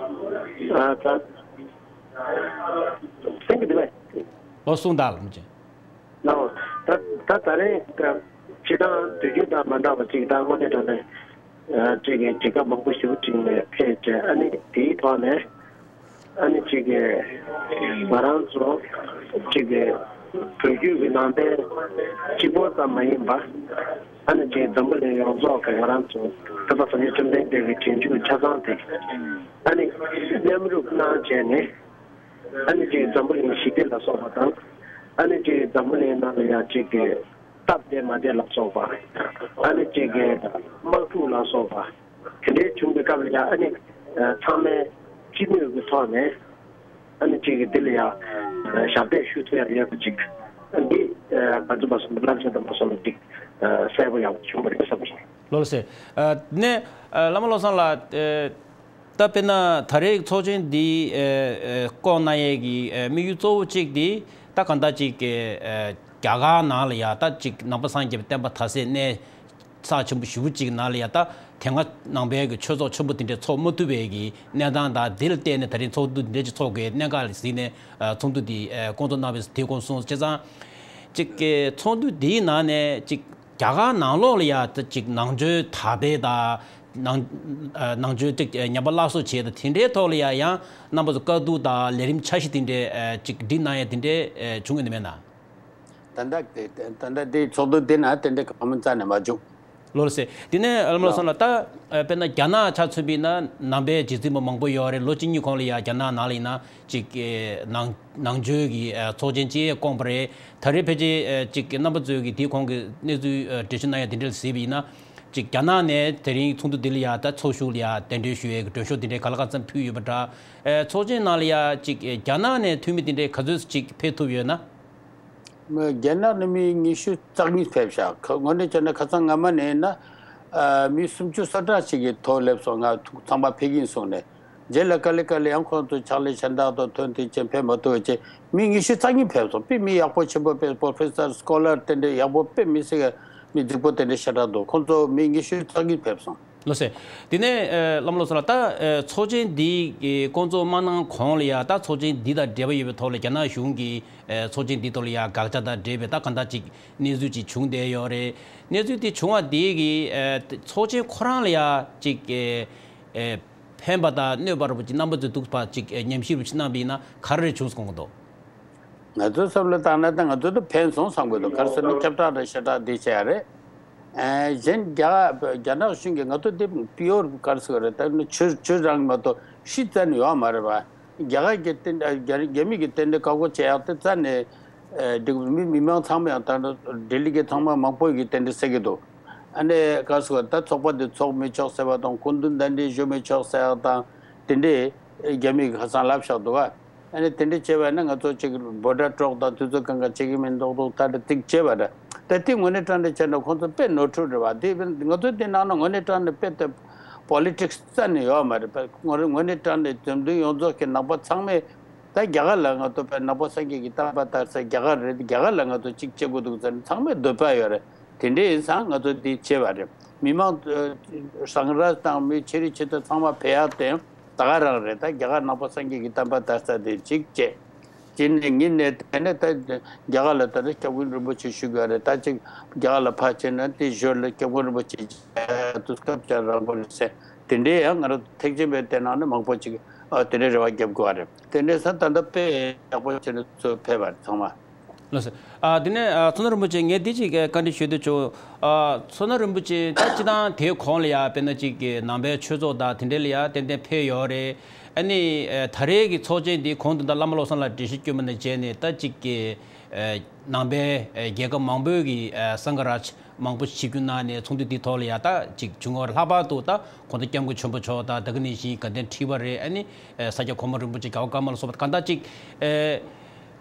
ཨ་ད་སེང་གེ་འདི་བས། ལོ་གསུང་དག་ལ་མི་བྱེད། ལགས། ད་ད་ད་རེས་ད་སྤྱི་བཏང་དུས་རྒྱུན་དང་མ་འདྲ་བ་ཅིག་ད་དངོས་གནས་དྲང་གནས་ཅིག་གི་བྱེད་སྐབས་མང་པོ་ཞིག་ཅིག་ནས་ཕེབས་བྱས་ཨ་ནི་དེའི་ཐོག་ནས། ཨ་ནི་གཅིག་གི་ང་རང་ཚོ་གཅིག་གི་བོད་བརྒྱུད་ཀྱི་ནང་བསྟན་གཅིག་པོ་ཙམ་མ་ཡིན་པ། ཨ་ནི་གཅིག་འཛམ་བུ་གླིང་ཡོངས་རྫོགས་ཀྱི་ང་རང་ཚོ་སྟོན་པ་སངས་རྒྱས་བཅོམ་ལྡན་འདས་ཀྱི་རྗེས་འཇུག་ཆ་ཚང་དེ་ཨ་ནི་མཉམ་རུབ་གནང་བྱས་ནས་ཨ་ནི་གཅིག་འཛམ་བུ་གླིང་ཞི་བདེ་ལ་སོགས་པ་དང་ཨ་ནི་གཅིག་འཛམ་བུ་གླིང་ནང་ལ་ཡང་གཅིག་གི་སྟབས་བདེ་མ་བདེ་ལ་སོགས་པ། ཨ་ནི་གཅིག་གི་དམག་འཁྲུག་ལ་སོགས་པ། དེ་འདྲའི་བྱུང་བའི་སྐབས་ལ་ཡང་ཨ་ནི་ཚང་མས་སྤྱི་མོས་ཀྱི་ཐོག་ནས་ཨ་ནི་གཅིག་གི་འདི་ལ་ཡང་ཞབས་འདེགས་ཞུ་ཐུབ་ཡག་ཡོད་པ་ཅིག་འདི་ག་ཚོད་པ་སོང་བསླབ་བྱ་དང་པ་སོང་ལ་འགྲིག་གསལ་པོ་ཡག་པོ་བྱུང་བ་རེད་བསམ་སོང་། ལགས་སེ། ནས་བླ་མ་བློ་བཟང་ལགས། ད་དཔེར་ན་ད་རེས་ཚོགས་ཆེན་འདི་ཨ་ཨ་བསྐོང་གནང་ཡས་ཀྱི་ཨ་དམིགས་ཡུལ་གཙོ་བོ་གཅིག་འདི་ད་གང་ལྟར་ཅིག་ཨ་རྒྱ་གར་ནང་ལ་ཡ་ད་ཅིག་ནང་པ་སངས་རྒྱས་པའི་བསྟན་པ་དར་སའི་གནས་ས་ཆེན་པོ་ཞེ་པོ་ཅིག་ནང་ལ་ཡ་ད་དེ་སྔ་ནང་པའི་གི་ཆོས་ཚོགས་ཆེན་པོ་དེ་འདྲ་ཚོགས་མ་ཐུབ་པའི་གི་གནས་སྟངས་དང་དེ་ལ་བརྟེན་ནས་ད་རེས་ཚོགས་འདུ་འདི་འདྲ་ཅིག་ཚོགས་དགོས་གནད་འགག་ལ་གཟིགས་ནས་ཨ་ཚོགས་འདུ་འདི་ཨ་བསྐོང་ཚོགས་གནང་བའི་དེ་སྐོར་གསུངས། བྱས་ཙང་ཅིག་གི་ཚོགས་འདུ་འདིའི་ནང་ནས་ཅིག་རྒྱ་གར་ནང་ལོགས་ལ་ཡ་ད་ཅིག་ནང་ཆོས་དར་སྤེལ་དང་། ནང་ཨ་ནང་ཆོས་ཅིག་ཉམས་པ་སླར་གསོ་བྱས་དང་དེ་འདྲའི་ཐོག་ལ་ཡ་ཡང་རྣམ་པ་ཚོ་བཀའ་བསྡུར་དང་ལས་རིམ་འཆར་གཞི་དེ་འདྲའི་ཨ་ཅིག་སྒྲིག་གནང་ཡ་དེ་འདྲའི་ཨ་བྱུང་ཡོད་ནི་མེད་ན། ད་ལྟ་དེ་ད་ལྟ་དེ་ཚོགས་འདུ་དེ་ན་དེ་འདྲའི་གང་མང་རྩ་ནས་མ་བྱུང་། ལགས་སོ། དེ་ནས་བླ་མ་བློ་བཟང་ལགས། ད་དཔེར་ན་རྒྱ་ནག་ཆ་མཚོན་པ་ཡིན་ན་ནང་པའི་རྗེ་བཙུན་པ་མང་པོ་ཡོད་རེད། ལོ་གཅིག་གཉིས་གོང་ལ་ཡ་རྒྱ་ནག་ནང་ལ་ཡིན་ན་ཅིག་ནང་ནང་ཆོས་ཀྱི་ཚོགས་ཆེན་ཅིག་བསྐོངས་པ་རེད། ད་རེས་ཕལ་ཆེར་ཅིག་རྣམ་པ་ཚོས་ཀྱི་དེའི་གོང་གི་གནས་ཚུལ་འགྲེལ་བརྗོད་གནང་ཡ་དེ་འདྲ་ལ་གཟིགས་པ་ཡིན་ན། ཅིག་རྒྱ་ནག་ནས་དེ་རིང་ཚོགས་འདུ་འདི་ལ་ཡ་ད་ཚོགས་ཞུགས་ལ་ཡ་གདན་འདྲེན་ཞུ་ཡས་ཀྱི་མགྲོན་ཤོག་དེ་འདྲའི་ག་ལ་ག་ཚོད་ཕུལ་ཡོད་པ་འདྲ། ཚོགས་ཆེན་ནང་ལ་ཡ་ཅིག་རྒྱ་ནག་ནས་འཐུས་མི་དེ་འདྲའི་ག་ཚོད་ཅིག་ཕེབས་ཐུབ་ཡོད་ན། རྒྱ་ནག་ནས་མི་ཉི་ཤུ་རྩ་གཉིས་ཕེབས་ཤག་ཁ་དངོས་གནས་བྱས་ན་ཁ་སང་སྔ་མ་ནས་ན་ཨ་མི་སུམ་ཅུ་སོ་གྲངས་ཤིག་གི་ཐོ་སླེབས་སོང་། ང་ཚང་མ་ཕེབས་ཀྱིན་སོང་ནས། རྗེས་ལ་ག་ལེ་ག་ལེ་ཡང་ཁོང་ཚོ་ཕྱག་ལས་གཞན་དག་དང་ཐོན་ཐུབ་ཅེས་ཕེབས་མ་ཐུབ་ཅེས་མི་ཉི་ཤུ་རྩ་གཉིས་ཕེབས་སོང་། དཔེ་མི་ཡག་པོ་ཆེན་པོ་ཕེབས། པོ་རོ་ཕེ་སར་སི་ཀོ་ལར་དེ་འདྲའི་ཡག་པོ་དཔེ་མི་སྲིད་ཀྱི་མི་རྫིག་པོ་དེ་འདྲའི་ཤ་སྟག་འདུག་ཁོང་ཚོ་མི་ཉི་ཤུ་རྩ་གཉིས་ཕེབས་སོང་། ལགས་སོ། དེ་ནས་ཨ་བླ་མ་བློ་བཟང་ལགས། ད་ཨ་ཚོགས་ཆེན་འདི་གི་བསྐོང་ཚོགས་མ་གནང་གོང་ལ་ཡ་ད་ཚོགས་ཆེན་འདི་དང་འབྲེལ་བ་ཡོད་པའི་ཐོག་ལ་རྒྱ་ནག་གཞུང་གིས་ཨ་ཚོགས་ཆེན་འདི་ཐོག་ལ་ཡ་དགག་བྱ་དང་འབྲེལ་བའི་ད་གང་ལྟར་ཅིག་གནས་ཚུལ་ཅིག་བྱུང་བསྡད་ཡོད་རེད། གནས་ཚུལ་དེ་བྱུང་བ་དེ་གིས་ཨ་ཚོགས་ཆེན་ཁོ་རང་ལ་ཡ་ཅིག་ཨ་ཨ་ཕན་པ་དང་གནོད་པ་རུ་ཅིག་རྣམ་པ་ཚོས་འདུག་པ་ཅིག་ཨ་ཉམས་ཞིབ་རུ་ཅིག་གནང་བ་ཡིན་ན་ག་རེ་རེ་བྱུང་སོང་གི་འདུག་ང་ཚོའི་བསམ་བློ་བཏང་ན་ད་ང་ཚོ་དེ་ཕན་སོང་བསམ་གི་འདུག་ག་རེ་ཟེར་ན་ཁྱབ་བསྒྲགས་དང་ཤ་ཁྲག་འདི་བྱས་ཡ་རེད། ཨ་གཞན་རྒྱ་རྒྱ་ནག་གཞུང་གིས་ང་ཚོ་དེ་པིའོར་ག་རེ་ཟེར་བ་རེད། ད་ནི་ཆོས་ཆོས་རང་མ་གཏོགས་ཤི་རྩ་ནས་ཡོད་མ་རེད་པ། རྒྱ་གར་གྱི་རྟེན་རྒྱ་རྒྱ་མི་གི་རྟེན་འབྲེལ་བཀག་འགོག་བྱེད་ཡག་དེ་རྩ་ནས་ཨ་འགྲིག་མི་མི་མང་ཚང་མ་ཡང་ད་ལྟ་ལྡི་ལི་གི་ཚང་མ་མང་པོ་གི་རྟེན་འབྲེལ་ཟེར་གི་འདུག་ཨ་ནི་ག་རེ་ཟེར་བ་ད་ཚོགས་པ་འདི་ཚོགས་མི་ཆོག་ཟེར་བ་དང་སྐུ་མདུན་གདན་འདྲེན་ཞུ་མི་ཆོག་ཟེར་ཡག་དང་དེ་འདྲས་རྒྱ་མི་གི་ཁ་སང་ལབ་བཞག་འདུག་ག་ཨ་ནི་དེ་འདྲ་བྱས་པ་ཡིན་ན་ང་ཚོ་ཅིག་འབོད་སྒྲ་སྒྲོག་དང་དུས་ཚོད་གང་ག་བྱེད་ཀྱི་མི་འདུག་འདུག་ད་དེ་ཅིག་བྱས་པ་འདྲ། ད་དེ་དངོས་གནས་དྲང་གནས་བྱས་ན་ཁོང་ཚོ་དཔེ་ནོར་འཁྲུལ་རེད་བ། དེ་ང་ཚོ་དེ་ནང་ན་དངོས་གནས་དྲང་གནས་དཔེ་དེ་པོ་ལི་ཊིག་སི་རྩ་ནས་ཡོད་མ་རེད་པ། དངོས་དངོས་གནས་དྲང་གནས་འཛམ་གླིང་ཡོངས་རྫོགས་ཀྱི་ནང་པ་ཚང་མས་ད་རྒྱ་གར་ལ་ང་ཚོ་དཔེ་ནང་པ་སངས་རྒྱས་ཀྱི་བསྟན་པ་དར་ས་རྒྱ་གར་རེད། རྒྱ་གར་ལ་ང་ཚོ་ཅིག་བྱེད་དགོས་འདུག་ཟེར་ནས་ཚང་མས་འདོད་པ་ཡོད་རེད། དེ་འདྲ་ཡིན་ཙང་ང་ཚོ་འདི་བྱས་པ་རེད། མི་མང་ཨ་སངས་རྒྱས་དང་མི་ཆེ་རིགས་ཆེ་ཚོ་ཚང་མ་ཕེབས་ཡག་དེ་ད་ག་རང་རེད། ད་རྒྱ་གར་ནང་པ་སངས་རྒྱས་ཀྱི་བསྟན་པ་དར་ས་དེ་གཅིག་བྱས། གཅིག་ནས་གཉིས་ནས་དེ་ནས་ད་རྒྱ་གར་ལ་ད་ནི་སྐྱབས་མགོན་རིན་པོ་ཆེ་ཞུ་དགོས་རེད། ད་ཅིག་རྒྱ་གར་ལ་ཕར་ཕྱིན་ན་དེ་ཞོར་ལ་སྐྱབས་མགོན་རིན་པོ་ཆེ་དུས་སྐབས་ཀྱང་རག་དགོས་རེད་ཟེར། དེ་འདྲའི་ཡང་ང་རང་ཐེག་ཆེན་པའི་དེ་ནང་ནས་མང་པོ་ཅིག་ཨ་དེ་འདྲའི་རེ་བ་རྒྱབ་དགོས་པ་རེད། དེ་འདྲའི་ས་ད་ལྟ་དཔེ་ཡག་པོ་བྱས་ནས་ཚུར་ཕེབས་པ་རེད་ཚང་མ། ལགས་སོ། ཨ་དེ་ནས་ཨ་མཚོ་སྣ་རིན་པོ་ཆེ་ངས་འདི་ཅིག་བཀའ་འདྲི་ཞུ་འདོད་བྱུང་། ཨ་མཚོ་སྣ་རིན་པོ་ཆེ་ད་སྤྱི་བཏང་དེའི་གོང་ལ་ཡ་དཔེར་ན་ཅིག་གི་ནང་པའི་ཆོས་ཚོགས་དང་དེ་འདྲ་ལ་ཡ་ཏན་ཏན་ཕེབས་ཡོད་རེད། ཨ་ནི་ཨ་ད་རེས་ཀྱི་ཚོགས་ཆེན་འདི་གོང་དུ་ད་བླ་མ་བློ་བཟང་ལགས་འགྲེལ་བཤད་བསྐྱོན་པ་ནང་བྱས་ནས་ད་ཅིག་གི་ཨ་ནང་པའི་ཨ་རྒྱལ་ཁབ་མང་པོའི་གི་ཨ་སངྒ་རཱཇ་མང་པོ་ཞིག་ཆིབས་བསྒྱུར་གནང་ནས་ཚོགས་འདུ་འདིའི་ཐོག་ལ་ཡ་ད་ཅིག་བྱུང་བ་རེད། ལྷག་པར་དུ་ད་གོང་ས་སྐྱབས་མགོན་ཆེན་པོ་མཆོག་དང་ད་ག་ནང་བཞིན་དགའ་ལྡན་ཁྲི་པ་རེད། ཨ་ནི་ཨ་ས་སྐྱ་གོང་མ་རིན་པོ་ཆེ་རྒྱལ་བ་ཀརྨ་ལ་སོགས་པ་གང་ལྟར་ཅིག་ཨ་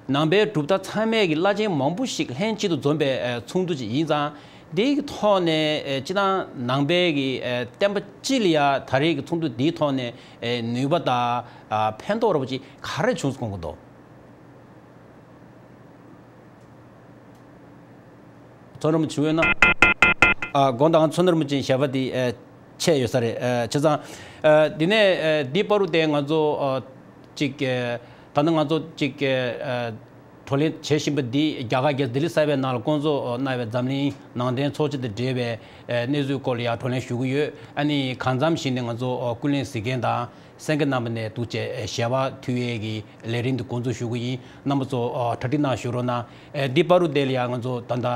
ནང་པའི་གྲུབ་མཐའ་ཚང་མའི་གི་བླ་ཆེན་མང་པོ་ཞིག་ལྷན་གཅིག་ཏུ་འཛོམས་པའི་ཨ་ཚོགས་འདུ་ཅིག་ཡིན་ཙང་། འདིའི་གི་ཐོག་ནས་ཨ་སྤྱི་བཏང་ནང་པའི་གི་ཨ་བསྟན་པ་སྤྱི་ལ་ཡ་ད་རེས་ཀྱི་ཚོགས་འདུ་འདིའི་ཐོག་ནས་ཨ་ནུས་པ་དང་ཨ་ཕན་ཐོགས་འདྲ་པོ་ཅིག་ག་རེ་བྱུང་སོང་གི་འདུག་མཚོ་སྣ་རིན་པོ་ཆེ་ཡོད་ན། ཨ་དགོངས་དག་མཚོ་སྣ་རིན་པོ་ཆེའི་ཞལ་པར་འདི་ཨ་ཆད་ཡོད་ས་རེད། ཨ་བྱས་ཙང་ཨ་འདི་ནས་ཨ་འདི་བར་དུ་དེ་ང་ཚོ་ཨ་ཅིག་ཨ་ད་ནི་ང་ཚོ་ཅིག་ཨ་བགྲོ་གླེང་བྱེད་བཞིན་པ་འདི་རྒྱ་གར་རྒྱལ་ས་ལྡི་ལི་གསར་པའི་ནང་ལ་བསྐོང་ཚོགས་གནང་བའི་འཛམ་གླིང་ནང་བསྟན་ཚོགས་ཆེན་དང་འབྲེལ་བའི་ཨ་གནས་ཚུལ་སྐོར་ལ་ཡང་བགྲོ་གླེང་ཞུ་གི་ཡོད། ཨ་ནི་གང་འཚམ་ཞིག་ནས་ང་ཚོ་ཨ་ཀུན་གླེང་གཟིགས་མཁན་དང་། གསན་མཁན་རྣམ་པ་ནས་འདུག་བྱས་ཞལ་པར་མཐུད་ཡས་ཀྱི་ལས་རིམ་འདི་འགོ་འཛུགས་ཞུ་གི་ཡིན། རྣམ་པ་ཚོ་ཨ་གྲ་སྒྲིག་གནང་ཞུ་རོགས་གནང་། ཨེ་འདི་བར་དུ་དེ་ལ་ཡང་ང་ཚོ་ད་ལྟ་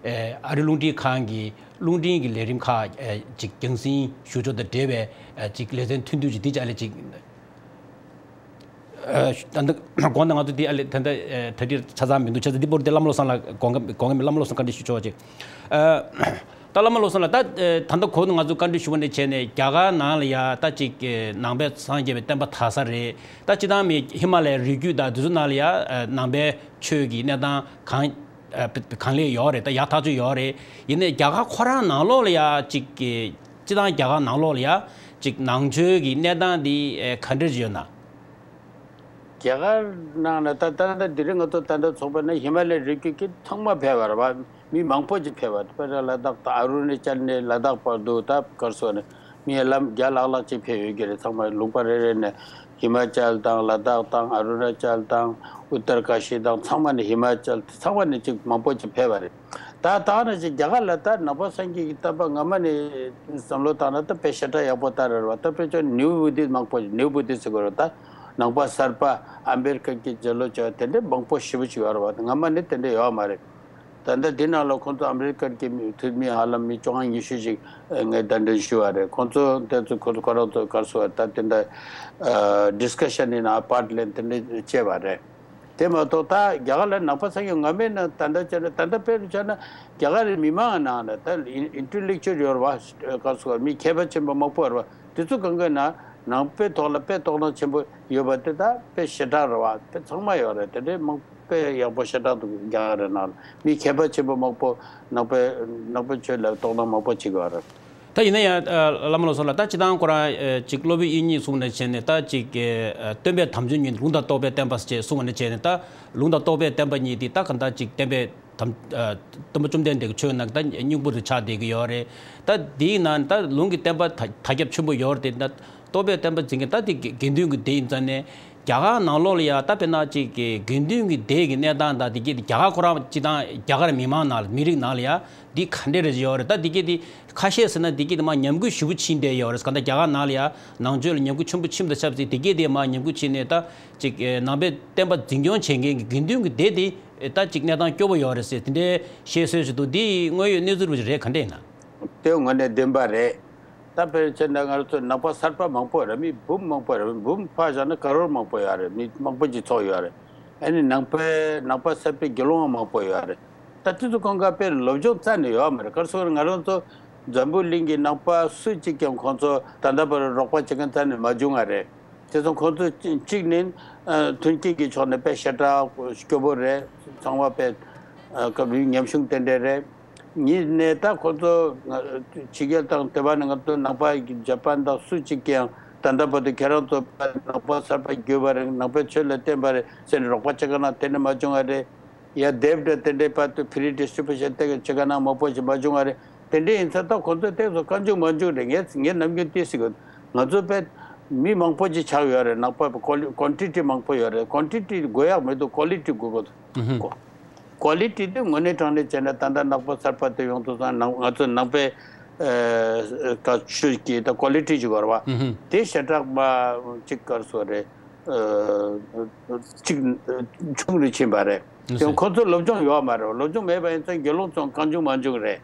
ཨེ་ཨ་རི་རླུང་འཕྲིན་ཁང་གི་རླུང་འཕྲིན་གྱི་ལས་རིམ་ཁག་ཨེ་ཅིག་རྒྱང་སྲིང་ཞུ་ཕྱོགས་དང་འབྲེལ་བའི་ཨེ་ཅིག་ལེ་ཚན་ཐུང་ཐུང་ཅིག་འདི་ཅག་ལ་ཅིག་ཨེ་ད་ལྟ་དགོངས་དག་ང་ཚོ་འདི་ཨ་ལེ་ད་ལྟ་ཨེ་གྲ་སྒྲིག་ཆ་ཚང་མི་འདུག་བྱས་ཙང་འདི་བར་དུ་དེ་བླ་མ་བློ་བཟང་ལ་དགོངས་དགོངས་མཁན་བླ་མ་བློ་བཟང་བཀའ་འདྲི་ཞུ་ཆོག་ཅིག་ཨེ། ད་བླ་མ་བློ་བཟང་ལགས། ད་ཨེ་ད་ལྟ་གོང་དུ་ང་ཚོ་བཀའ་འདྲི་ཞུ་བ་ནས་བྱས་ནས་རྒྱ་གར་ནང་ལ་ཡ་ད་ཅིག་ཨེ་ནང་པའི་སངས་རྒྱས་པའི་བསྟན་པ་དར་ས་རེད། ད་སྤྱི་བཏང་མི་ཧི་མ་ལ་ཡའི་རི་རྒྱུད་དང་དེ་ཚོ་ནང་ལ་ཡ་ཨེ་ནང་པའི་ཆོས་ཀྱི་གནས་སྟངས་གང་ཨེ་གང་ལེགས་ཡོད་རེད། ད་ཡག་ཐག་ཆོད་ཡོད་རེད། ཡིན་ནའི་རྒྱ་གར་ཁོ་རང་ནང་ལོགས་ལ་ཡ་ཅིག་ཨེ་སྤྱི་བཏང་རྒྱ་གར་ནང་ལོགས་ལ་ཡ་ཅིག་ནང་ཆོས་ཀྱི་གནས་སྟངས་འདི་ཨེ་ག་འདྲ་ཅིག་ཡོད་ན། རྒྱ་གར་ནང་ལ་ད་ད་ལྟ་འདི་རིང་ང་ཚོ་ད་ལྟ་ཚོགས་པ་ནི་ཧི་མ་ལ་ཡའི་རི་རྒྱུད་ཀྱི་ཚང་མ་ཕེབས་པ་རེད་བ། མི་མང་པོ་ཅིག་ཕེབས་པ་དཔེར་ན་ལ་དྭགས་དང་ཨ་རུ་ན་ཅལ་ནས་ལ་དྭགས་བར་དུ་ད་གར་སོང་ནས་མི་ལམ་བརྒྱ་ལྷག་ལྷག་ཅིག་ཕེབས་ཡོད་ཀྱི་རེད། ཚང་མ་ལུང་པ་རེ་རེ་ནས་ཧི་མ་ཅལ་དང་ལ་དྭགས་དང་ཨ་རུ་ན་ཅལ་དང་ཨུ་ཏར་ཀ་ཤི་དང་ཚང་མ་ནས་ཧི་མ་ཅལ་ཚང་མ་ནས་ཅིག་མང་པོ་ཅིག་ཕེབས་པ་རེད། ད་ད་ནང་བཞིན་རྒྱ་གར་ལ་ད་ནང་པ་སངས་རྒྱས་ཀྱི་བསྟན་པ་སྔ་མ་ནས་བསམ་བློ་བཏང་ན་ད་དཔེ་ཞེ་དྲག་ཡག་པོ་ལྟར་རེད་བ། ད་དཔེ་ཆ་ནིའུ་བུ་དིསྟ་མང་པོ་ནིའུ་བུ་དིསྟ་ཟེར་དགོས་རེད། ད་ནང་པ་གསར་པ་ཨམ་བེར་ཀར་གྱི་རྗེས་ལུས་བྱས་པ་དེ་འདྲ་མང་པོ་ཞེ་པོ་ཅིག་ཡོད་རེད་བ། སྔ་མ་ནས་དེ་འདྲ་ཡོད་མ་རེད། ད་ལྟ་འདི་ནང་ལ་ཁོང་ཚོ་ཨ་མི་རི་ཀར་གྱི་མི་འཐུས་མི་ཧ་ལམ་མི་བཅོ་ལྔ་ཉི་ཤུ་ཞིག་ངས་གདན་འདྲེན་ཞུས་པ་རེད། ཁོང་ཚོ་དེ་ཚོ་ཁོ་ཚོ་ཁོ་རང་ཚོ་ག་རེ་ཟེར་བ་ད་དེ་འདྲ་ཨ་ཌིསི་ཀ་ཤན་ཡིན་ན་ཨ་པར་ལེན་དེ་འདྲ་བྱས་པ་རེད། དེ་མ་གཏོགས་ད་རྒྱ་གར་ལ་ནང་པ་ཚང་གི་ང་མེད་ན་ད་ལྟ་བྱས་ན་ད་ལྟ་དཔེ་རུ་བྱས་ན་རྒྱ་གར་རི་མི་མང་ནང་ལ་ད་ཨིན་ཨིན་ཊེ་ལེག་ཅུ་ཨལ་ཡོད་རེད་བ། ག་རེ་ཟེར་བ་མི་མཁས་པ་ཆེན་པོ་མང་པོ་ཡོད་རེད་བ། དེ་ཚོ་གང་ག་ན་ནང་པའི་ཐོག་ལ་དཔེ་རྟོགས་སྣང་ཆེན་པོ་ཡོད་པ་དེ་ད་དཔེ་ཞེ་དྲག་རེད་བ། དཔེ་ཚང་མ་ཡོད་རེད། དེ་འདྲའི་མང་དཔེ་ཡག་པོ་ཞེ་དྲག་འདུག་རྒྱ་གར་རི་ནང་ལ་མི་མཁས་པ་ཆེན་པོ་མང་པོ་ནང་པའི་ནང་པའི་ཆོས་ལ་རྟོགས་སྣང་མང་པོ་བྱེད་ཀྱི་ཡོད་རེད། ད་ཡིན་ན་ཡང་ཨ་བླ་མ་ལོ་སོ་ལ་ད་སྤྱི་བཏང་ཁོ་རང་ཨ་ཅིག་སློབ་དཔོན་དབྱིག་གཉེན་གསུངས་ནས་བྱས་ནས་ད་ཅིག་ཨ་སྟོན་པའི་དམ་ཆོས་གཉིས་ལུང་དང་རྟོགས་པའི་བསྟན་པ་ཞེས་གསུངས་ནས་བྱས་ནས་ད་ལུང་དང་རྟོགས་པའི་བསྟན་པ་གཉིས་དེ་ད་ག་ད་ཅིག་བསྟན་པའི་དམ་ཨ་སྟོན་པ་བཅོམ་ལྡན་འདས་ཀྱི་ཆོས་ནང་ད་སྙིང་པོ་རུ་ཆགས་བསྡད་ཀྱི་ཡོད་རེད། ད་དེའི་ནང་ད་ལུང་གི་བསྟན་པ་ད་ད་ཁྱབ་ཆེན་པོ་ཡོད་རེད། ད་རྟོགས་པའི་བསྟན་པ་འཛིན་མཁན་ད་དེ་དགེ་དགེ་འདུན་གྱི་སྡེ་ཡིན་ཙང་ནས་རྒྱ་གར་ནང་ལོགས་ལ་ཡ་ད་དཔེར་ན་ཅིག་དགེ་འདུན་གྱི་སྡེ་གི་གནས་སྟངས་དང་དེ་གྱད་དེ་རྒྱ་གར་ཁོ་རང་སྤྱི་བཏང་རྒྱ་གར་མི་མང་ནང་ལ་མི་རིགས་ནང་ལ་ཡ། འདི་ག་འདྲས་རེད་ཡོད་རེད། ད་འདི་གྱད་དེ་ཁ་ཤས་ཟེར་ན་འདི་གྱད་དེ་མ་ཉམས་རྒུད་ཞེ་པོ་ཕྱིན་བསྡད་ཡོད་རེད། གང་ལྟར་རྒྱ་གར་ནང་ལ་ཡ་ནང་ཆོས་ལ་ཉམས་རྒུད་ཆེན་པོ་ཕྱིན་པ་དང་ཆབས་ཅིག་འདི་གྱད་དེ་མ་ཉམས་རྒུད་ཕྱིན་ནས་ད་ཅིག་ནང་པའི་བསྟན་པ་འཛིན་སྐྱོང་བྱེད་མཁན་གྱི་དགེ་འདུན་གྱི་སྡེ་དེ་ད་ཅིག་གནས་སྟངས་སྐྱོ་པོ་ཡོད་རེད་ཟེར་དེ་འདྲའི་བཤད་སྲོལ་ཞིག་འདུག་འདི་དངོས་ཡོད་གནས་ཚུལ་རེད་ག་འདྲས་ཡིན་ན། དེ་དངོས་གནས་བདེན་པ་རེད། ད་དཔེར་བྱས་ན་ང་ཚོ་ནང་པ་གསར་པ་མང་པོ་རེད། མི་འབུམ་མང་པོ་རེད། འབུམ་ཕར་བཞག་ན་ཀ་རོར་མང་པོ་ཡོད་རེད། མི་མང་པོ་ཅིག་ཚོགས་ཡོད་རེད། ཨ་ནི་ནང་པའི་ནང་པ་གསར་པའི་དགེ་སློང་མང་པོ་ཡོད་རེད། ད་དེ་ཚོ་གང་ག་དཔེར་སློབ་སྦྱོང་རྩ་ནས་ཡོད་མ་རེད། ག་རེ་ཟེར་ང་རང་ཚོ་འཛམ་བུ་གླིང་གི་ནང་པ་སུ་གཅིག་ཀྱང་ཁོང་ཚོ་ད་ལྟ་བར་རོགས་པ་བྱེད་མཁན་རྩ་ནས་མ་བྱུང་བ་རེད། དེ་ཚོ་ཁོང་ཚོ་གཅིག་ནི་མཐུན་རྐྱེན་གྱི་ཕྱོགས་ནས་དཔེ་ཞེ་དྲག་སྐྱོ་པོ་རེད། ཚང་མ་དཔེ་སྐབས་ཡུན་ཉམ་ཆུང་དེ་འདྲས་རེད། གཉིས་ནས་ད་ཁོ་ཚོ་ང་ཕྱི་རྒྱལ་དང་དེ་བ་ནས་ང་ཚོ་ནང་པ་ཇ་པན་དང་སུ་གཅིག་ཀྱང་ད་ལྟ་བར་དུ་ཁྱེད་རང་ཚོ་ནང་པ་གསར་པ་བརྒྱུད་པ་རེད། ནང་པའི་ཆོས་ལ་བརྟེན་པ་རེད་ཟེར་ནས་རོགས་པ་བྱེད་མཁན་དེ་འདྲ་མ་བྱུང་བ་རེད། ཡ་དེབ་འདྲ་དེ་འདྲའི་བར་དུ་ཕི་རི་ཌི་སི་ཊི་རི་བྷུ་ཤན་དེ་ག་བྱེད་མཁན་མང་པོ་ཞིག་མ་བྱུང་བ་རེད། དེ་འདྲ་ཡིན་ཙང་ད་ཁོ་ཚོ་དེ་ཚོ་རྐང་བྱུང་མང་བྱུང་རེད། ངས་ངས་ནམ་རྒྱུན་དེ་ཟེར་གི་ང་ཚོ་དཔེ་མི་མང་པོ་ཅིག་ཆགས་ཡོད་རེད། ནང་པ་ཀོ་ལི་ཀོན་ཊི་ཊི་མང་པོ་ཡོད་རེད། ཀོན་ཊི་ཊི་དགོས་ཡག་མི་འདུག་ཀོ་ལི་ཊི་དགོས་གི་འདུག་ཨུ་ཧུ། ཀོ་ཀོ་ལི་ཊི་དེ་དངོས་གནས་དྲང་གནས་བྱས་ན་ད་ལྟ་ནང་པ་གསར་པ་དེ་ཡོང་དུས་ཙང་ནང་ང་ཚོ་ནང་པའི་ཨ་ཀ་ཆོས་ཀྱི་ད་ཀོ་ལི་ཊི་ཅིག་ཡོད་རེད་བ། ཨུ་ཧུ། དེ་ཞེ་དྲག་མ་ཅིག་ག་རེ་ཟེར་རེད། ཨ་ཅིག་ཆུང་རུ་ཕྱིན་པ་རེད། ཨུ་དེ་ཧུ། ཁོ་ཚོ་སློབ་སྦྱོང་ཡོད་མ་རེད། སློབ་སྦྱོང་མེད་པ་ཡིན་ཙང་དགེ་སློང་ཚོ་རྐང་བྱུང་མང་བྱུང་རེད།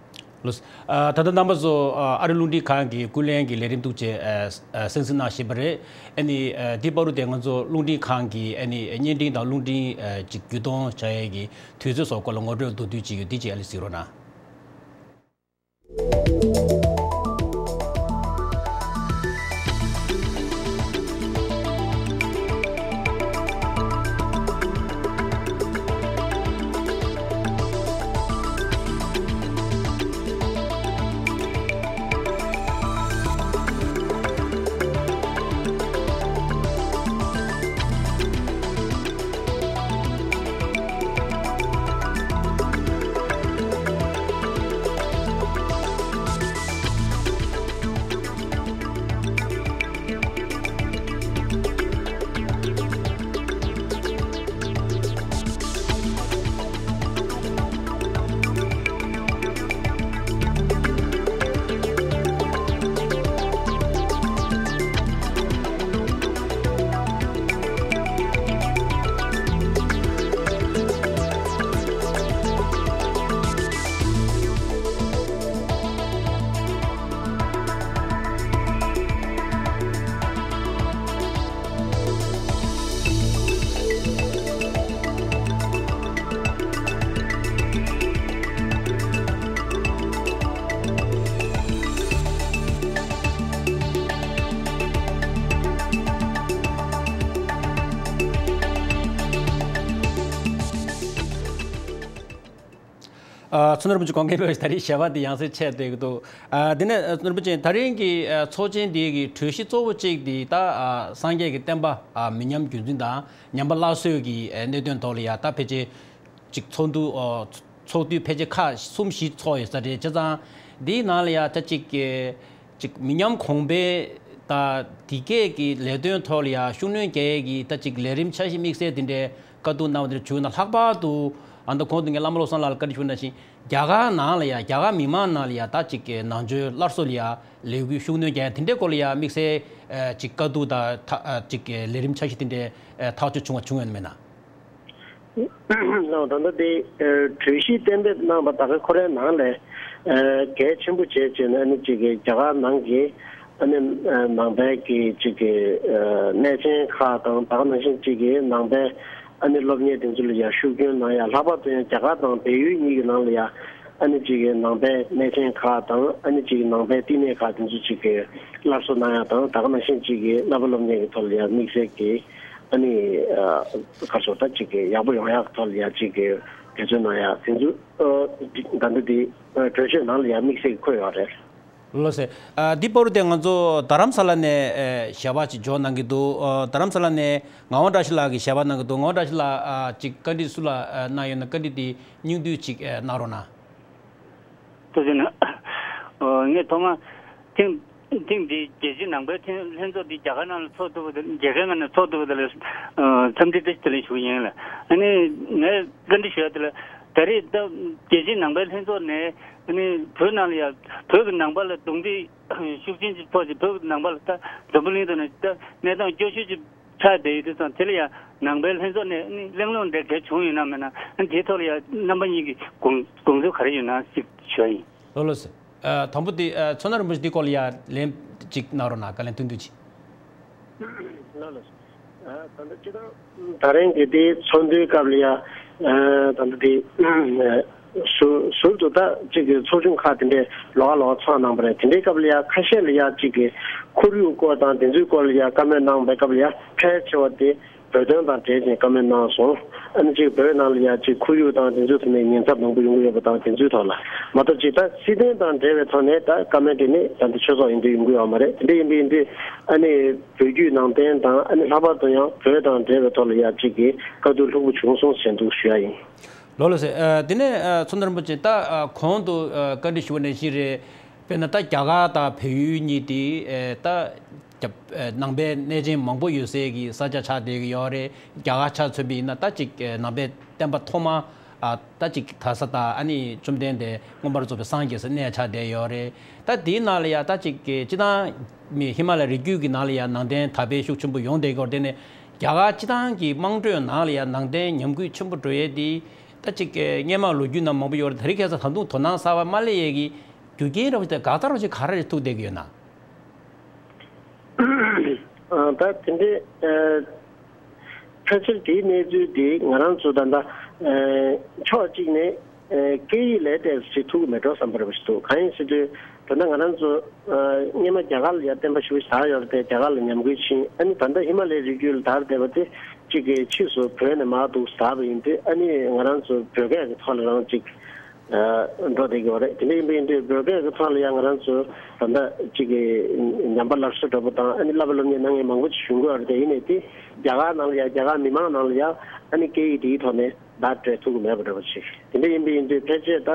ལགས། ཨ་ད་ལྟ་རྣམ་པ་ཚོ་ཨ་ཨ་རི་རླུང་འཕྲིན་ཁང་གི་ཀུན་གླེང་གི་ལས་རིམ་ཐུགས་རྗེ་ཨ་ཨ་གསན་གཟིགས་གནང་བཞིན་པ་རེད། ཨ་ནི་ཨ་འདི་བར་དུ་དེ་ང་ཚོ་རླུང་འཕྲིན་ཁང་གི་ཨ་ནི་བརྙན་འཕྲིན་དང་རླུང་འཕྲིན་ཨ་ཅིག་བརྒྱུད་གཏོང་བྱ་ཡས་ཀྱི་དུས་ཚོད་སོགས་སྐོར་ལ་ངོ་སྤྲོད་མདོར་བསྡུས་ཅིག་ཡོད། འདི་ཅིག་ཨ་ལེ་གཟིགས་རོགས་གནང་། ཨ་མཚོ་སྣ་རིན་པོ་ཆེ་གོ་མཁན་པས་ད་རེས་ཞལ་པར་འདི་ཡང་སེ་ཆད་བསྡད་ཀྱི་འདུག་ཨ་དེ་ནས་མཚོ་སྣ་རིན་པོ་ཆེ་ད་རིང་གི་ཨ་ཚོགས་ཆེན་འདི་གི་གྲོས་གཞི་གཙོ་བོ་གཅིག་འདི་ད་ཨ་སངས་རྒྱས་ཀྱི་བསྟན་པ་ཨ་མི་ཉམས་རྒྱུན་འཛིན་དང་ཉམས་པ་སླར་གསོའི་གི་ཨ་གནད་དོན་ཐོག་ལ་ཡ་ད་ཕལ་ཆེར་ཅིག་ཚོགས་འདུ་ཨ་ཚོགས་དུས་ཕལ་ཆེར་ཁག་གསུམ་བཞི་ཚོགས་ཡོད་ས་རེད། བྱས་ཙང་འདིའི་ནང་ལ་ཡ་ད་ཅིག་གི་ཅིག་མི་ཉམས་གོང་འཕེལ་དང་དེ་གས་ཀྱི་ལས་དོན་ཐོག་ལ་ཡང་ཤུགས་སྣོན་རྒྱག་ཡས་ཀྱི་ད་ཅིག་ལས་རིམ་འཆར་གཞི་དམིགས་བསལ་དེ་འདྲའི་བཀའ་བསྡུར་གནང་བ་དེ་བྱུང་ན། ལྷག་པར་དུ་ཨ་ད་གོང་དུ་ངས་བླ་མ་བློ་བཟང་ལགས་ལ་བཀའ་འདྲི་ཞུས་ནང་བཞིན་རྒྱ་གར་ནང་ལ་ཡང་རྒྱ་གར་མི་མང་ནང་ལ་ཡང་ད་ཅིག་ནང་ཆོས་སླར་གསོ་ལ་ཡང་ལས་འགུལ་ཤུགས་སྣོན་རྒྱག་ཡས་དེ་འདྲའི་སྐོར་ལ་ཡང་དམིགས་བསལ་ཨ་ཅིག་བཀའ་བསྡུར་དང་ཐག་ཨ་ཅིག་ལས་རིམ་འཆར་གཞི་དེ་འདྲའི་ཨ་ཐག་གཅོད་བྱུང་བ་བྱུང་ཡོད་མེད་ན། ལགས། ད་ལྟ་དེ་གྲོས་གཞི་གཏན་འབེབས་གནང་བ་ད་ག་ཁོ་རའི་ནང་ལས་གལ་ཆེན་པོ་བྱས་བྱས་ནས་ཨ་ནི་གཅིག་གི་རྒྱ་གར་ནང་གི་ཨ་ནི་ནང་པའི་གི་གཅིག་གི་གནས་ཆེན་ཁག་དང་ད་ག་ནང་བཞིན་གཅིག་གི་ནང་པའི་ཨ་ནི་སློབ་གཉེར་དེ་ཚོ་ལ་ཡང་ཤུགས་སྐྱོན་གནང་ཡ། ལྷག་པར་དུ་ཡང་རྒྱ་གར་དང་བལ་ཡུལ་གཉིས་ཀྱི་ནང་ལ་ཡང་ཨ་ནི་གཅིག་གི་ནང་པའི་གནས་ཆེན་ཁག་དང་ཨ་ནི་གཅིག་གི་ནང་པའི་བསྟི་གནས་ཁག་དེ་ཚོ་གཅིག་གི་སླར་གསོ་གནང་ཡ་དང་ད་ག་ནང་བཞིན་གཅིག་གི་བསླབ་པ་སློབ་གཉེར་གྱི་ཐོག་ལ་ཡང་དམིགས་བསལ་གྱི་ཨ་ནི་ཨ་ག་རེ་ཟེར་ད་གཅིག་གི་ཡག་པོ་ཡོང་ཡག་ཐོག་ལ་ཡང་གཅིག་གི་འབད་བརྩོན་གནང་ཡག་དེ་ཚོ་ཨ་ད་ལྟ་དེ་ཨ་གྲོས་ཆོད་ནང་ལ་ཡང་དམིགས་བསལ་གྱི་འཁོད་ཡོད་རེད། ལགས་སེ། ཨ་འདི་བར་དུ་དེ་ང་ཚོ་རྡ་རམ་ས་ལ་ནས་ཨ་ཞལ་པར་ཅིག་འབྱོར་གནང་གི་འདུག་ཨ་རྡ་རམ་ས་ལ་ནས་ངག་དབང་བཀྲ་ཤིས་ལགས་ཀྱིས་ཞལ་པར་གནང་གི་འདུག་ངག་དབང་བཀྲ་ཤིས་ལགས་ཨ་ཅིག་བཀའ་འདྲི་སུ་ལ་ཨ་གནང་ཡོད་ན་བཀའ་འདྲི་དེ་སྙིང་བསྡུས་ཅིག་ཨ་གནང་རོགས་གནང་། ཐུགས་རྗེ་གནང་། ཨོ་ངས་ཐོག་མ་ཐེངས་ཐེངས་འདིའི་རྒྱལ་སྤྱིའི་ནང་པའི་ཐེངས་ལྷན་ཚོགས་འདི་རྒྱ་གར་ནང་ལ་ཚོགས་ཐུབ་པ་དང་རྒྱལ་ཁའི་ངང་ནས་ཚོགས་ཐུབ་པ་དེ་ལ་ཨ་འཚམས་འདྲི་བཀྲ་ཤིས་བདེ་ལེགས་ཞུ་གི་ཡིན་ལ། ཨ་ནི་ངས་བཀའ་འདྲི་ཞུ་ཡ་དེ་ལ་ད་རེས་ད་རྒྱལ་སྤྱིའི་ནང་པའི་ལྷན་ཚོགས་ནས་ཨ་ནི་བོད་ནང་ལ་ཡ་བོད་ཀྱི་ནང་པ་ལ་རྡུང་རྡེག་ཤུགས་ཆེན་ཅིག་ཕོག་ཅིག་བོད་ཀྱི་ནང་པ་ལ་ད་འཛམ་བུ་གླིང་དུ་ནས་ད་གནས་སྟངས་སྐྱོ་ཤོས་ཅིག་ཆགས་བསྡད་ཡོད་དུས་ཙང་དེ་ལ་ཡང་ནང་པའི་ལྷན་ཚོགས་ནས་གླེང་སློང་འདྲ་གལ་བྱུང་ཡོད་ན་མེད་ན་དེའི་ཐོག་ལ་ཡང་རྣམ་པ་གཉིས་ཀྱི་དགོངས་དགོངས་ཚུལ་ག་རེ་ཡོད་ན་ཞིག་ཞུ་ཡ་ཡིན། ལགས་ལགས་སེ། ཨ་དང་པོ་དེ་ཨ་མཚོ་སྣ་རིན་པོ་ཆེ་འདི་སྐོར་ལ་ཡང་ལན་གཅིག་གནང་རོགས་གནང་། བཀའ་ལན་ཐུང་ཐུང་ཅིག་ལགས་ལགས་སེ། ཨ་ད་ལྟ་སྤྱི་བཏང་ད་རིང་གི་དེ་ཚོགས་འདུའི་སྐབས་ལ་ཡང་ཨ་ད་ལྟ་དེ་ཨ་ཟུར་ཟུར་དུ་ད་གཅིག་གི་ཚོགས་ཆུང་ཁག་དེ་འདྲས་ལོགས་ཀ་ལོགས་ཀ་ཚོགས་གནང་པ་རེད། དེ་འདྲའི་སྐབས་ལ་ཡང་ཁ་ཤས་ལ་ཡང་གཅིག་གི་ཁོར་ཡུག་སྐོར་དང་དེ་ཚོའི་སྐོར་ལ་ཡང་བཀའ་མོལ་གནང་བའི་སྐབས་ལ་ཡང་ཕལ་ཆེ་བ་དེ་བོད་དོན་དང་འབྲེལ་ཅིང་བཀའ་མོལ་གནང་སོང་། ཨ་ནི་གཅིག་བོད་ནང་ལ་ཡང་གཅིག་ཁོར་ཡུག་དང་དེ་ཚོའི་ཐོག་ནས་ཉེན་ཚབས་མང་པོ་ཡོང་གི་ཡོད་པ་དང་དེ་ཚོའི་ཐོག་ལ་མ་གཏོགས་གཅིག་ད་སྲིད་དོན་དང་འབྲེལ་བའི་ཐོག་ནས་ད་བཀའ་མོལ་དེ་ནི་ད་ལྟ་ཆོས་ཚོགས་ཡིན་དུས་ཡོང་གི་ཡོད་མ་རེད། དེ་འདྲ་ཡིན་པ་ཡིན་དུས་ཨ་ནི་བོད་བརྒྱུད་ནང་བསྟན་དང་ཨ་ནི་ལྷག་པར་དུ་ཡང་བོད་དང་འབྲེལ་བའི་ཐོག་ལ་ཡང་གཅིག་གི་བཀའ་བསྡུར་ལྷུག་པོ་བྱུང་སོང་ཟེར་འདུག་ཞུ་ཡ་ཡིན། ལགས་ལགས་སེ། ཨ་དེ་ནས་ཨ་མཚོ་སྣ་རིན་པོ་ཆེ་ད་ཨ་གོང་དུ་ཨ་བཀའ་འདྲི་ཞུ་བ་ནང་བཞིན་རེད། དཔེར་ན་ད་རྒྱ་གར་དང་བལ་ཡུལ་གཉིས་དེ་ཨ་ད་རྒྱ་ཨ་ནང་པའི་གནས་ཆེན་མང་པོ་ཡོད་སའི་གི་ས་ཆ་ཆགས་བསྡད་ཀྱི་ཡོད་རེད། རྒྱ་གར་ཆ་མཚོན་པ་ཡིན་ན་ད་ཅིག་ཨ་ནང་པའི་བསྟན་པ་ཐོག་མ་ཨ་ད་ཅིག་གྲྭ་ས་དང་ཨ་ནི་བཅོམ་ལྡན་འདས་མངོན་པར་རྫོགས་པའི་སངས་རྒྱས་སའི་གནས་ཆགས་བསྡད་ཡོད་རེད། ད་དེའི་ནང་ལ་ཡ་ད་ཅིག་གི་སྤྱི་བཏང་མི་ཧི་མ་ལ་རི་རྒྱུད་ཀྱི་ནང་ལ་ཡ་ནང་བསྟན་དར་འཕེལ་ཤུགས་ཆེན་པོ་ཡོང་བསྡད་ཀྱི་ཡོད་རེད། དེ་ནས་རྒྱ་གར་སྤྱི་བཏང་གི་དམངས་ཁྲོད་ནང་ལ་ཡ་ནང་བསྟན་ཉམས་རྒུད་ཆེན་པོ་འགྲོ་ཡས་དེ་ད་ཅིག་གི་སྔོན་མ་ལོ་རྒྱུས་ནང་མང་པོ་ཡོད་རེད། དེ་རིང་ཁ་སང་ད་དུང་དོ་སྣང་གསར་པ་མ་སླེབས་ཡས་ཀྱི་རྒྱུ་རྐྱེན་ར་བ་ཅིག་དང་འགག་རྩ་ར་བ་ཅིག་ག་རེ་རེད་ཐུག་བསྡད་ཀྱི་ཡོད་ན། ཨ་ད་དེ་འདྲའི་ཨ་ཕལ་ཆེར་དེའི་གནས་ཚུལ་དེ་ང་རང་ཚོ་ད་ལྟ་ཨ་ཕྱོགས་གཅིག་ནས་ཨ་སྐད་ཡིག་ལས་ཏོག་ཙམ་ཐུག་གི་མེད་འགྲོ་བསམ་པ་རེ་བ་ཞིག་འདུག་གང་ཡིན་ཟེར་དུས་ད་ལྟ་ང་རང་ཚོ་ཨ་སྔོན་མ་རྒྱ་གར་ལ་ཡང་བསྟན་པ་ཞེ་པོ་ཞིག་དར་ཡོད་རེད་དེ་རྒྱ་གར་ལ་ཉམས་རྒུད་ཕྱིན། ཨ་ནི་ད་ལྟ་ཧི་མ་ལའི་རི་རྒྱུད་ལ་དར་བསྡད་པ་དེ་གཅིག་གི་ཕྱིས་སུ་བོད་ནས་མར་འདུག་དར་བ་ཡིན་དུས་ཨ་ནི་ང་རང་ཚོ་བོད་སྐད་ཀྱི་ཐོག་ལ་རང་གཅིག་འགྲོ་བསྡད་ཀྱི་ཡོད་རེད། དེ་འདྲ་ཡིན་པ་ཡིན་དུས་བོད་སྐད་ཀྱི་ཐོག་ལ་ཡང་ང་རང་ཚོ་ད་ལྟ་གཅིག་གི་ཉམས་པ་སླར་གསོ་འདྲ་པོ་དང་ཨ་ནི་བསླབ་པ་སློབ་གཉེར་གནང་མཁན་མང་པོ་ཞིག་བྱུང་གི་ཡོད་རེད། དེ་ཡིན་ནའི་དེ་རྒྱ་གར་ནང་ལ་ཡང་རྒྱ་གར་མི་མང་ནང་ལ་ཡང་ཨ་ནི་སྐད་ཡིག་དེའི་ཐོག་ནས་བརྡ་སྤྲད་ཐུབ་ཀྱི་མེད་པ་འདྲ་པོ་ཞིག་དེ་འདྲ་ཡིན་པ་ཡིན་དུས་ཕལ་ཆེར་ད་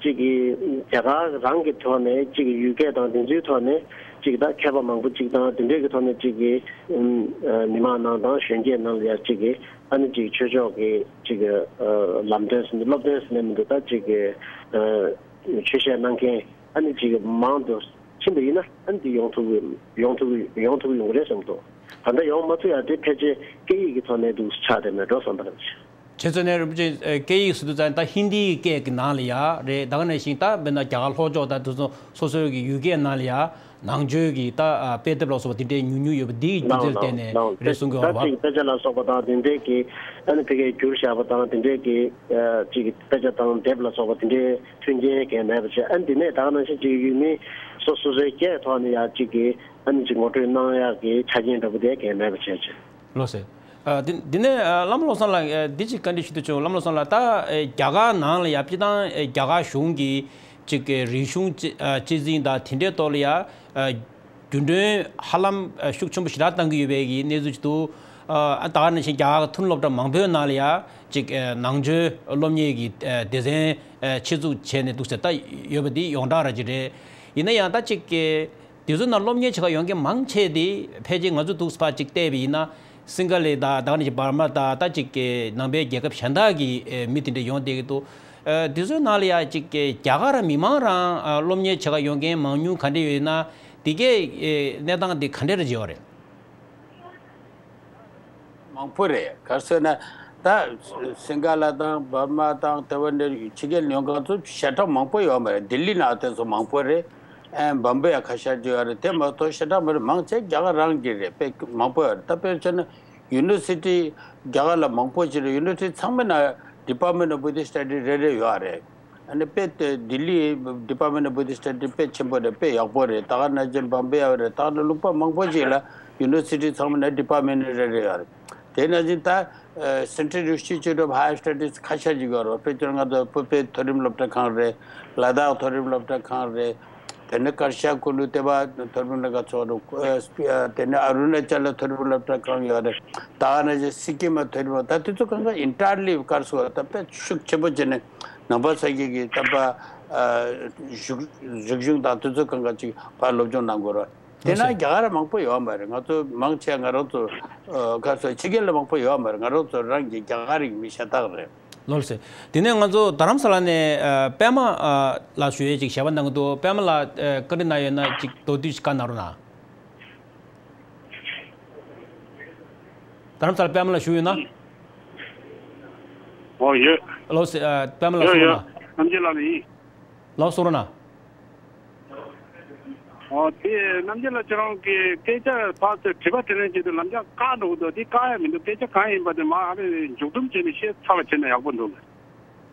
གཅིག་གི་རྒྱ་གར་རང་གི་ཐོག་ནས་གཅིག་གི་ཡུལ་སྐད་དང་དེ་ཚོའི་ཐོག་ནས་གཅིག་ད་མཁས་པ་མང་པོ་གཅིག་དང་དེ་འདྲའི་གི་ཐོག་ནས་གཅིག་གི་མི་མང་ནང་དང་གཞོན་སྐྱེས་ནང་ལ་ཡང་གཅིག་གི་ཨ་ནི་གཅིག་ཆོས་ཕྱོགས་ཀྱི་གཅིག་གི་ལམ་སྟོན་ཟེར་ནས་སློབ་སྟོན་ཟེར་ནས་མི་འདུག་ད་གཅིག་གི་ཆོས་བཤད་གནང་མཁན་ཨ་ནི་གཅིག་གི་མང་དུ་ཕྱིན་པ་ཡིན་ན་ཨ་ནི་འདི་ཡོང་ཐུབ་ཀྱི་ཡོང་ཐུབ་ཀྱི་ཡོང་ཐུབ་ཀྱི་ཡོང་གི་རེད་བསམ་འདུག་ད་ལྟ་ཡོང་མ་ཐུབ་ཡ་དེ་ཕལ་ཆེར་སྐད་ཡིག་གི་ཐོག་ནས་འདུག་ཆགས་བསྡད་མེད་འགྲོ་བསམ་པ་རེད། བྱས་ཙང་ནས་རིན་པོ་ཆེ་སྐད་ཡིག་ཟེར་དུས་ཙང་ད་ཧིན་དིའི་སྐད་ཀྱི་ནང་ལ་ཡ་རེད། ད་ག་ནང་བཞིན་ད་དཔེར་ན་རྒྱ་གར་ལྷོ་ཕྱོགས་ད་དེ་ཚོ་སོ་སོའི་གི་ཡུལ་སྐད་ནང་ལ་ཡ་ནང་ཆོས་ཀྱི་ད་དཔེ་དེབ་ལ་སོགས་པ་དེ་འདྲའི་ཉུང་ཉུང་ཡོད་པ་འདིའི་རྒྱུ་མཚན་ལ་བརྟེན་ནས་རེད་གསུང་གི་ཡོད་རེད་པ། ད་ཅིག་དཔེ་ཆ་ལ་སོགས་པ་དང་དེ་འདྲའི་གི་ཨ་ནི་ཕ་གིར་བསྒྱུར་བཞག་པ་དང་དེ་འདྲའི་གི་ཅིག་དཔེ་ཆ་དང་དེབ་ལ་སོགས་པ་དེ་འདྲའི་མཐུན་རྐྱེན་གང་མེད་པ་བྱས། ཨ་ནི་དེ་ནས་ད་ག་ནང་བཞིན་ཅིག་ཡུལ་མི་སོ་སོ་སོའི་སྐད་ཐོག་ནས་ཡ་ཅིག་གི་ཨ་ནི་ཅིག་ངོ་སྤྲོད་གནང་ཡག་གི་ཆ་རྐྱེན་འདྲ་པོ་དེ་གང་མེད་པ་བྱས་བྱས། ལགས་སེ། ཨ་དེ་དེ་ནས་ཨ་བླ་མ་བློ་བཟང་ལགས་ཨ་འདི་ཅིག་བཀའ་འདྲི་ཞུ་འདོད་བྱུང་། བླ་མ་བློ་བཟང་ལགས་ད་ཨ་རྒྱ་གར་ནང་ལ་ཡ་སྤྱིར་བཏང་ཨ་རྒྱ་གར་གཞུང་གི་ཅིག་ཨ་རིག་གཞུང་གཅེས་ཨ་གཅེས་འཛིན་དང་དེ་འདྲའི་ཐོག་ལ་ཡ་ཨ་རྒྱུན་གྲོན་ཧ་ལམ་ཨ་ཤུགས་ཆེན་པོ་ཞེ་དྲག་བཏང་གི་ཡོད་པའི་གི་གནས་ཚུལ་ཅིག་འདུག་ཨ་ད་ག་ནང་བཞིན་རྒྱ་གར་མཐོ་རིམ་སློབ་གྲྭ་མང་པོའི་ནང་ལ་ཡ་ཅིག་ཨ་ནང་ཆོས་སློབ་གཉེར་གྱི་ཨ་སྡེ་ཚན་ཨ་ཆེད་འཛུགས་བྱས་ནས་འདུག་ཟེར་ད་ཡོད་པ་འདི་ཡོངས་གྲགས་ར་ཅིག་རེད། ཡིན་ན་ཡང་ད་ཅིག་ཨ་དེ་ཚོའི་ནང་སློབ་གཉེར་བྱེད་གར་ཡོང་མཁན་མང་ཆེ་དེ་ཕལ་ཆེར་ང་ཚོ་འདུག་སེ་ཕར་ཅིག་བལྟས་པ་ཡིན་ན་སིང་ག་ལེ་དང་ད་ག་ནང་བཞིན་འབར་མ་དང་ད་ཅིག་གི་ནང་པའི་རྒྱལ་ཁབ་གཞན་དག་གི་ཨེ་མི་དེ་འདྲ་ཡོང་བསྡད་ཀྱི་འདུག་ཨེ་དེ་ཚོའི་ནང་ལ་ཡ་ཅིག་གི་རྒྱ་གར་མི་མང་རང་ཨ་སློབ་གཉེར་བྱེད་གར་ཡོང་མཁན་མང་ཉུང་ག་འདྲ་ཡོད་ན་དེ་གའི་ཨེ་གནས་སྟངས་དེ་ག་འདྲ་རེ་བྱེད་པ་རེད། མང་པོ་རེད། ག་རེ་ཟེར་ན་ ད་སིང་ག་ལ་དང་འབར་མ་དང་དེ་བ་འདྲ་ཕྱི་རྒྱལ་ཡོང་མཁན་ཚོ་ཞེ་དྲག་མང་པོ་ཡོད་མ་རེད། ལྡི་ལི་ནང་དེ་ཚོ་མང་པོ་རེད། ཨེ་འབམ་པེ་ཡ་ཁ་ཤས་ཅིག་ཡོད་རེད། དེ་མ་གཏོགས་ཞེ་དྲག་མ་རེད། མང་ཆེ་རྒྱ་གར་རང་གི་རེད། དཔེ་མང་པོ་ཡོད་རེད། ད་དཔེར་བྱས་ན་ཡུ་ནི་ཝར་སི་ཊི་རྒྱ་གར་ལ་མང་པོ་ཅིག་རེད། ཡུ་ནི་ཝར་སི་ཊི་ཚང་མའི་ནང་ཌི་པཱར་མེན་ཊི་ཨོཕ་བུ་དྷིསྚ་སི་ཊ་ཌི་རེ་རེ་ཡོད་རེད། ཨ་ནི་དཔེ་དེ་ལྡི་ལི་ཌི་པཱར་མེན་ཊི་ཨོཕ་བུ་དྷིསྚ་སི་ཊ་ཌི་དཔེ་ཆེན་པོ་རེད། དཔེ་ཡག་པོ་རེད། ད་ག་ནང་བཞིན་འབམ་པེ་ཡ་རེད། ད་ག་ནང་ལུང་པ་མང་པོ་ཅིག་ལ་ཡུ་ནི་ཝར་སི་ཊི་ཚང་མའི་ནང་ཌི་པཱར་མེན་ཊི་རེ་རེ་ཡོད་རེད། དེ་ནང་བཞིན་ད་ཨ་སེན་ཊྲལ་ཨིན་སི་ཊི་ཊུཊ་ཨོཕ་ཧ་ཡར་སི་ཊ་ཌིས་ཁ་ཤས་ཅིག་ཡོད་རེད། དཔེར་བརྗོད་ང་ཚོ་བོད་པའི་མཐོ་རིམ་སློབ་གྲྭ་ཁང་རེད། ལ་དྭགས་མཐོ་རིམ་སློབ་གྲྭ་ཁང་རེད། དེ་ནས་ཀར་ཤ་ཀུ་ལུ་དེ་བ་མཐོ་རིམ་སློབ་གྲྭ་ཚོགས་འདུག་ཨ་དེ་ནས་ཨ་རུ་ན་ཅལ་ལ་མཐོ་རིམ་སློབ་གྲྭ་ཁང་ཡོད་རེད། ད་ག་ནང་བཞིན་སི་ཀིམ་མཐོ་རིམ། ད་དེ་ཚོ་གང་ག་ཨིན་ཊར་ལི་ཀར་སོ་ད་དཔེ་ཤུགས་ཆེན་པོ་བྱས་ནས་ནང་པ་སངས་རྒྱས་ཀྱི་བསྟན་པ་ཨ་བཞུགས་རིག་གཞུང་དང་དེ་ཚོ་གང་ག་ཅིག་ཕར་སློབ་སྦྱོང་གནང་དགོས་རེད། དེ་ན་རྒྱ་གར་མང་པོ་ཡོད་མ་རེད། ང་ཚོ་མང་ཆེ་ང་རང་ཚོ་ཨ་ཁ་སོ་ཕྱི་རྒྱལ་ལ་མང་པོ་ཡོད་མ་རེད། ང་རང་ཚོ་རང་གི་རྒྱ་གར་རིགས་མི་ཤ་སྟག་རེད། ལོ་ལ་སེ། དེ་ནས་ང་ཚོ་རྡ་རམ་ས་ལ་ནས་ཨ་པད་མ་ཨ་ལགས་ཞུ་ཡས་ཅིག་ཞལ་པར་གནང་གི་འདུག་པད་མ་ལགས་ཨ་བཀའ་འདྲི་གནང་ཡོད་ན་ཅིག་མདོར་བསྡུས་ཤིག་བཀའ་གནང་རོགས་གནང་། རྡ་རམ་ས་ལ་པད་མ་ལགས་བཞུགས་ཡོད་ན། ཨོ་ཡོད། ལོ་སེ་ཨ་པད་མ་ལགས་ཡོད་གསུང་ཡོད་ན། རྣམ་རྒྱལ་ལགས་ནས་ཡིན། ལོ་གསུང་རོགས་གནང་། ཨོ་དེ་རྣམ་རྒྱལ་ལགས་ཁྱེད་རང་གི་སྐད་ཆ་ཕར་ཚུར་དྲི་བ་དྲིས་ལན་བྱེད་དུས་ལམ་སང་བཀག་འགྲོ་གི་འདུག་དེ་བཀག་ཡ་མི་འདུག་སྐད་ཆ་གང་ཡིན་པ་དེ་མར་ཨ་རེ་མཇུག་བསྡོམས་བྱས་ནས་བཤད་ཚར་བ་བྱས་ན་ཡག་པོ་འདུག་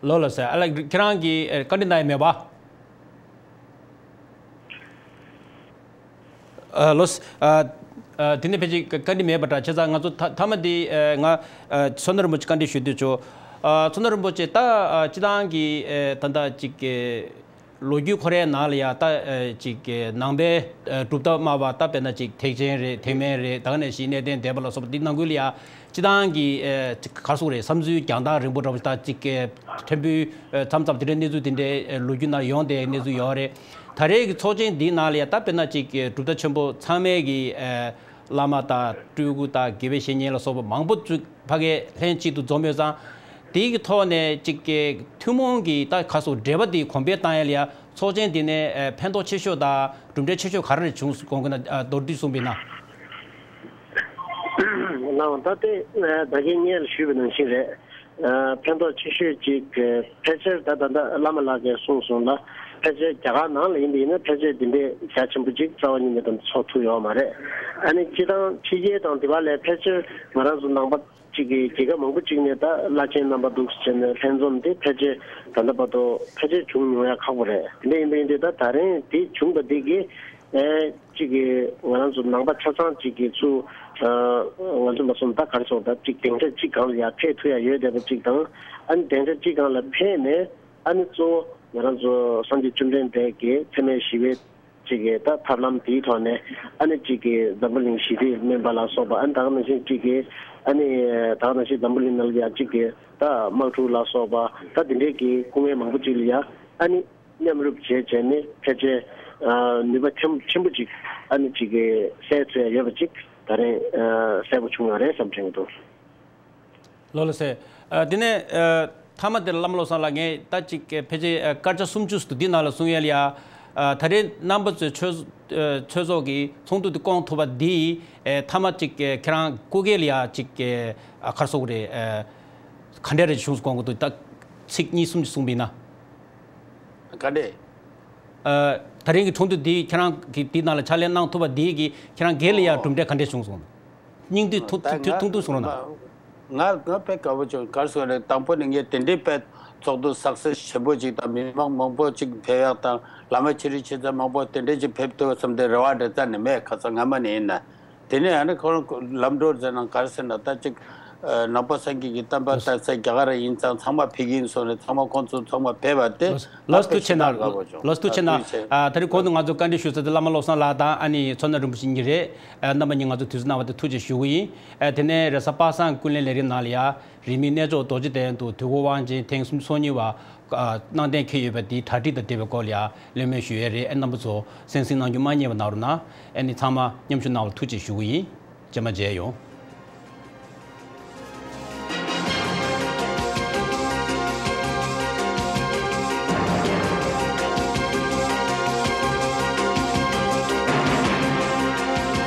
ལོ་ལ་སེ་ཨ་ལགས་ཁྱེད་རང་གི་ཨེ་བཀའ་འདྲི་གནང་ཡ་མེད་པ། ཨ་ལོ། ཨ་ཨ་དེ་ནས་ཕལ་ཆེར་བཀའ་འདྲི་མེད་པ་འདྲ། བྱས་ཙང་ང་ཚོ་མཐའ་མཐའ་མ་དེ་ཨ་ང་ཨ་མཚོ་སྣ་རིན་པོ་ཆེ་བཀའ་འདྲི་ཞུ་འདོད་བྱུང་། ཨ་མཚོ་སྣ་རིན་པོ་ཆེ་ད་ཨ་སྤྱི་བཏང་གི་ཨ་ད་ལྟ་ཅིག་ཨ་ལོ་རྒྱུས་ཁོ་རའི་ནང་ལ་ཡ་ད་ཨ་ཅིག་ཨ་ནང་པའི་ཨ་གྲུབ་མཐའ་སྨྲ་བ་ད་དཔེར་ན་ཅིག་ཐེག་ཆེན་རེད། ཐེག་དམན་རེད། ད་ག་ནང་བཞིན་གནས་བརྟན་སྡེ་པ་ལ་སོགས་པ་འདི་ནང་ཁུལ་ལ་ཡ། སྤྱི་བཏང་གི་ཨ་ག་རེ་ཟེར་དགོས་རེད། བསམ་ཚུལ་རྒྱང་ཐག་རིང་པོ་འདྲ་པོ་ཞིག་དང་གཅིག་གི་ཕྲན་བུ་ཨ་མཚམས་མཚམས་དེ་འདྲའི་གནས་ཚུལ་དེ་འདྲའི་ཨ་ལོ་རྒྱུས་ནང་ཡོང་བསྡད་གནས་ཚུལ་ཡོད་རེད། ད་རེས་ཀྱི་ཚོགས་ཆེན་འདིའི་ནང་ལ་ཡང་ད་དཔེར་ན་གཅིག་གི་གྲུབ་མཐའ་ཆེན་པོ་ཚང་མའི་གི་ཨ་བླ་མ་དང་སྤྲུལ་སྐུ་དང་དགེ་བའི་བཤེས་གཉེན་ལ་སོགས་པ་མང་པོ་ཅིག་ཕ་གིར་ལྷན་གཅིག་ཏུ་འཛོམས་ཡོད་ཙང་། དེའི་གི་ཐོག་ནས་གཅིག་གི་ཐུན་མོང་གི་ད་ག་རེ་ཟེར་དགོས་རེད། འབྲེལ་བ་དེ་གོང་འཕེལ་བཏང་ཡ་ལ་ཡ། ཚོགས་ཆེན་འདི་ནས་ཨ་ཕན་ཐོགས་ཆེ་ཤོས་དང་གྲུབ་འབྲས་ཆེ་ཤོས་ག་རེ་བྱུང་དགོངས་ཀྱི་ན། ཨ་མདོར་བསྡུས་གསུངས་པ་ཡིན་ན། ལགས་ད་ལྟའི་ཨ་ད་གིན་ངས་ཞུས་པ་ནང་བཞིན་རེད། ཨ་ཕན་ཐོགས་ཆེ་ཤོས་ཅིག་ཨ་ཕལ་ཆེར་ད་ད་ལྟ་བླ་མ་ལགས་ཀྱིས་གསུངས་སོང་ལ། ཕལ་ཆེར་རྒྱ་གར་ནང་ལ་ཡིན་པ་ཡིན་ན་ཕལ་ཆེར་འདི་འདྲའི་རྒྱ་ཆེན་པོ་ཅིག་རྩ་བ་ཉིད་ནས་ད་ཚོགས་ཐུབ་ཡོད་མ་རེད། ཨ་ནི་སྤྱི་བཏང་ཕྱི་རྒྱལ་དང་དེ་བ་ལས་ཕལ་ཆེར་ང་རང་ཚོ་ནང་པ་གཅིག་གི་རྒྱལ་ཁབ་མང་པོ་གཅིག་ནས་ད་བླ་ཆེན་རྣམ་པ་འདུག་ཟེར་ནས་ལྷན་འཛོམས་དེ་ཕལ་ཆེར་ད་ལྟ་བར་དུ་ཕལ་ཆེར་བྱུང་མྱོང་ཡ་ཁག་པོ་རེད། དེ་འདྲ་ཡིན་པ་ཡིན་དུས་ད་ད་རིང་དེ་བྱུང་བ་འདི་གིས་ཨེ་གཅིག་གི་ང་རང་ཚོ་ནང་པ་ཆ་ཚང་གཅིག་གི་ཚུ་ཨ་ང་ཚོ་མ་སོང་ད་ག་རེ་ཟེར་ད་གཅིག་སྡིངས་ཆ་གཅིག་སྒང་ལ་ཡར་ཕེབས་ཐུབ་ཡ་ཡོད་བསྡད་པ་གཅིག་དང་། ཨ་ནི་སྡིངས་ཆ་གཅིག་སྒང་ལ་ཕེབས་ནས་ཨ་ནི་གཙོ་བོ་ང་རང་ཚོ་སངས་རྒྱས་བཅོམ་ལྡན་འདས་ཀྱི་འཚེ་མེད་ཞི་བའི་གཅིག་གི་ད་ཐབས་ལམ་དེའི་ཐོག་ནས་ཨ་ནི་གཅིག་གི་འཛམ་བུ་གླིང་ཞི་བདེ་སྨན་པ་ལ་སོགས་པ། ཨ་ནི་ད་ག་ནང་བཞིན་གཅིག་གི་ཨ་ནི་ད་ག་ནང་བཞིན་འཛམ་བུ་གླིང་ནང་ལ་ཡ་གཅིག་གི་ད་དམག་འཁྲུག་ལ་སོགས་པ་ད་དེ་འདྲའི་གི་སྐུ་ངལ་མང་པོ་གཅིག་ལ་ཡ་ཨ་ནི་མཉམ་རུབ་བྱས་བྱས་ནས་ཕལ་ཆེར་ཨ་ནུས་པ་ཆེན་ཆེན་པོ་གཅིག་ཨ་ནི་གཅིག་གི་སད་ཚུགས་ཡ་ཡོད་པ་གཅིག་ད་རེས་ཨ་གསལ་པོ་བྱུང་བ་རེད་བསམ་དྲན་གྱི་འདུག་ལོ་ལ་སེ། ཨ་དེ་ནས་ཨ་མཐའ་མ་དེར་བླ་མ་བློ་བཟང་ལགས་ངས་ད་ཅིག་ཕལ་ཆེར་ཨ་སྐར་ཆ་སུམ་ཅུ་ཙམ་འདི་ནང་ལ་གསུང་ཡས་ལ་ཡ། ཨ་ད་རེས་རྣམ་པ་ཚོའི་ཆོས་ཨ་ཆོས་ཚོགས་ཀྱི་ཚོགས་འདུ་དེ་བསྐོང་ཐུབ་པ་འདི་ཨ་མཐའ་མ་ཅིག་ཨ་ཁྱེད་རང་སྐུ་སྒེར་ལ་ཡ་ཅིག་ཨ་ག་རེ་ཟེར་དགོས་རེད། ཨ་ག་འདྲས་རེ་བྱུང་དགོངས་ཀྱི་འདུག་ད་ཚིག་གཉིས་གསུམ་ཅིག་གསུངས་པ་ཡིན་ན། ག་འདྲས། ཨ་ད་རིང་གི་ཚོགས་འདུ་འདི་ཁྱེད་རང་གིས་འདི་ནང་ལ་ཕྱག་ལས་གནང་ཐུབ་པ་འདི་གིས་ཁྱེད་རང་སྒེར་ལ་ཡང་གྲུབ་འབྲས་ག་འདྲས་བྱུང་སོང་། སྙིང་བསྡུས་ཐུང་ཐུང་ཐུང་ཐུང་གསུང་རོགས་གནང་། ང་ང་དཔེ་དགའ་པོ་བྱུང་། ག་རེ་ཟེར་རེད། དང་པོ་ནས་ངས་དེ་འདྲའི་དཔེ་ཚོགས་འདུ་success་ཆེན་པོ་ཅིག་དང་མི་མང་མང་པོ་ཅིག་ཕེབས་ཡག་དང་བླ་མ་ཆེ་རིགས་ཆེ་ཚང་མང་པོ་དེ་འདྲས་ཅིག་ཕེབས་ཐུབ་བསམ་སྟེ་རེ་བ་འདྲ་རྩ་ནས་མེད། ཁ་སང་སྔ་མ་ནས་ཡིན་ན། དེ་ནས་ཨ་ནི་ཁོ་རང་ལམ་འགྲོ་ཟེར་ན་ག་རེ་ཟེར་ན་ད་ཅིག་ཨ་ནང་པ་སངས་རྒྱས་ཀྱི་བསྟན་པ་ལགས་སོ། དར་ས་རྒྱ་གར་ཡིན་ཙང་ཚང་མ་ཕེབས་ཀྱི་ཡིན་སོང་ནས་ཚང་མ་ཁོང་ཚོ་ཚང་མ་ཕེབས་པ་དེ། ལགས་སོ། ད་ལགས་སོ། ཐུགས་རྗེ་གནང་། དགའ་པོ་བྱུང་། ལགས་སོ། ཐུགས་རྗེ་གནང་། ཐུགས་རྗེ་ཆེ། ཨ་ད་རེས་གོང་དུ་ང་ཚོ་བཀའ་འདྲི་ཞུ་ས་དེ་བླ་མ་བློ་བཟང་ལགས་དང་ཨ་ནི་མཚོ་སྣ་རིན་པོ་ཆེ་གཉིས་རེད། ཨ་རྣམ་པ་གཉིས་ང་ཚོ་དུས་ཚོད་གནང་བ་དེ་ཐུགས་རྗེ་ཞུ་གི་ཡིན། ཨ་དེ་ནས་རེས་གཟའ་པ་སངས་ཀུན་གླེང་ལས་རིམ་ནང་ལ་ཡ་རིས་མེད་རྣལ་འབྱོར་རྡོ་རྗེ་གདན་དུ་དུས་འཁོར་དབང་ཆེན་ཐེངས་སུམ་ཅུ་སོ་གཉིས་པ་ཨ་གནང་གཏན་འཁེལ་ཡོད་པ་དེའི་གྲ་སྒྲིག་དང་འབྲེལ་བའི་སྐོར་ལ་ཡ་གླེང་མོལ་ཞུ་ཡས་རེད། ཨ་རྣམ་པ་ཚོ་གསན་གཟིགས་གནང་རྒྱུ་མ་བསྙེལ་བ་གནང་རོགས་གནང་། ཨ་ནི་ཚང་མ་མཉམ་ཞུགས་གནང་བར་ཐུགས་རྗེ་ཞུ་གི་ཡིན། རྗེས་མ་མཇལ་ཡོང་།